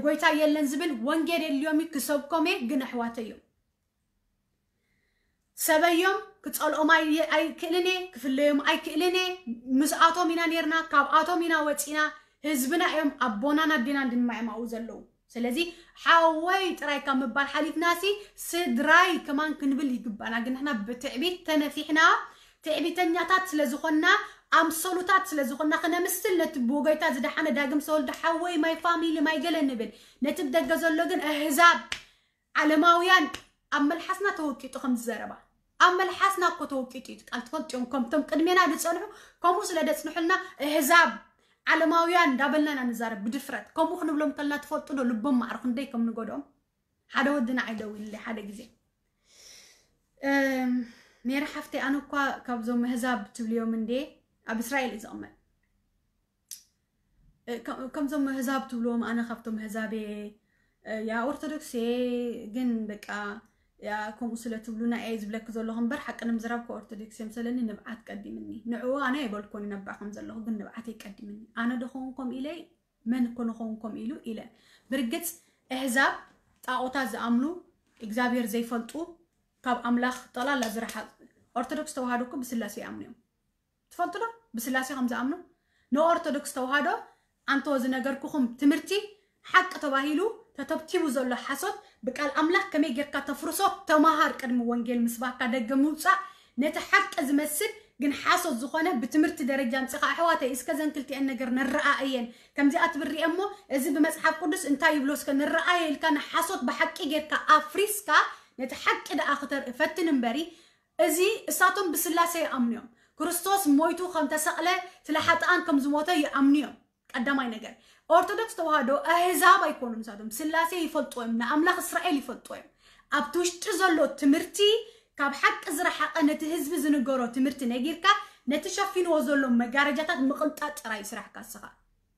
ጎይታ የለን ዝብል ወንጌል የድልዮም ክሰብኮም እየ። ግን ኣሕዋተዮም ሰበዮም ክጸልኦም ኣይክእልን እየ፣ ክፍለዮም ኣይክእልን እየ። ምስኣቶም ኢና ነርና፣ ካብኣቶም ኢና ወጺና። ህዝብና እዮም ኣቦናን ኣዴናን ድማ እዮም ኣብኡ ዘለዉ። ስለዚ ሓወይ ጥራይ ካብ ምባል ሓሊፍናሲ ስድራይ ከማን ክንብል ይግባና። ግን ንሕና ብትዕቢት ተነፊሕና ትዕቢተኛታት ስለ ዝኾንና ኣምሰሉታት ስለ ዝኾንና ክነምስል ነቲ ብጎይታ ዝደሓነ ዳግም ዝተወልደ ሓወይ ማይ ፋሚሊ ማይ ገለ ንብል። ነቲ ብደገ ዘሎ ግን ኣህዛብ ዓለማውያን ኣብ መልሓስና ተወቂጡ ከም ዝዘረባ ኣብ መልሓስና እኮ ተወቂጡ እዩ ቃል ትፈልጥዮም ከምቶም ቅድሜና ዝፀንሑ ከምኡ ስለ ደፅንሑልና ኣህዛብ ዓለማውያን እንዳበልና ኢና ንዛረብ ብድፍረት። ከምኡ ክንብሎም ከልና ትፈልጡ ዶ ልቦም ማዕረ ክንደይ ከም ንጎድኦም? ሓደ ወድና ዓይደውልለ ሓደ ግዜ ሜሪ ሓፍተይ ኣነ እኳ ካብዞም ኣህዛብ ትብልዮም እንዴ ኣብ እስራኤል እዩ ዝቕመጥ። ከምዞም ኣህዛብ ትብልዎም ኣነ ካብቶም ኣህዛብ እየ። ያ ኦርቶዶክስ እየ ግን በቃ ያ ከምኡ ስለ ትብሉና እየ ዝብለኪ ዘለኹ እምበር ሓቂ ንምዝራብ ከ ኦርቶዶክስ እዮም ሰለኒ ንብዓት ቀዲምኒ። ንዕኡ ኣነ የበልኮን ነባ ከም ዘለኹ ግን ንብዓት ይቀዲምኒ። ኣነ ዶ ኸውን ከም ኢለ መን እኮ ንኸውን ከም ኢሉ ኢለ። ብርግጽ ኣህዛብ ጣዖታት ዝኣምኑ እግዚኣብሔር ዘይፈልጡ ካብ ኣምላኽ ጠላላ ዝረሓ ኦርቶዶክስ ተዋህዶ እኮ ብስላሴ ይኣምኑ እዮም። ትፈልጡ ዶ ብስላሴ ከም ዝኣምኑ? ንኦርቶዶክስ ተዋህዶ ኣንቶ ዝነገርኩኹም ትምህርቲ ሓቂ ተባሂሉ ተተብቲቡ ዘሎ ሓሶት ብቃል ኣምላኽ ከመይ ጌርካ ተፍርሶ ተማሃር ቅድሚ ወንጌል ምስባካ ደገ ምውፃእ ነቲ ሓቂ ዝመስል ግን ሓሶት ዝኾነ ብትምህርቲ ደረጃ ኣምፅኻ ኣሕዋተይ እስከ ዘን ክልቲአን ነገር ንረኣእየን ከምዚኣ ትብርየ እሞ እዚ ብመፅሓፍ ቅዱስ እንታይ ይብሎ እስከ ንረኣየ ኢልካ ንሓሶት ብሓቂ ጌርካ ኣፍሪስካ ነቲ ሓቂ ደኣ ክተርኢ ፈትን እምበሪ እዚ እሳቶም ብስላሴ ይኣምኑ እዮም። ክርስቶስ ሞይቱ ከም ተሰቕለ ስለ ሓጥኣን ከም ዝሞተ ይኣምኑ እዮም። ቀዳማይ ነገር ኦርቶዶክስ ተዋህዶ ኣህዛብ ኣይኮኑን። እሳቶም ስላሴ ይፈልጡ እዮም፣ ንኣምላኽ እስራኤል ይፈልጡ እዮም። ኣብቲ ውሽጢ ዘሎ ትምህርቲ ካብ ሓቂ ዝረሓቐ ነቲ ህዝቢ ዝንገሮ ትምህርቲ ነጊርካ ነቲ ሸፊንዎ ዘሎ መጋረጃታት ምቕንጣጥ ጥራይ ስራሕካ እስኻ።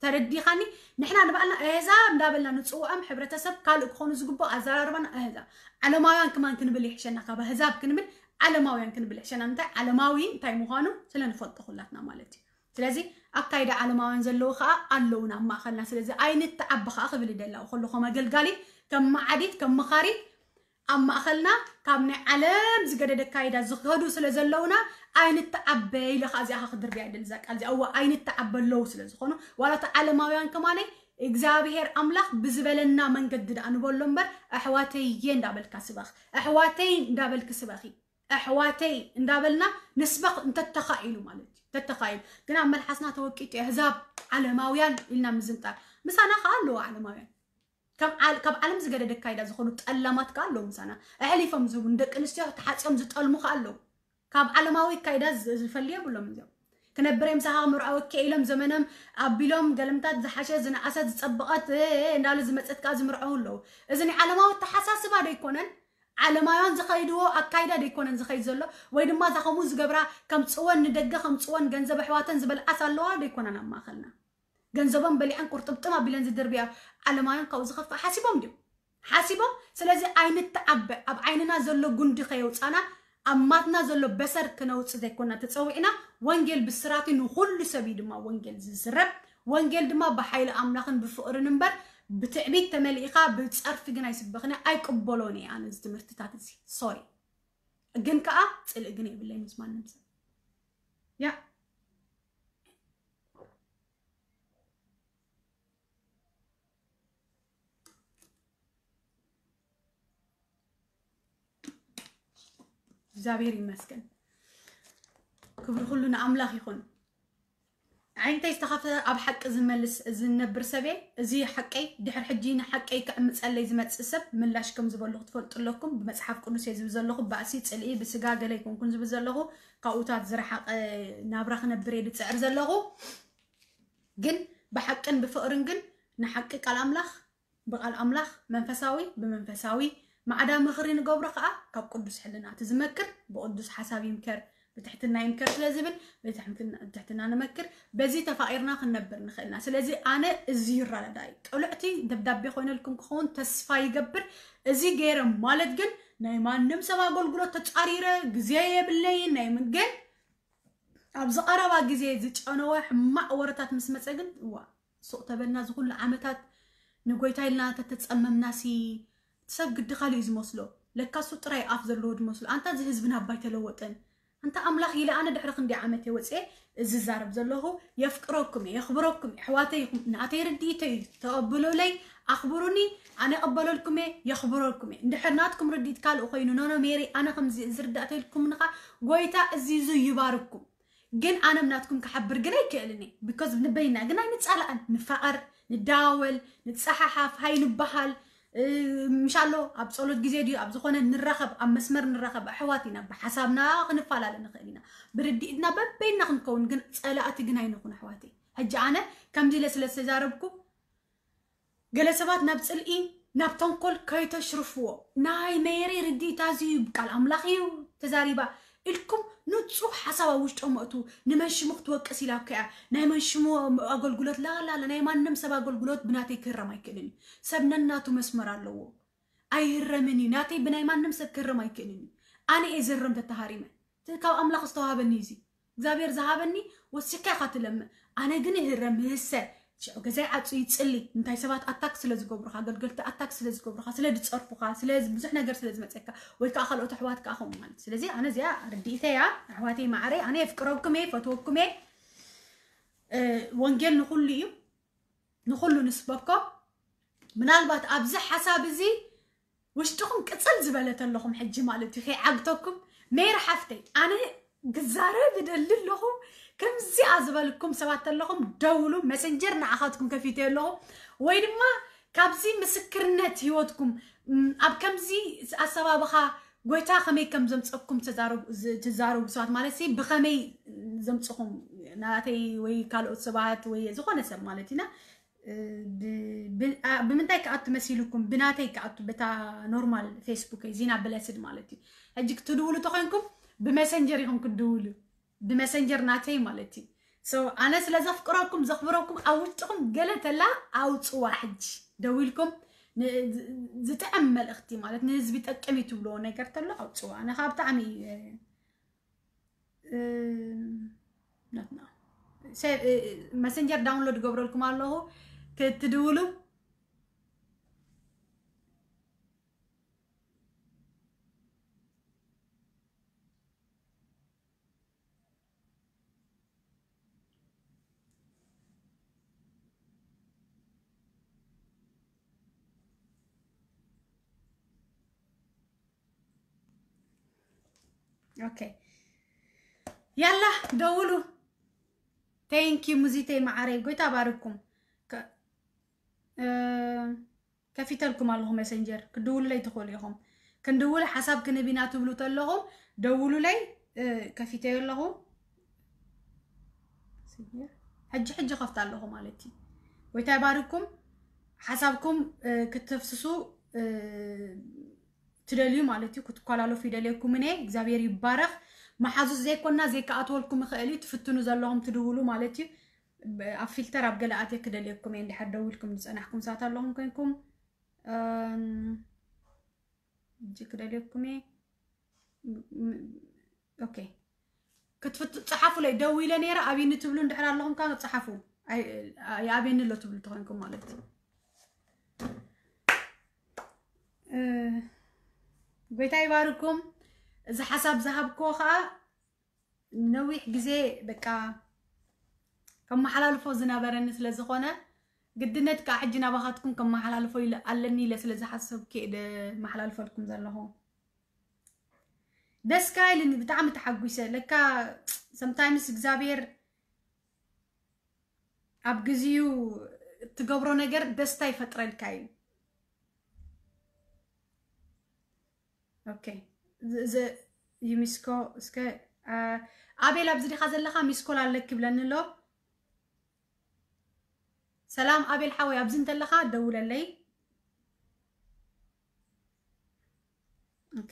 ተረዲኻኒ? ንሕና ንባዕልና ኣህዛብ እንዳበልና ንፅውዖም ሕብረተሰብ ካልእ ክኾኑ ዝግብኦ ኣዘራርባና ኣህዛብ ዓለማውያን ክማን ክንብል ይሕሸና ካብ ኣህዛብ ክንብል ዓለማውያን ክንብል ይሕሸና እንታይ ዓለማዊ እንታይ ምዃኑ ስለ ንፈልጦ ኩላትና ማለት እዩ። ስለዚ ኣካይዳ ዓለማውያን ዘለዉ ከዓ ኣለዉና ኣብ ማእኸልና ስለዚ ኣይንተዓቢ ከዓ ክብል ይደላው ከሉ ከም ኣገልጋሊ ከም መዓዲት ከም መኻሪት ኣብ ማእኸልና ካብ ናይ ዓለም ዝገደደ ኣካይዳ ዝኸዱ ስለ ዘለውና ኣይንተዓበ ኢለ ከዓ እዚኣ ከዓ ክድርብያ ይደሊ እዛ ቃል እዚኣ እዋ ኣይንተዓበ ኣለዉ ስለ ዝኾኑ ዋላ እቲ ዓለማውያን ከማነይ እግዚኣብሔር ኣምላኽ ብዝበለና መንገዲ ደኣ ንበሎ እምበር ኣሕዋተየ እንዳበልካ ስበኽ ኣሕዋተይ እንዳበልክ ስበኺ ኣሕዋተይ እንዳበልና ንስበኽ እንተተኻኢሉ ማለት እዩ ተተኻኢሉ ግን ኣብ መልሓስና ተወቂጡ ኣህዛብ ዓለማውያን ኢልና ምዝንጣር ምሳና ከዓ ኣለዎ ዓለማውያን ካብ ዓለም ዝገደደ ኣካይዳ ዝኾኑ ጠላማት ከዓ ኣለዉ ምሳና ኣሕሊፎም ዝህቡ ንደቂ ኣንስትዮ ተሓፂኦም ዝጠልሙ ከዓ ኣለዉ ካብ ዓለማዊ ኣካይዳ ዝፈልዩ የብሎም እዚኦም ክነብር እዮም ሳኻ ምርዓው እከ ኢሎም ዘመኖም ኣቢሎም ገለምታት ዝሓሸ ዝነኣሰት ዝፀበቐት እንዳሉ ዝመፀት ከዓ ዝምርዐው ኣለዉ እዚ ናይ ዓለማዊ ተሓሳስባ ዶ ይኮነን ዓለማውያን ዝኸይድዎ ኣካይዳ ዶ ይኮነን ዝኸይድ ዘሎ ወይ ድማ እዛ ከምኡ ዝገብራ ከም ፅወን ንደገ ከም ፅወን ገንዘብ ኣሕዋተን ዝበልዓስ ኣለዋ ዶ ይኮነን ኣብ ማእኸልና ገንዘቦም በሊዐን ቁርጥምጥም ኣቢለን ዝድርብያ ዓለማውያን ካብኡ ዝኸፍእ ሓሲቦም ድዮም ሓሲቦም ስለዚ ኣይንተዓበ ኣብ ዓይንና ዘሎ ጉንዲ ከየውፃና ኣብ ማትና ዘሎ በሰር ክነውፅ ዘይኮና ተፀዊዕና ወንጌል ብስራቲ ንኩሉ ሰብ እዩ ድማ ወንጌል ዝዝረብ ወንጌል ድማ ብሓይሊ ኣምላኽን ብፍቕርን እምበር ብትዕቢት ተመሊእኻ ብፀርፊ ግን ኣይስበኽን ኣይቅበሎን እየ ኣነ እዚ ትምህርትታት እዚ ሶሪ ግን ከዓ ፅልኢ ግን የብለይ ምስ ማንም ሰብ ያ እግዚኣብሔር ይመስገን ክብሪ ኩሉ ንኣምላኽ ይኹን ዓይንተይ ዝተኸፍተ ኣብ ሓቂ ዝመልስ ዝነብር ሰብየ እዚ ሓቀይ ድሕር ሕጂ ንሓቀይ ክዕምፀለይ ዝመፅእ ሰብ ምላሽ ከም ዝበሉ ክትፈልጡ ኣለኩም ብመፅሓፍ ቅዱስ እየ ዝብል ዘለኹ ባእሲ ፅልኢ ብስጋ ገለ ኣይኮንኩን ዝብል ዘለኹ ካብኡታት ዝረሓቐ ናብራ ክነብር እየ ዝፅዕር ዘለኹ ግን ብሓቅን ብፍቕርን ግን ንሓቂ ቃል ኣምላኽ ብቓል ኣምላኽ፣ መንፈሳዊ ብመንፈሳዊ፣ ማዕዳ ምኽሪ ንገብሮ ከኣ ካብ ቅዱስ ሕልና። እቲ ዝመክር ብቅዱስ ሓሳብ ይምከር፣ ብትሕትና ይምከር ስለ ዝብል ብትሕትና ንመክር። በዚ ተፋቒርና ክንነብር ንኽእልና። ስለዚ ኣነ እዚ ይረዳዳይ። ቅሉዕቲ ደብዳቤ ኮይነልኩም ክኸውን ተስፋ ይገብር። እዚ ገይረ ማለት ግን ናይ ማንም ሰብ ኣገልግሎት ተጻሪረ ግዜ የብለይን። ናይ ምን ግን ኣብዚ ቀረባ ግዜ ዝጨነወ ሕማቕ ወረታት ምስ መጸ ግን እዋ ሱቕ ተበልና። ዝኹሉ ዓመታት ንጎይታ ኢልና ተተጸመምናሲ ሰብ ግዲ ካልእ እዩ ዝመስሎ። ለካ እሱ ጥራይ ኣፍ ዘለዎ ዝመስሎ። ኣንታ እዚ ህዝብና እባ ኣይተለወጠን። ኣንታ ኣምላኽ ኢለ ኣነ ድሕሪ ክንዲ ዓመት እየ ወፅኤ እዚ ዛረብ ዘለኹ። የፍቅረኩም እየ፣ የኽብረኩም እየ፣ ኣሕዋተይ ኢኹም። ናተይ ርድኢተይ እዩ፣ ተቐብሉለይ፣ ኣኽብሩኒ። ኣነ እቕበለልኩም እየ፣ የኽብረልኩም እየ። እንድሕር ናትኩም ርድኢት ካልእ ኮይኑ፣ ኖኖ ሜሪ፣ ኣነ ከምዚ እዚ ርዳእተይ ኢልኩም ንኻ ጎይታ እዚዙ ይባርኩም። ግን ኣነ ናትኩም ክሓብር ግን ኣይክእልን እየ። ቢኮዝ ንበይና ግን ኣይንጻላእን፣ ንፋቐር፣ ንዳወል፣ ንጸሓሓፍ፣ ሃይ ንበሃል። ምሻሎ ኣብ ጸሎት ግዜ ድዩ ኣብ ዝኾነ ንራኸብ፣ ኣብ መስመር ንራኸብ ኣሕዋት ኢና። ብሓሳብና ክንፈላለ ንኽእል ኢና፣ ብርድኢትና በበይና ክንከውን ግን ጸላእቲ ግን ኣይንኹን ኣሕዋተይ። ሕጂ ኣነ ከምዚ ኢለ ስለ ዝተዛረብኩ ገለ ሰባት ናብ ጽልኢ ናብ ተንኮል ከይተሽርፍዎ። ናይ ሜሪ ርድኢት ኣዝዩ እዩ፣ ቃል ኣምላኽ እዩ ተዛሪባ ኢልኩም ንጹህ ሓሳብ ኣብ ውሽጦም ኣእትዉ። ንመን ሽሙ ክትወቅስ ኢላ እኮ እያ ናይ መን ሽሙ ኣገልግሎት ላላላ ናይ ማንም ሰብ ኣገልግሎት ብናተይ ክህረም ኣይክእልን እዩ። ሰብ ነናቱ መስመር ኣለዎ። ኣይህረምን እዩ። ናተይ ብናይ ማንም ሰብ ክህረም ኣይክእልን እዩ። ኣነ እየ ዝህረም ተተሃሪመ። እቲ ካብ ኣምላኽ ዝተዋሃበኒ እዩ እዚ። እግዚኣብሔር ዝሃበኒ ወሲካ ኢኻ ትለምእ። ኣነ ግን ይህረም ምህሰ ሽዑ ገዛይ ዓጹ ይጽሊ። እንታይ ሰባት ኣታክ ስለ ዝገብሩኻ፣ ኣገልገልቲ ኣታክ ስለ ዝገብሩኻ፣ ስለ ዝጸርፉኻ፣ ስለ ብዙሕ ነገር ስለ ዝመጸካ ወይ ከዓ ካልኦት ኣሕዋት ከዓ ከምኡ ማለት። ስለዚ ኣነ እዚኣ ርድኢተይ እያ። ኣሕዋተይ ማዕረይ፣ ኣነ የፍቅረኩም እየ፣ ፈትወኩም እየ። እ፣ ወንጌል ንኹሉ እዩ፣ ንኹሉ ንስበኮ። ምናልባት ኣብዚ ሓሳብ እዚ ውሽጥኹም ቅጽል ዝበለ ተለኹም ሕጂ ማለት እዩ ከይዓግተኩም። ሜሪ ሓፍተይ፣ ኣነ ክዛረብ ይደሊ ኣለኹ። ከምዚኣ ዝበልኩም ሰባት ተለኹም ደውሉ፣ መሰንጀር ንዓኻትኩም ከፊተ ኣለኹ። ወይ ድማ ካብዚ ምስክርነት ህይወትኩም፣ ም፣ ኣብ ከምዚ ኣሰባብኻ ጎይታ ከመይ ከም ዘምጸኩም ተዛረቡ፣ ዝ-፣ ትዛረቡ ሰባት ማለት ሲ ብኸመይ ዘምጽኹም ናተይ ወይ ካልኦት ሰባት ወይ ዝኾነ ሰብ ማለት ኢና። እ፣ ብ-፣ ብ-፣ ኣ-፣ ብምንታይ ክኣቱ መሲልኩም? ብናተይ ክኣቱ፣ በታ ኖርማል ፌስቡክ ዚና ብለስድ ማለት እዩ። ሕጂ ክትድውሉ ተኾይንኩም ብመሰንጀር ኢኹም ክትድውሉ። ብመሰንጀር ናተይ ማለት እዩ። So፣ ኣነ ስለ ዘፍቅረኩም፣ ዘኽብረኩም፣ ኣብ ውሽጥኹም ገለ ተላ ኣውጽዋ። ሕጂ ደዊልኩም ን-፣ ዝ-፣ ዝጥዕም መልእኽቲ ማለት ንህዝቢ ይጠቅም እዩ ትብልዎ ነገር ተሎ ኣውጽዋ። ኣነ ካብ ብጣዕሚ፣ እ፣ እ፣ ናትና ሴ-፣ እ፣ መሰንጀር ዳውንሎድ ገብረልኩም ኣለኹ ክትድውሉ። ኦኬ፣ ያላ ደውሉ። Thank you ሙዚተይ መዓረይ፣ ጎይታ ባርኩም። ከ-፣ እ፣ ከፊተልኩም ኣለኹ መሰንጀር፣ ክድውሉለይ ትኽእሉ ኢኹም። ክንድውል ሓሳብ ክንህብ ኢና ትብሉ ተለኹም ደውሉለይ፣ እ፣ ከፊተዮ ኣለኹ። ሕጂ፣ ሕጂ ከፍታ ኣለኹ ማለት እዩ። ጎይታ ይባርኩም። ሓሳብኩም፣ እ፣ ክትፍስሱ፣ እ፣ ትደልዩ ማለት እዩ። ክትኳላለፉ ይደልየኩም እኔ። እግዚኣብሔር ይባረኽ። መሓዙት ዘይኮና ዘይከኣትወልኩም ይኽእል እዩ። ትፍትኑ ዘለኹም ትድውሉ ማለት እዩ። ብ-፣ ኣብ ፊልተር ኣብ ገለ ኣትየ ክደልየኩም እየ። እንድሕር ደዊልኩም ዝጸናሕኩም ሰባት ኣለኹም ኮይንኩም፣ እም፣ ሕጂ ክደልየኩም እየ። ም-፣ ም-፣ ኦኬ። ክትፍቱ-፣ ጸሓፉለይ። ደዊለ ነይረ፣ ኣብይኒ ትብሉ እንድሕር ኣለኹም፣ ካብ ጸሓፉ። ኣይ-፣ ይኣብየኒ ኣሎ ትብሉ ተኾይንኩም ማለት እዩ። እ፣ ጎይታ ይባርኩም። እዚ ሓሳብ ዝሃብክዎ ኸኣ ንነዊሕ ግዜ በቃ ከመሓላልፎ ዝነበረኒ ስለ ዝኾነ፣ ግድነት ከዓ ሕጂ ናባኻትኩም ከመሓላልፎ ኢለ፣ ኣለኒ ኢለ ስለ ዝሓሰብኩ እየ መሓላልፈልኩም ዘለኹ። ደስ ከ ኢልኒ፣ ብጣዕሚ ተሓጒሰ። ለካ sometimes እግዚኣብሔር ኣብ ግዚኡ እትገብሮ ነገር ደስታ ይፈጥረልካ እዩ። ኦኬ፣ እዚ፣ እዚ ዩኒስኮ እስከ፣ አ፣ ኣቤል ኣብዚ ዲኻ ዘለኻ? ሚስኮል ኣለኪ ብለኒ ኣሎ። ሰላም ኣቤል ሓወይ፣ ኣብዚ እንተለኻ ደውለለይ። ኦኬ፣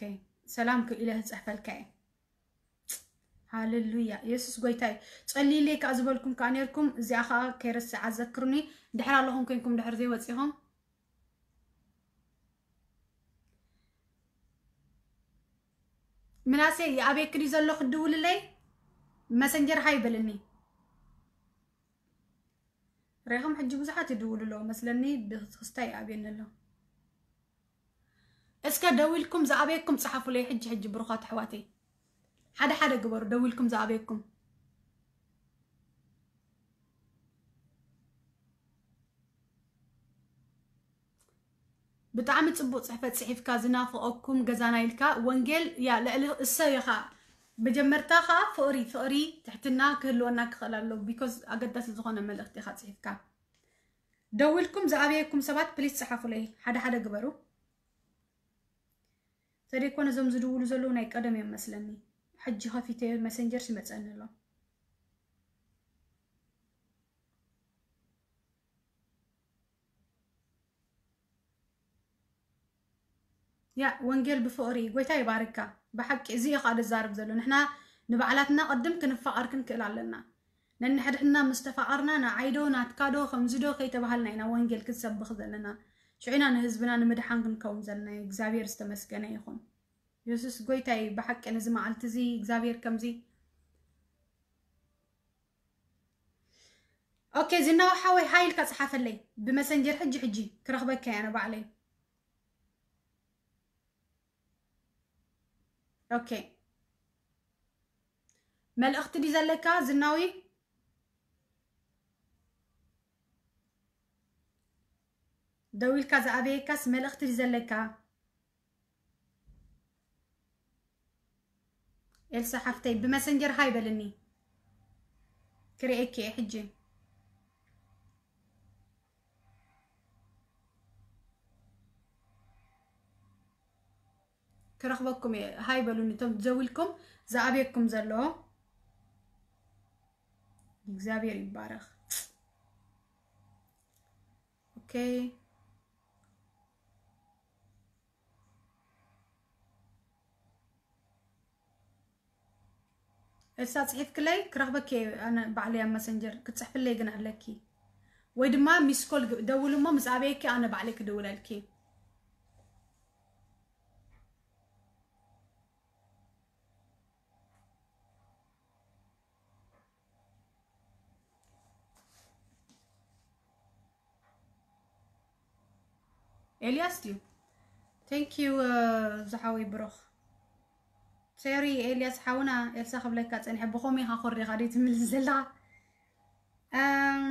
ሰላም ክኢለ ክጽሕፈልካ እየ። ሃሌሉያ፣ የሱስ ጎይታይ። ጸልይለይ ከኣ ዝበልኩም ከኣ ነርኩም፣ እዚኣ ከኣ ከይረስዓ ዘክሩኒ። ድሕር ኣለኹም ኮይንኩም ድሕር ዘይወጺኹም። ምናሴ፣ ይኣበየክኒ ዘሎ ክድውልለይ? መሰንጀር ሃይ በልኒ። ሬኹም ሕጂ ብዙሓት ይድውሉ ኣለዉ መስለኒ፣ ብክስታይ ይኣብየኒ ኣሎ። እስከ ደዊልኩም ዝኣበየኩም ጸሓፉለይ ሕጂ ሕጂ፣ ብሩኻት ኣሕዋተይ። ሓደ ሓደ ግበሩ፣ ደዊልኩም ዝኣበየኩም። ብጣዕሚ ጽቡቕ ጽሕፈት ጽሒፍካ፣ ዝናፍቐኩም ገዛና ኢልካ፣ ወንጌል ያ ልዕሊ እሰይ ኢኻ። መጀመርታ ኸኣ ፍቕሪ፣ ፍቕሪ፣ ትሕትና ክህልወና ክኽእል ኣለዎ፣ ቢኮዝ ኣገዳሲ ዝኾነ መልእኽቲ ኢኻ ጽሒፍካ። ደዊልኩም ዝኣበየኩም ሰባት ፕሊስ ጸሓፉለይ፣ ሓደ ሓደ ግበሩ። ተደይኮነ እዞም ዝድውሉ ዘለዉ ናይ ቀደም እዮም መስለኒ። ሕጂ ከፊተ መሰንጀር ይመጸኒ ኣሎ። ያ ወንጌል ብፍቕሪ ጎይታ ይባርካ። ብሓቂ እዚ እዩ ኸኣ ዝዛረብ ዘሎ። ንሕና ንባዕላትና ቅድም ክንፋቐር ክንክእል ኣለና። ነንሕድሕድና ምስ ተፋቐርና ንዓይዶ ናትካዶ ከምዚዶ ከይተባሃልና ኢና ወንጌል ክንሰብኽ ዘለና። ሽዑ ኢና ንህዝብና ንምድሓን ክንከውን ዘለና። እግዚኣብሔር ዝተመስገነ ይኹን። የሱስ ጎይታ እዩ። ብሓቂ ነዚ መዓልቲ እዚ እግዚኣብሔር ከምዚ ኦኬ፣ ዝናዋ ሓወይ ሃይ ኢልካ ጸሓፈለይ ብመሰንጀር፣ ሕጂ ሕጂ ክረኽበካ እየ ኣነ ባዕለይ። ኦኬ፣ መልእኽቲ ድዩ ዘለካ ዝናዊ? ደዊልካ ዝኣበየካስ መልእኽቲ ድዩ ዘለካ? ኤልሳ ሓፍተይ ብመሰንጀር ሃይ በልኒ፣ ክርእየኪ እየ ሕጂ። ክረኽበኩም እየ። ሃይ በሉኒ እቶም ደዊልኩም ዝኣበየኩም ዘሎ። እግዚኣብሔር ይባረኽ። ኦኬ፣ እሳ ጽሒፍክለይ ክረኽበኪ እየ ኣነ ባዕለይ ኣብ መሰንጀር። ክትጽሕፍለይ ግን ኣለኪ ወይ ድማ ሚስኮል ደውል እሞ ምስ ኣበየኪ ኣነ ባዕለይ ክድውለልኪ። ኤልያስ ድዩ? Thank you ዝሓወይ ብሩኽ። ሶሪ ኤልያስ ሓውና፣ ኤልሳ ክብለካ ጸኒሐ፣ ብኸመይ ኢኻ ኮሪኻ ደይ ትምልስ ዘለኻ? እም፣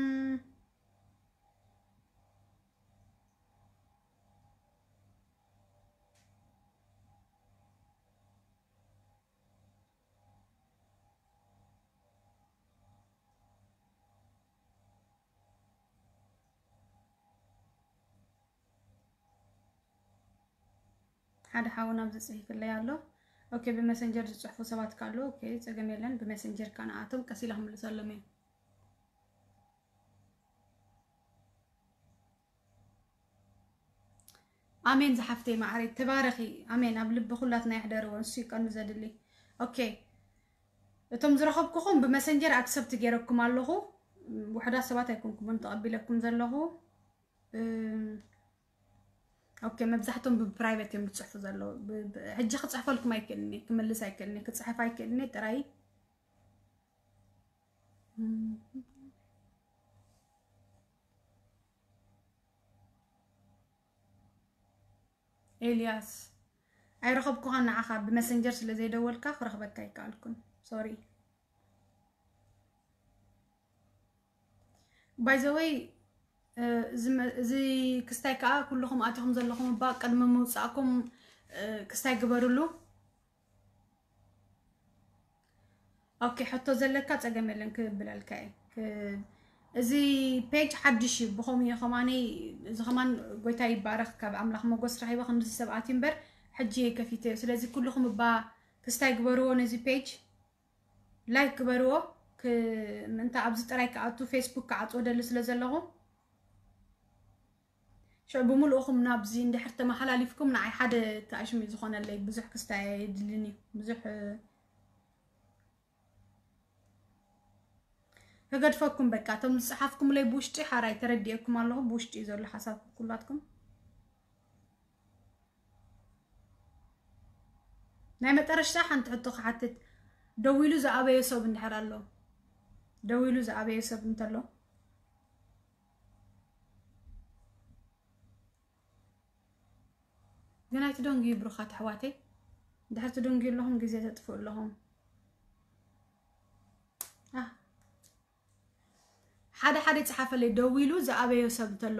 ሓደ ሓውና ኣብዚ ጽሒፍለይ ኣሎ። ኦኬ፣ ብመሰንጀር ዝጽሕፉ ሰባት ካሉ፣ ኦኬ፣ ጸገም የለን። ብመሰንጀር ከኣ ንኣቶም ቀስ ኢለ ክምልሰሎም እየ። ኣሜን ዝሓፍተይ ማዕረይ፣ ተባረኺ። ኣሜን። ኣብ ልቢ ኩላትና ይሕደርዎ፣ ንሱ እዩ ቀንዲ ዘድሊ። ኦኬ፣ እቶም ዝረኸብኩኹም ብመሰንጀር ኣክሰፕት ገይረኩም ኣለኹ። ውሑዳት ሰባት ኣይኮንኩምን ተቐቢለኩም ዘለኹ። እም፣ ኦኬ፣ መብዛሕቶም ብፕራይቬት እዮም ዝጽሕፉ ዘለዉ። ብ-፣ ብ-፣ ሕጂ ክጽሕፈልኩም ኣይክእልን እየ፣ ክምልስ ኣይክእልን እየ፣ ክጽሕፍ ኣይክእልን እየ ጥራይ። እም። ኤልያስ፣ ኣይረኸብኩኻን ንዓኻ ብመሰንጀር ስለ ዘይደወልካ ክረኽበካ ኣይከኣልኩን። ሶሪ። ባይ ዘ ወይ፣ እ፣ እዚ መ-፣ እዚ ክስታይ ከኣ ኩልኹም ኣቲኹም ዘለኹም እባ ቅድሚ ምውጻእኩም፣ እ፣ ክስታይ ግበርሉ። ኦኬ፣ ሕቶ ዘለካ ጸገም የለን ክብለልካ እየ። ክ-፣ እዚ ፔጅ ሓድሽ እዩ፣ ብኸምኡ እዩ ከማኒ፣ እዚ ከማን ጎይታ ይባረኽ፣ ካብ ኣምላኽ መጎስ ረኺበ ክንድዚ ሰብ ኣትዩ እምበር፣ ሕጂ እየ ከፊተዮ። ስለዚ ኩልኹም እባ ክስታይ ግበርዎ ነዚ ፔጅ፣ ላይክ ግበርዎ። ክ-፣ ምእንታ ኣብዚ ጥራይ ክኣቱ፣ ፌስቡክ ክዓጽዎ ደሊ ስለ ዘለኹ፣ ሽዑ ብምልኡኹም ናብዚ እንድሕር ተመሓላሊፍኩም ንዓይ ሓደ ተኣሽሙ እዩ ዝኾነለይ። ብዙሕ ክስታይ ኣየድልን እዩ። ብዙሕ ከገድፈኩም በቃ። እቶም ዝጸሓፍኩምለይ ብውሽጢ ሓራይ ተረዲኤኩም ኣለኹ። ብውሽጢ እዩ ዘሎ ሓሳብ ኩላትኩም። ናይ መጠረሽታ ሓንቲ ሕቶ ክሓትት፣ ደዊሉ ዝኣበዮ ሰብ እንድሕር ኣሎ፣ ደዊሉ ዝኣበዮ ሰብ እንተሎ፣ ግን ኣይትደንግዩ ብሩኻት ኣሕዋተይ። ድሕር ትደንግዩ ኣለኹም፣ ግዜ ተጥፍኡ ኣለኹም። ኣህ፣ ሓደ ሓደ ይጽሓፈለይ፣ ደዊሉ ዝኣበዮ ሰብ እንተሎ።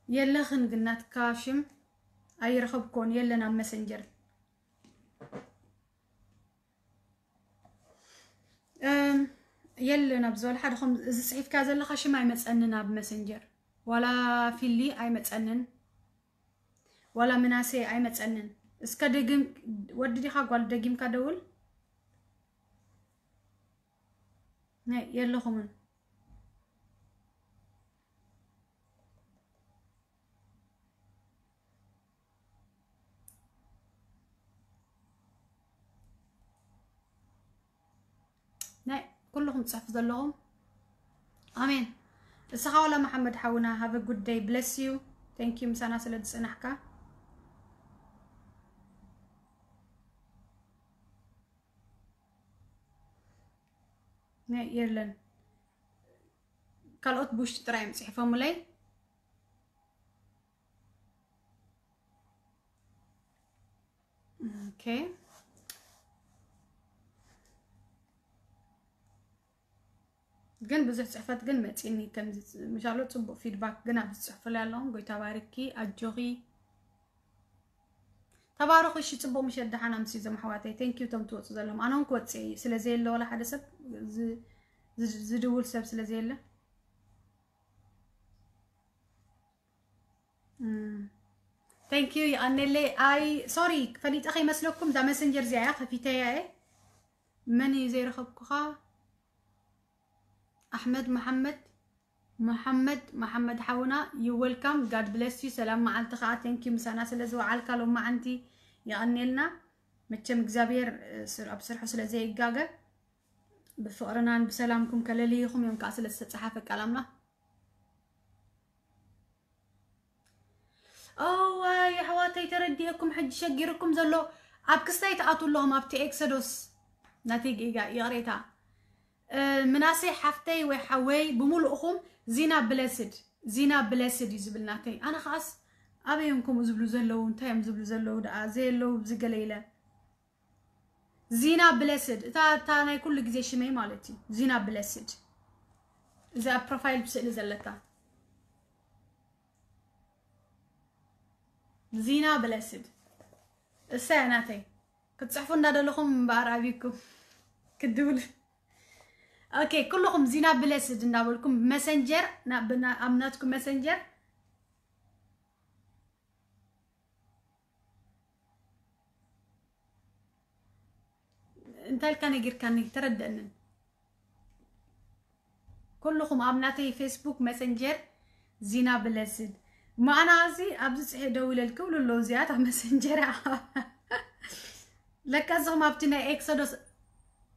የለኽን ግን ናትካ ሽም ኣይረኸብኮን፣ የለን ኣብ መሰንጀር። እም፣ የለን ኣብ ዝበል ሓደ ከም እዚ ጽሒፍካ ዘለኻ ሽም ኣይመጸንን ኣብ መሰንጀር። ዋላ ፊሊ ኣይመጸንን፣ ዋላ ምናሴ ኣይመጸንን። እስከ ደግም፣ ወዲ ዲኻ ጓል፣ ደጊምካ ደውል። ናይ የለኹምን። ናይ ኩልኹም ትጽሕፉ ዘለኹም። ኣሜን። እስኻ ዋላ መሓመድ ሓውና፣ have a good day, bless you, thank you ምሳና ስለ ዝጸናሕካ። ናይ የለን፣ ካልኦት ብውሽጢ ጥራይ እዮም ጽሒፎምለይ። ኦኬ። ግን ብዙሕ ጽሕፈት ግን መጺኒ፣ ከምዚ ምሻሎ ጽቡቕ ፊድባክ ግን ኣብዚ ጽሑፉለይ ኣለኹም። ጎይታ ባርኪ፣ ኣጆኺ። ተባረኹ። እሺ፣ ጽቡቕ ምሸት፣ ደሓን ኣምሲ እዞም ኣሕዋተይ። Thank you እቶም ትወጹ ዘለኹም። ኣነ እውን ክወጽእ እየ፣ ስለ ዘየለ ዋላ ሓደ ሰብ ዝ-፣ ዝ-፣ ዝድውል ሰብ ስለ ዘየለ። እም። Thank you፣ ይቐኔለይ። ኣይ፣ ሶሪ፣ ፈሊጠ ከይመስለኩም፣ እዛ መሰንጀር እዚኣ እያ ከፊተያ እየ። መን እዩ ዘይረኸብኩኻ? ኣሕመድ መሓመድ፣ መሓመድ፣ መሓመድ ሓውና፣ you welcome፣ God bless you። ሰላም መዓልቲ ኸዓ፣ thank you ምሳና ስለ ዝወዓልካ ሎማዓንቲ፣ የቐኔልና። መቸም እግዚኣብሔር፣ እ፣ ስር-፣ ኣብ ስርሑ ስለ ዘይጋገ፣ ብፍቕርናን ብሰላምኩም ከለልይኹም እዮም ከዓ ስለ ዝተጸሓፈ ቃል ኣምላኽ። እዋይ ኣሕዋተይ፣ ተረዲኤኩም። ሕጂ ሸጊርኩም ዘሎ ኣብ ክስታይ ትኣትዉ ኣለኹም፣ ኣብቲ ኤክሶዶስ ናተይ ጌጋ ይቕሬታ። እ፣ ምናሴ ሓፍተይ ወይ ሓወይ ብምሉእኹም ዚና ብለስድ፣ ዚና ብለስድ እዩ ዝብል ናተይ። ኣነ ኸዓስ ኣበይ እዮም ከምኡ ዝብሉ ዘለዉ? እንታይ እዮም ዝብሉ ዘለዉ ደኣ? ዘየለዉ ብዝገለ ኢለ። ዚና ብለስድ፣ እታ፣ እታ ናይ ኩሉ ግዜ ሽመይ ማለት እዩ። ዚና ብለስድ። እዚ ኣብ ፕሮፋይል ብስእሊ ዘለታ። ዚና ብለስድ። እሳ እያ ናተይ። ክትጽሕፉ እንዳደለኹም እምበኣር ኣቢኩም ክትድውሉ። ኦኬ፣ ኩልኹም ዚና ብለስድ እንዳበልኩም መሰንጀር፣ ና-፣ ብና-፣ ኣብ ናትኩም መሰንጀር እንታይ ኢልካ ነጊርካኒ? ተረደአንን። ኩልኹም ኣብ ናተይ ፌስቡክ መሰንጀር ዚና ብለስድ። ማዕና እዚ ኣብዚ ጽሔ ደው ኢለልኪ ብሉ ኣለዉ እዚኣት ኣብ መሰንጀር። ለካ እዚኹም ኣብቲ ናይ ኤክሶዶስ፣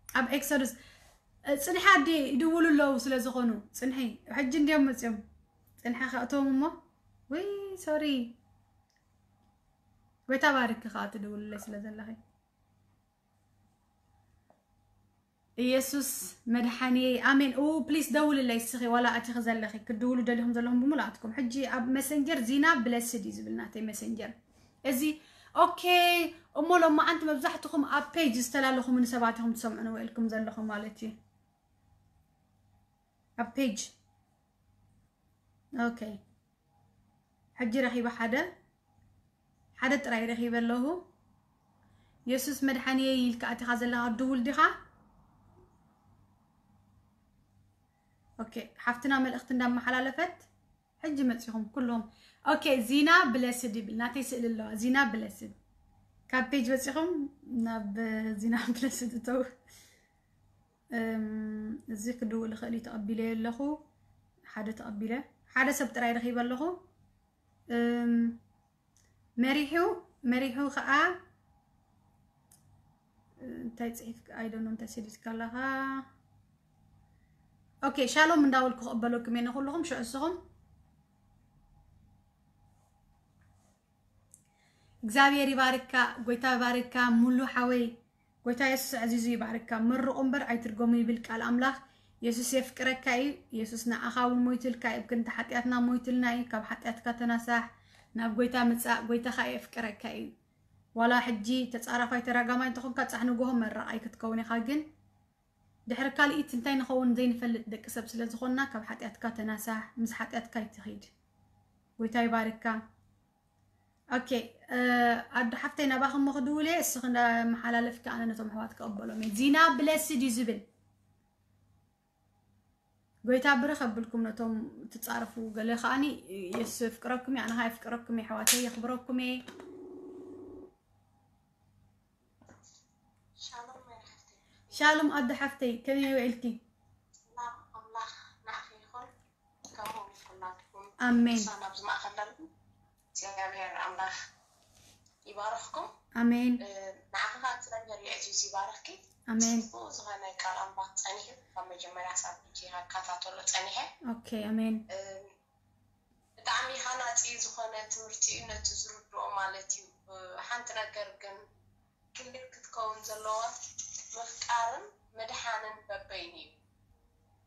ኣብ ኤክሶዶስ፣ እ፣ ጽንሒ ኣዲ ይድውሉ ኣለዉ ስለ ዝኾኑ፣ ጽንሒ። ሕጂ እንድዮም መጽዮም። ጽንሒ ከእትዎም እሞ፣ ውይ፣ ሶሪ። ጎይታ ባርኪ ከኣ ትድውልለይ ስለ ዘለኺ። ኢየሱስ መድሓኒየይ፣ ኣሜን። ኡ፣ ፕሊስ ደውልለይ እስኺ፣ ዋላ ኣቲኺ ዘለኺ፣ ክትድውሉ ደሊኹም ዘለኹም ብምልኣትኩም። ሕጂ ኣብ መሰንጀር ዚና ብለስድ እዩ ዝብል ናተይ መሰንጀር። እዚ፣ ኦኬ፣ እሞ ሎማዓንቲ መብዛሕትኹም ኣብ ፔጅ ዝተላለኹምኒ ሰባት ኢኹም ትሰምዑኒ ውዒልኩም ዘለኹም ማለት እዩ። ኣብ ፔጅ። ኦኬ። ሕጂ ረኺበ ሓደ፣ ሓደ ጥራይ ረኺበ ኣለኹ። የሱስ መድሓኒየይ ኢልካ ኣቲኻ ዘለኻ ድውል ዲኻ? ኦኬ፣ ሓፍትና መልእኽቲ እንዳመሓላለፈት፣ ሕጂ መጺኹም ኩሎም። ኦኬ፣ ዚና ብለስድ ይብል፣ ናተይ ስእሊ ኣለዋ፣ ዚና ብለስድ። ካብ ፔጅ ወፂኹም ናብ ዚና ፕለስ ትእተው። እም፣ እዚ ክድውል ይኽእል እዩ፣ ተቐቢለ ኣለኹ። ሓደ ተቐቢለ፣ ሓደ ሰብ ጥራይ ረኺበ ኣለኹ። እም፣ መሪሑ፣ መሪሑ ከዓ እንታይ ፅሒፍ፣ I don't know፣ እንታይ ሰዲድካ ኣለኻ? ኦኬ፣ ሻሎም እንዳበልኩ ክቕበለኩም እየ ንኹልኹም። ሽዑ እስኹም እግዚኣብሔር ይባርካ፣ ጎይታ ይባርካ፣ ሙሉ ሓወይ፣ ጎይታ የሱስ ኣዕዚዙ ይባርካ። መርቑ እምበር ኣይትርገሙ ይብል ቃል ኣምላኽ። የሱስ የፍቅረካ እዩ። የሱስ ንዓኻ እውን ሞይቱልካ እዩ። ኣብ ክንዲ ሓጢኣትና ሞይቱልና እዩ። ካብ ሓጢኣትካ ተናሳሕ፣ ናብ ጎይታ ምጻእ፣ ጎይታኻ የፍቅረካ እዩ። ዋላ ሕጂ ተጻራፋይ ተራጋማይ እንተኾንካ፣ ጻሕ ንጎሆ መራቓይ ክትከውን ኢኻ። ግን ድሕሪ ካልኢት እንታይ ንኸውን ዘይንፈልጥ ደቂ ሰብ ስለ ዝኾንና፣ ካብ ሓጢኣትካ ተናሳሕ፣ ምስ ሓጢኣትካ ኣይትኺድ። ጎይታ ይባርካ። ኦኬ፣ እ፣ ኣዶ ሓፍተይ፣ ናባኺ እሞ ክድውል እየ፣ እስኺ እንዳመሓላለፍኪ ኣነ ነቶም ኣሕዋት ክቕበሎም እየ። ዚና ብለስድ እዩ ዝብል። ጎይታ ብርኽ ኣብልኩም ነቶም ትጻረፉ። ገለ ከኣኒ የሱስ የፍቅረኩም እዩ፣ ኣነ ኸኣ የፍቅረኩም እየ፣ ኣሕዋተይ፣ የኽብረኩም እየ። ሻሎም ኣዶ ሓፍተይ፣ ከመይ ውዒልኪ? ሰላም ኣምላኽ ንዓኺ ይኹን፣ ከምኡ እውን ኩላትኩም ኣሜን። ቅዱሳን ኣብዚ ማእከል ዘለኹም እግዚኣብሔር ኣምላኽ ይባርኽኩም። ኣሜን። እ፣ ንዓኺ ኸኣ እግዚኣብሔር የዕዚዙ ይባርኽኪ። ኣሜን። ጽቡቕ ዝኾነ ቃል ኣምላኽ ጸኒሑ ካብ መጀመርያ ክሳብ ሕጂ ከከታተሎ ጸኒሐ። ኦኬ፣ ኣሜን። እ፣ ብጣዕሚ ሃናጺ ዝኾነ ትምህርቲ እዩ ነቲ ዝርድኦ ማለት እዩ። እ፣ ሓንቲ ነገር ግን ክሊር ክትከውን ዘለዋ ምፍቃርን ምድሓንን በበይኑ እዩ።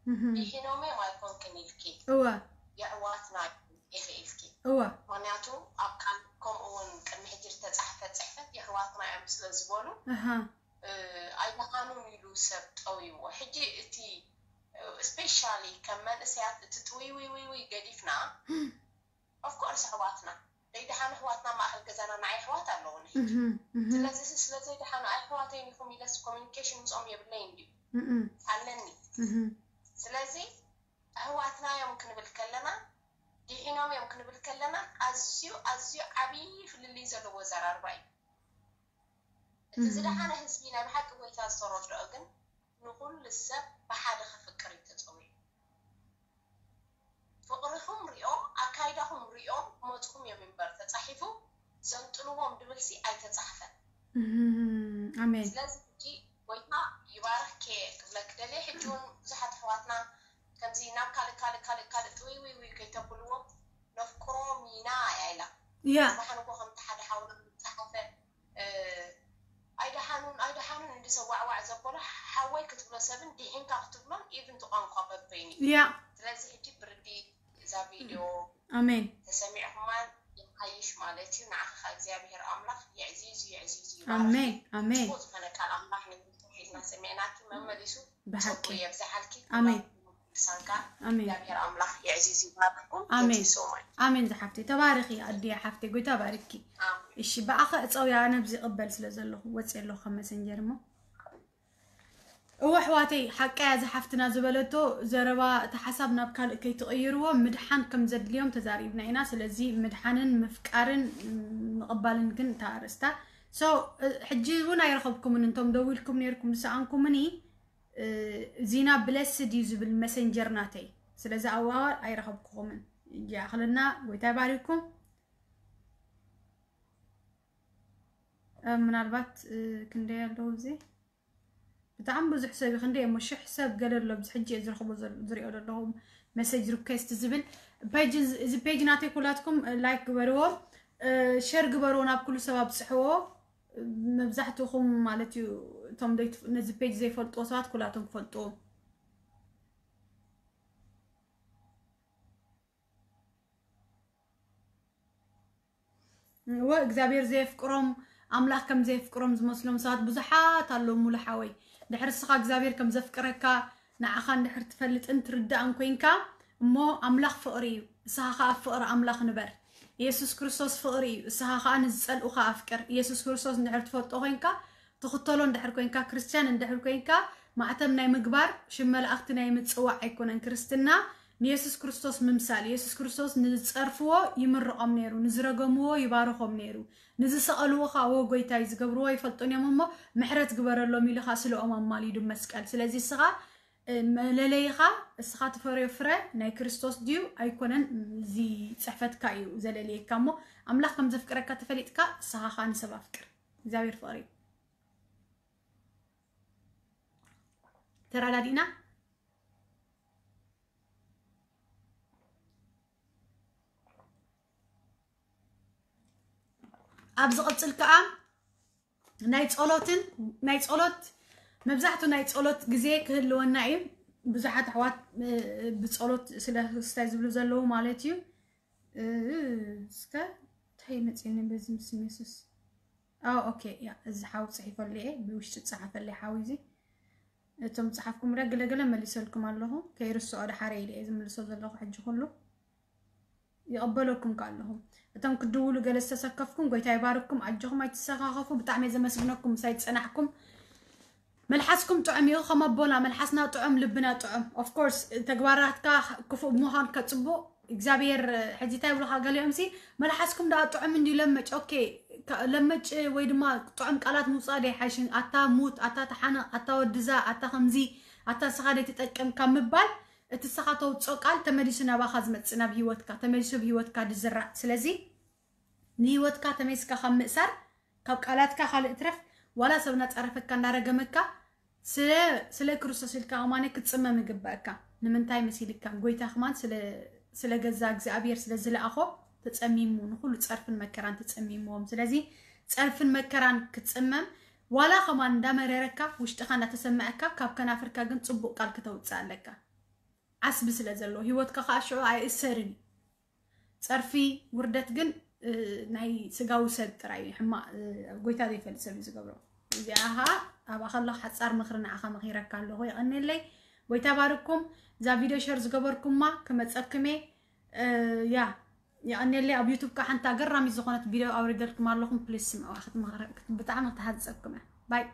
እህም። ድሒኖም እዮም ኣይኮንክን ኢልኪ እወ። የሕዋትና ኢኺ ኢልኪ። እወ። ምኽንያቱ ኣብ ቃል ከምኡ እውን ቅድሚ ሕጂ ዝተጻሕፈ ጽሕፈት የሕዋትና እዮም ስለ ዝበሉ ኣሃ። እ፣ ኣይደሓኑን ኢሉ ሰብ ጠውይዎ። ሕጂ እቲ ስፔሻሊ ከም መንእሰያት እቲ ጥውይውይውይ ገዲፍና ኦፍኮርስ ኣሕዋትና ዘይደሓኑ ኣሕዋትና ማእኸል ገዛና ንዓይ ኣሕዋት ኣለውኒ ሕጂ እህም፣ እህም፣ ስለዚ ሲ ስለ ዘይደሓኑ ኣይ ኣሕዋተይን ኢኹም ኢለስ ኮሚኒኬሽን ምስኦም የብለይን ድዩ እም፣ ኣለኒ እህም። ስለዚ ኣሕዋትና እዮም ክንብል ከለና ድሒኖም እዮም ክንብል ከለና ኣዝዩ ኣዝዩ ዓብዪ ፍልልይ ዘለዎ ኣዘራርባ እዩ እቲ ዝደሓነ ህዝቢ ናይ ብሓቂ ጎይታ ዝተረድኦ ግን ንኹሉ ሰብ ብሓደ ከፍቅር እዩ ተፀዊዑ ፍቕርኹም ሪኦም ኣካይዳኹም ሪኦም ክመፅኹም እዮም እምበር ተፃሒፉ ዘንጥልዎም ድብልሲ ኣይተፃሕፈን ኣሜን ስለዚ ሕጂ ጎይታ ይባርክ ክብለክ ደልየ ሕጂ እውን ብዙሓት ኣሕዋትና ከምዚ ናብ ካልእ ካልእ ካልእ ካልእ ጥውይ ውይ ውይ ከይተብልዎም ነፍቅሮም ኢና እያ ኢላ ያ ንሓንጎ ከምቲ ሓደ ሓውና ዝፀሓፈ ኣይደሓኑን ኣይደሓኑን እንዲ ሰብ ዋዕዋዕ ዘበሎ ሓወይ ክትብሎ ሰብን ድሒንካ ክትብሎን ኢቭን እቲ ቋንቋ በበይኑ እዩ ያ ስለዚ ሕጂ ብርዲ እዛ ቪድዮ ኣሜን ተሰሚዕኩማን ይሓይሽ ማለት እዩ ንዓኺ ከዓ እግዚኣብሄር ኣምላኽ የዕዚዙ የዕዚዙ ይባርኽ ኣሜን ኣሜን ዝኾነ ቃል ኣምላኽ ንሒዝና ሰሚዕናኪ መመሊሱ ብሓቂ የብዝሓልኪ ኣሜን ቅዱሳንካ ኣሜን እግዚኣብሔር ኣምላኽ የዕዚዝ ይባርኽኩም ኣሜን Thank you so much ኣሜን ዝሓፍተይ ተባረኺ ኣድየ ሓፍተይ ጎይታ ባርኪ ኣሜን እሺ ብኣኸ እፀውያ ነብዚ ይቕበል ስለ ዘለኹ ወፅየ ኣለኹ ካብ መሰንጀር እሞ እወ ኣሕዋተይ ሓቀያ ዝሓፍትና ዝበለቶ ዘረባ እቲ ሓሳብ ናብ ካልእ ከይትቕይርዎ ምድሓን ከም ዘድልዮም ተዛሪብና ኢና ስለዚ ምድሓንን ምፍቃርን ምቕባልን ግን እታ ኣርእስታ so ሕጂ እውን ኣይረኸብኩምን እንቶም ደዊልኩም ነርኩም ዝሰኣንኩምኒ ዚና ብለስድ እዩ ዝብል መሰንጀር ናተይ ስለዚ ኣዋዋል ኣይረኸብኩኹምን ይኣኽለና ጎይታ ይባሪኩም ምናልባት ክንደይ ኣለዉ እዚ ብጣዕሚ ብዙሕ ሰብ ክንደይ እሞ ሽሕ ሰብ ገለ ኣሎ ብዚ ሕጂ እየ ዝረኽቦ ዝሪኦ ዘለኹ መሰጅ ሪኩስት ዝብል እዚ ፔጅ ናተይ ኩላትኩም ላይክ ግበርዎ ሸር ግበርዎ ናብ ኩሉ ሰብ ኣብፅሕዎ መብዛሕትኹም ማለት እዩ እቶም ነዚ ፔጅ ዘይፈልጥዎ ሰባት ኩላቶም ክፈልጥዎ እወ እግዚኣብሔር ዘየፍቅሮም ኣምላኽ ከም ዘየፍቅሮም ዝመስሎም ሰባት ብዙሓት ኣለዉ ሙሉ ሓወይ ድሕሪ እስኻ እግዚኣብሔር ከም ዘፍቅረካ ንዓኻ እንድሕር ትፈልጥን ትርዳእን ኮንካ እሞ ኣምላኽ ፍቕሪ እዩ እስኻ ከዓ ፍቕሪ ኣምላኽ ንበር ኢየሱስ ክርስቶስ ፍቕሪ እዩ እስኻ ከዓ ንዝፀልኡኻ ኣፍቅር ኢየሱስ ክርስቶስ እንድሕር ትፈልጦ ኮንካ ትኽተሎ እንድሕር ኮንካ ክርስትያን እንድሕር ኮንካ ማዕተብ ናይ ምግባር ሽም መላእኽቲ ናይ ምፅዋዕ ኣይኮነን ክርስትና ንየሱስ ክርስቶስ ምምሳል። የሱስ ክርስቶስ ንዝጸርፍዎ ይምርቖም ነይሩ፣ ንዝረገምዎ ይባርኾም ነይሩ፣ ንዝሰቐልዎ ኸኣ "ወ ጎይታይ፣ ዝገብርዎ ኣይፈልጡን እዮም እሞ ምሕረት ግበረሎም" ኢሉ ኸኣ ስለኦም ኣማሊዱ መስቀል። ስለዚ እስኻ፣ እ፣ መለለይኻ፣ እስኻ ትፈርዮ ፍረ ናይ ክርስቶስ ድዩ ኣይኮነን፣ እዚ ጽሕፈትካ እዩ ዘለልየካ እሞ፣ ኣምላኽ ከም ዘፍቅረካ ተፈሊጥካ፣ እስኻ ኸኣ ንሰብ ኣፍቅር። እግዚኣብሔር ፍቕሪ እዩ። ተረዳዲእና? ኣብ ዝቕጽል ከኣ ናይ ጸሎትን፣ ናይ ጸሎት፣ መብዛሕቱ ናይ ጸሎት ግዜ ክህልወና እዩ። ብዙሓት ኣሕዋት፣ እ፣ ብጸሎት ስለ ክስታይ ዝብሉ ዘለዉ ማለት እዩ። እ፣ እስከ እንታይ መጺኒ በዚ ምስም የሱስ? ኣዎ፣ ኦኬ፣ ያ፣ እዚ ሓው ጽሒፈልየ፣ ብውሽጢ ጸሓፈልየ ሓው እዚ። እቶም ጸሓፍኩም ረ ገለገለ መሊሰልኩም ኣለኹ። ከይርስኦ ደሓረ ኢለ እየ ዝምልሶ ዘለኹ ሕጂ ኩሉ። ይቕበለኩም ከ ኣለኹ። እቶም ክድውሉ ገለ ዝተሰከፍኩም፣ ጎይታ ይባርክኩም፣ ኣጆኹም ኣይትሰኻኸፉ። ብጣዕሚ እየ ዘመስግነኩም ምሳይ ዝጸናሕኩም። መልሓስኩም ጥዑም እዩ፣ ከም ኣቦና መልሓስና ጥዑም፣ ልብና ጥዑም። Of course፣ ተግባራትካ ክፉእ ምዃን ከጽቡቕ፣ እግዚኣብሔር ሕጂ እንታይ ይብሉኻ ገሊኦም ሲ፣ "መልሓስኩም ደኣ ጥዑም እንድዩ ለመጭ?" ኦኬ፣ ከ-፣ ለመጭ ወይ ድማ ጥዑም ቃላት ምውጻእ ዶ ይሓይሽ? "ኣታ ሙት፣ ኣታ ተሓነቕ፣ ኣታ ወድዛ፣ ኣታ ከምዚ፣ ኣታ ስኻ ደይ ትጠቅም" ካብ ምባል፣ እቲ ስኻ ተውጽኦ ቃል ተመሊሱ ናባኻ ዝመጽእ፣ ናብ ህይወትካ ተመሊሱ፣ ኣብ ህይወትካ ድዝራእ። ስለዚ ንህይወትካ ተመሊስካ ካብ ምእሳር፣ ካብ ቃላትካ ካልእ ትረፍ፣ ዋላ ሰብ እናጻረፈካ እናረገመካ፣ ስለ፣ ስለ ክርስቶስ ኢልካ ከማን ክትጽመም ይግበኣካ። ንምንታይ መሲልካ? ጎይታ ከማን ስለ፣ ስለ ገዛ እግዚኣብሔር ስለ ዝለኣኾ ተጸሚሙ፣ ንኹሉ ጸርፍን መከራን ተጸሚምዎም። ስለዚ ጸርፍን መከራን ክትጽመም፣ ዋላ ከማን እንዳመረረካ፣ ውሽጥኻ እንዳተሰመዐካ፣ ካብ ከናፍርካ ግን ጽቡቕ ቃል ክተውጽእ ኣለካ። ዓስቢ ስለ ዘለዎ፣ ህይወትካ ከኣ ሽዑ ኣይእሰርን እዩ። ጸርፊ፣ ውርደት ግን፣ እ፣ ናይ ስጋዊ ሰብ ጥራይ እዩ። ሕማቕ፣ እ፣ ጎይታ ዘይፈልጥ ሰብ እዩ ዝገብሮ። እዚኣ ኸኣ ኣብኣ ከለኹ ሓጻር ምኽሪ ንዓኻ መኺረካ ኣለኹ። የቐንየለይ። ጎይታ ባርኩም። እዛ ቪድዮ ሸር ዝገበርኩማ ክመጸክሜ፣ እ፣ ያ፣ የቐንየለይ። ኣብ ዩቱብ ከኣ ሓንቲ ኣገራሚት ዝኾነት ቪድዮ ኣውሪደልኩም ኣለኹም። ፕሊስ ስምዕዋ፣ ክትመኽረ-፣ ክት-፣ ብጣዕሚ ክትሃንጸኩም እያ። ባይ።